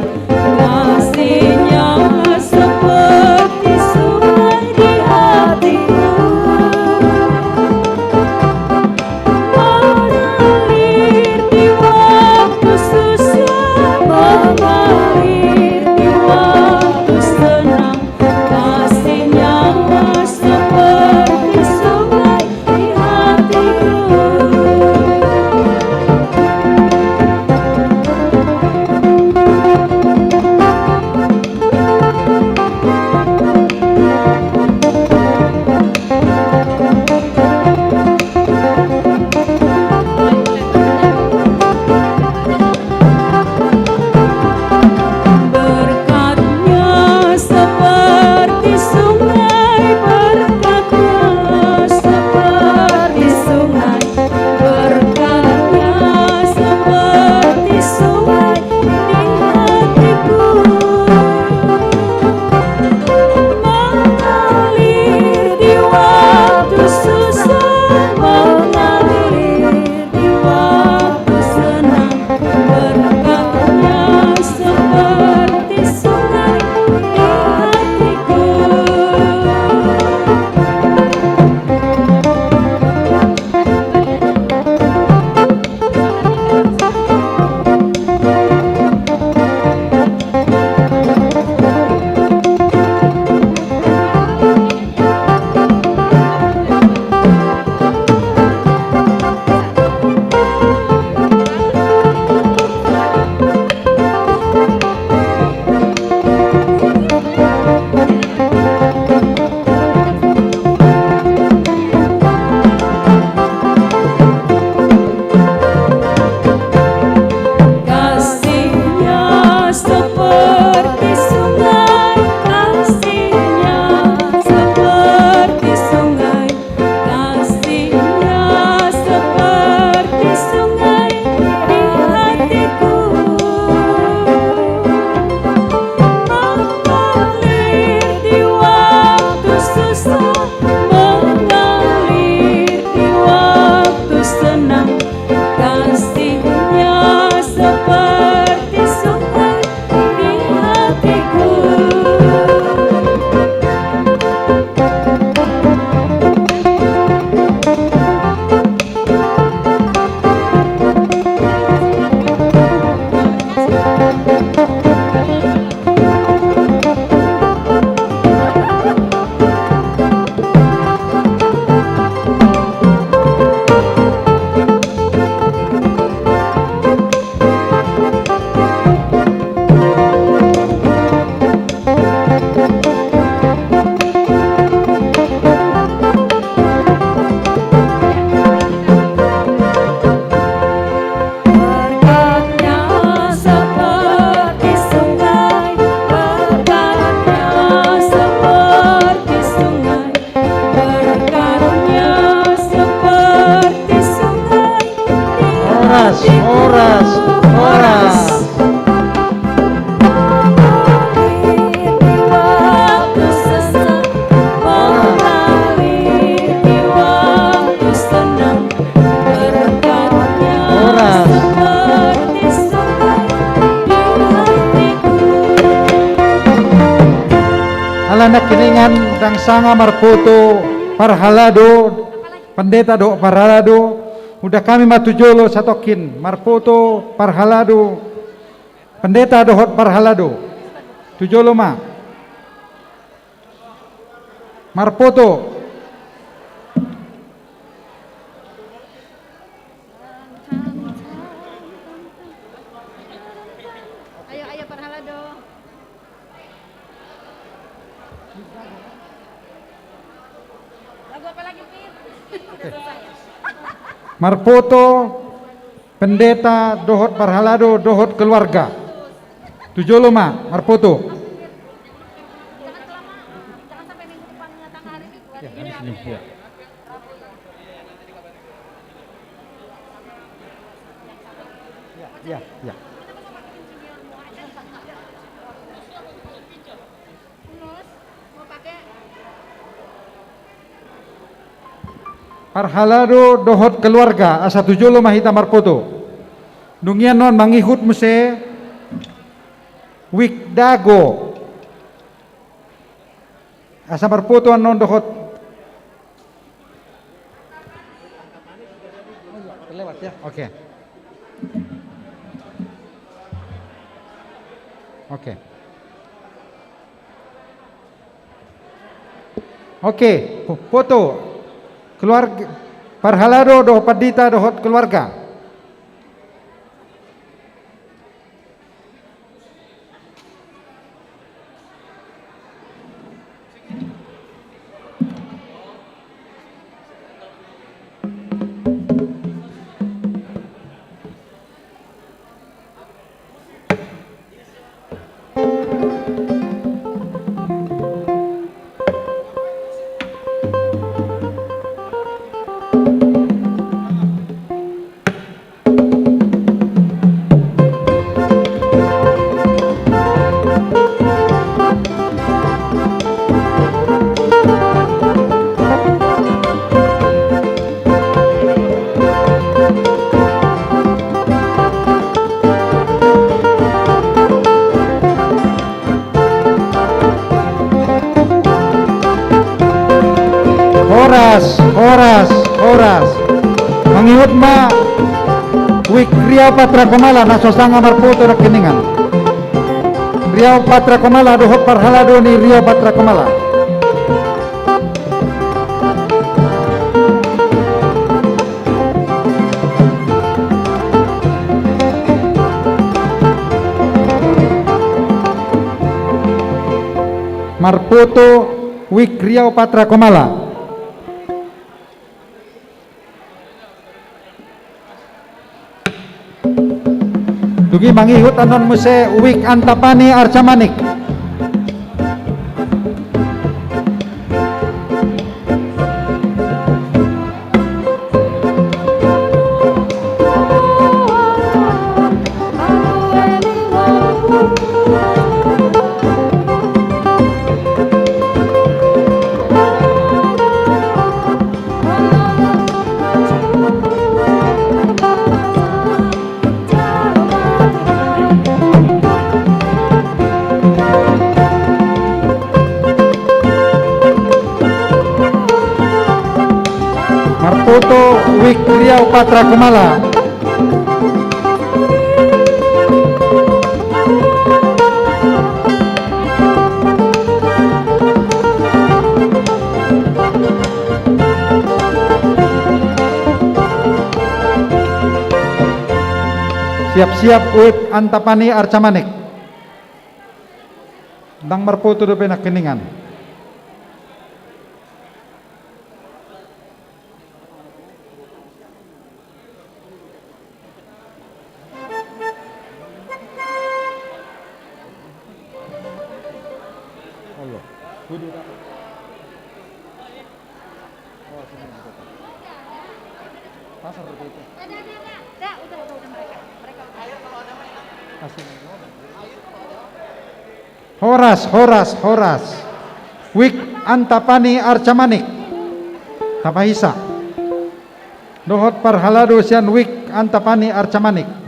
kasihnya seperti sungai di hatiku. Mengalir di waktu susah, mengalir di waktu senang, kasihnya seperti sungai di hatiku. Berkatnya seperti sungai, berkatnya seperti sungai, berkatnya seperti sungai di hatiku. Mengalir di waktu susah, mengalir di waktu senang, berkatnya seperti sungai di hatiku. Kasihnya seperti sungai, kasihnya seperti sungai, kasihnya seperti sungai di hatiku. Mengalir di waktu susah, mengalir di waktu senang, kasihnya seperti sungai di hatiku. Berkatnya seperti sungai, berkatnya seperti sungai, berkatnya seperti sungai. Horas, horas, horas. Mengalir di waktu susah, mengalir di waktu senang, berkatnya seperti sungai di hatiku. Ala nangkiningan, ndang sanga marfoto parhalado, pandita dohot parhalado, Undang hami ma tu jolo satongkin, marpoto parhalado, pendeta dohot parhalado. Tu jolo ma. Marpoto. Ayo, ayo, parhalado. Lagu apa lagi, Pit? Oke. Marpoto, pendeta, dohot parhalado, dohot keluarga. Tu jolo ma, marpoto. Jangan kelamaan. Jangan sampai minggu depan, tengah hari, Pit. Ya, ini sini, ya. Ya, ya, ya. Parhalado dohot keluarga, asa tu jolo ma hita marpoto. Dung i annon mangihut muse Wik Dago. Asa marpoto annon dohot. Terlewat, ya. Oke. Oke. Oke, po-, poto. Keluarga, parhalado dohot pandita dohot keluarga. Horas, horas, horas. Mangihut ma Wik Riau Patra Kumala, na so sanga marpoto nangkiningan. Riau Patra Kumala, dohot parhalado ni Riau Patra Kumala. Marpoto Wik Riau Patra Kumala. Dung i mangihut annon muse Wik Antapani Arca Manik. Marpoto Wik Riau Patra Kumala. Siap-siap Wik Antapani Arca Manik. Ndang marpoto dope nangkiningan. Horas, horas, horas. Wik Antapani Arca Manik. Tapahisa. Dohot parhalado sian Wik Antapani Arca Manik.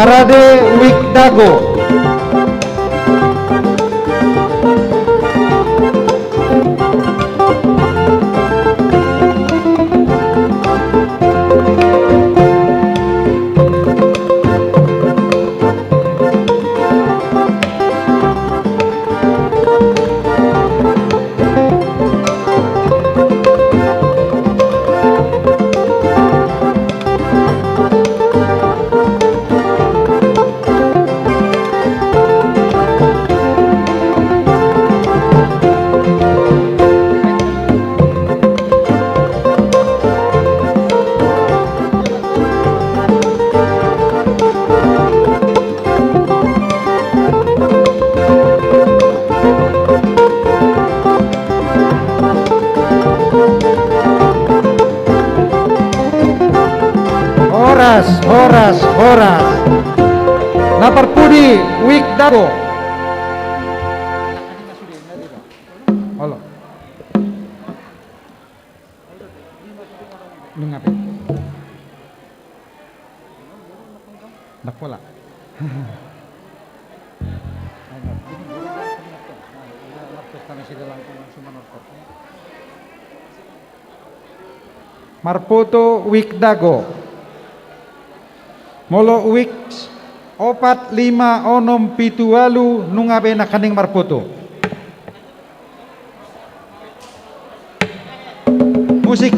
Parade Wijk Dago. Horas, horas, horas. Na parpudi Wijk Dago. Olo. Nunga pe. Ndak pola. Marpoto Wijk Dago. Molo Wijk opat, lima, onom, pitu, ualu, nunga be nangkaning marpoto. Musik.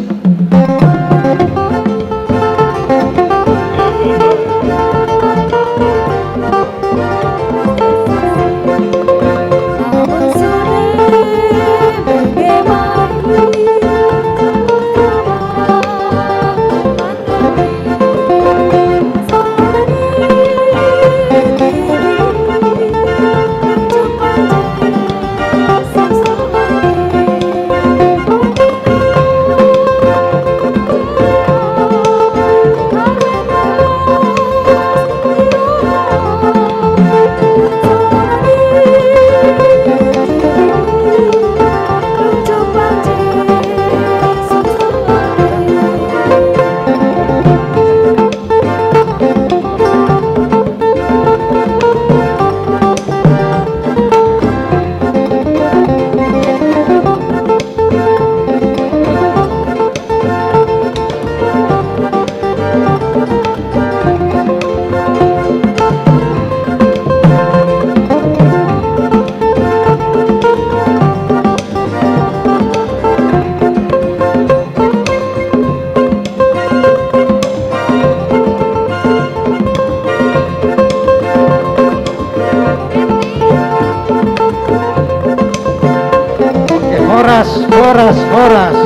Oke, horas, horas, horas.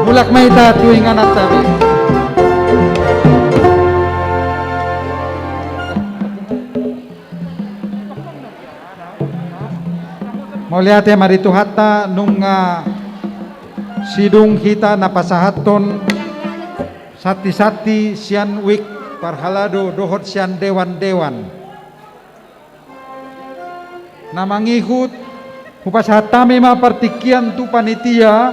Mulak ma hita tu ingananta be. Mauliate ma di Tuhanta, nunga sidung hita na pasahathon santi-santi sian Wijk Parhalado dohot sian dewan-dewan. Na mangihut, hupasahat hami ma partingkian tu panitia,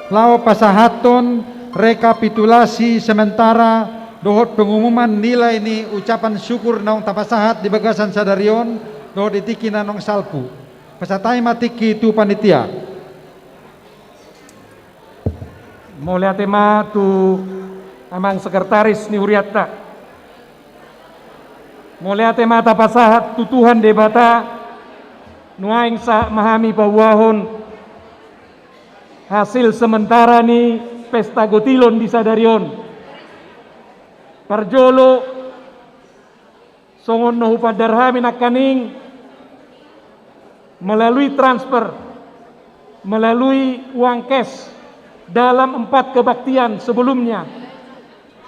laho pasahathon rekapitulasi sementara dohot pengumuman nilai ni ucapan syukur naung tapasahat di bagasan sadari on dohot di tingki na naung salpu. Pasahat hami ma tingki tu panitia. Mauliate ma tu amang sekretaris ni hurianta. Mauliate ma tapasahat tu Tuhan Debata, nuaeng sahat ma hami paboahon hasil sementara ni pesta gotilon di sadari on. Parjolo, songon na hupandar hami nangkaning, melalui transfer, melalui uang cash dalam empat kebaktian sebelumnya,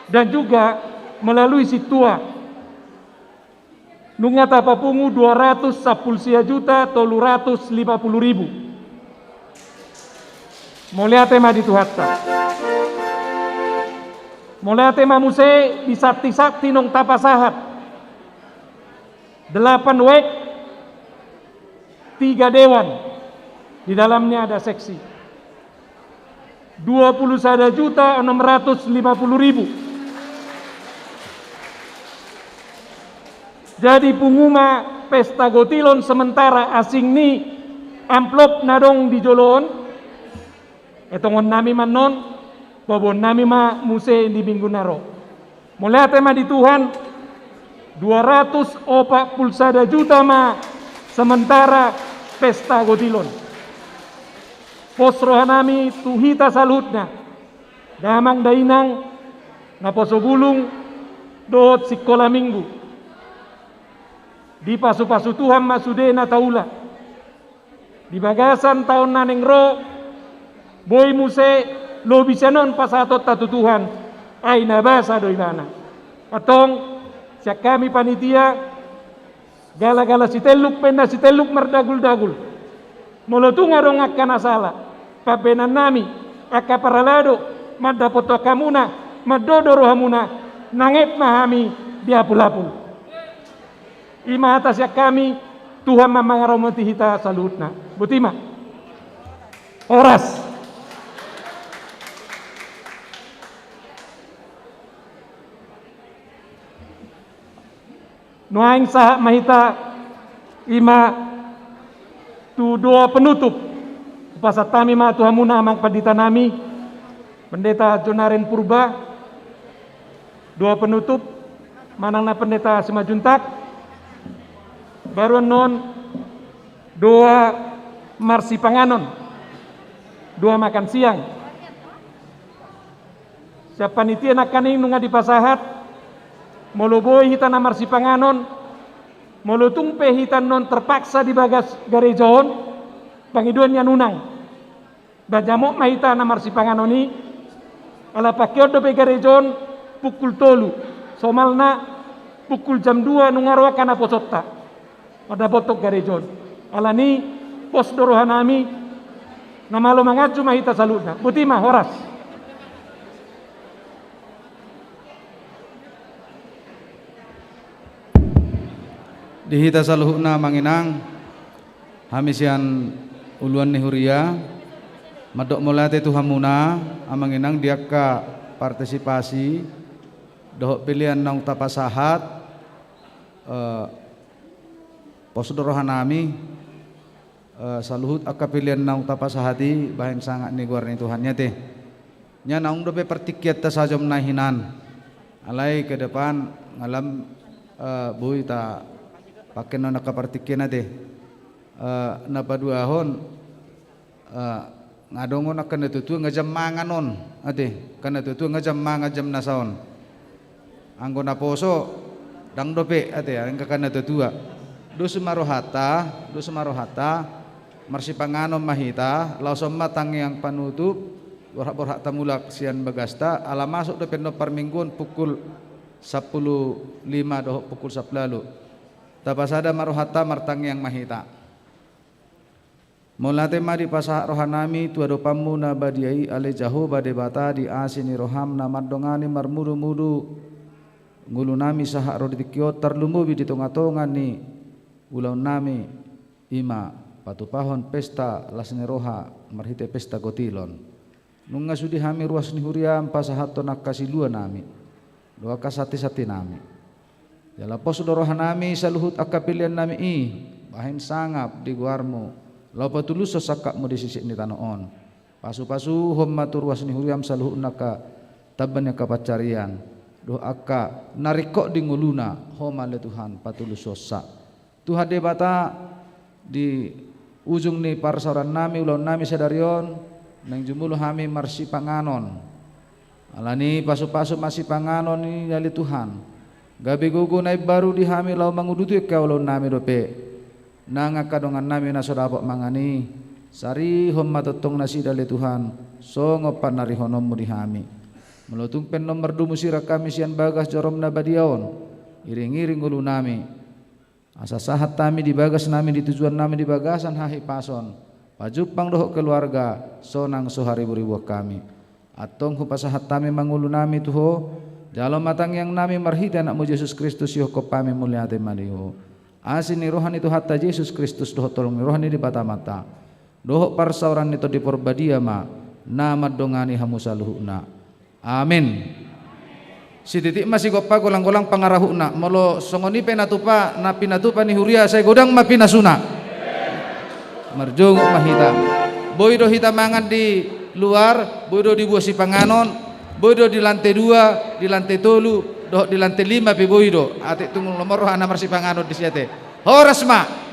dan juga melalui sintua, nunga tapapungu dua ratus sampulu sia juta tolu ratus lima pulu ribu. Mauliate ma di Tuhanta. Mauliate ma muse di santi-santi naung tapasahat. Delapan wijk, tiga dewan, di dalamnya ada seksi. Dua pulu sada juta enam ratus lima pulu ribu. Jadi pungu ma pesta gotilon sementara asing ni amplop na adong di jolo on. Etongonnami ma annon, paboannami ma muse di minggu na ro. Mauliate ma di Tuhan, dua ratus opat puluh sada juta ma sementara pesta gotilon. Pos rohanami tu hita saluhutna, damang dainang, naposo bulung dohot sikola minggu. Dipasupasu Tuhan ma sude na taula. Di bagasan taon na naeng ro, boi muse lobi sian on pasahatonta tu Tuhan, ai na basa do ibana. Antong, sian hami panitia, galagala sitelluk pe na sitelluk mardaguldagul. Molo tung adong angka na sala, pambahenannami, angka parhalado, mandapothon hamuna, mandodo rohamuna, nanget ma hami di apulapul. I ma hata sian hami, Tuhan ma mangaramoti hita saluhutna. Boti ma. Horas. Nuaeng sahat ma hita i ma tu doa penutup. Hupasahat hami ma tu hamuna amang panditanami, Pendeta Jonaren Purba, doa penutup, manang na Pendeta Simanjuntak, baru annon doa marsipanganon, doa makan siang. Sian panitia nangkaning nunga dipasahat, molo boi hita na marsipanganon, molo tung pe hita annon terpaksa di bagas gareja on, pangidoan ni anunang. Ba jamot ma hita na marsipanganon i, ala pangkeon dope gareja on pukul tolu, somalna pukul jam dua nunga ro angka naposonta. Mandapothon gareja on. Alani, pos do rohanami, na malo manganju ma hita saluhutna. Boti ma, horas. Di hita saluhutna amang inang, hami sian uluan ni huria, mandok mauliate tu hamuna, amang inang di angka partisipasi, dohot pelean naung tapasahat, eh, pos do rohanami, eh, saluhut angka pelean naung tapasahat i bahen sangap ni goar ni Tuhan i ate. Ia naung dope partingkianta sajom na hinan. Alai ke depan nga lam, eh, boi tapangkenon angka partingkian ate. Eh, na paduahon, eh, nga adong on angka na tuatua nga jam mangan on, ate, angka na tuatua nga jam mangan jam na saon. Anggo naposo, ndang dope, ate, angka na tuatua. Dos ma rohanta, dos ma rohanta, marsipanganon ma hita, laos on ma tangiang panutup, borhat-borhatta mulak sian bagasta, ala masuk dope annon parmingguon pukul sampulu lima dohot pukul sampulu ualu. Tapasada ma rohanta, martangiang ma hita. Mauliate ma dipasahat rohanami tu adopanmu na badia i, ale Jahowa Debata, di asi ni roham na mandongani marmudu-mudu ngolunami sahat ro di tingki on, tarlumobi di tonga-tonga ni ulaonnami, i ma patupahon pesta las ni roha marhite pesta gotilon. Nunga sude hami ruas ni huriam pasahathon angka siluanami dohot angka santi-santinami. Jala pos do rohanami saluhut angka peleannami i bahen sangap di goarmu, laho patulushon sangkapmu di sisik ni tano on. Pasu-pasuhon ma tu ruas ni huriam saluhutna angka tamba ni angka pansarian dohot angka na ringkot di ngoluna, Ho ma ale Tuhan patulushonsa. Tuhan Debata, di ujung ni parsaorannami, ulaonnami sadari on, naeng jumolo hami marsipanganon. Alani pasu-pasu ma sipanganon i ale Tuhan, gabe gogo na imbaru di hami laho manguduti angka ulaonnami dope. Nang angka dongannami na so dapot mangan i, sarihon ma tongtong nasida ale Tuhan, songon pannarihononmu di hami. Molo tung pe annon mardomu sirang hami sian bagas jorom na badia on, iring-iring ngolunami. Asa sahat hami di bagasnami, di tujuannami di bagasan hahipason, pajumpang dohot keluarga, sonang so hariburibuan hami. Antong hupasahat hami ma ngolunami tu Ho, jalo ma tangiangnami marhite Anakmu Jesus Kristus, ihophop hami mauliate ma di Ho. Asi ni roha ni Tuhanta Jesus Kristus dohot holong ni roha ni Debata Amanta dohot parsaoran ni Tondi Parbadia ma na mandongani hamu saluhutna. Amen. Sititik ma sigompa, golang-golang pangarahutna. Molo songon i pe na tupa, na pinatupa ni huria, sai godang ma pinasuna. Marjongok ma hita. Boi do hita mangan di luar, boi do di boan sipanganon, boi do di lante dua, di lante tolu, dohot di lante lima pe boi do. Atik tung lomo roha na marsipanganon disi ate. Horas ma.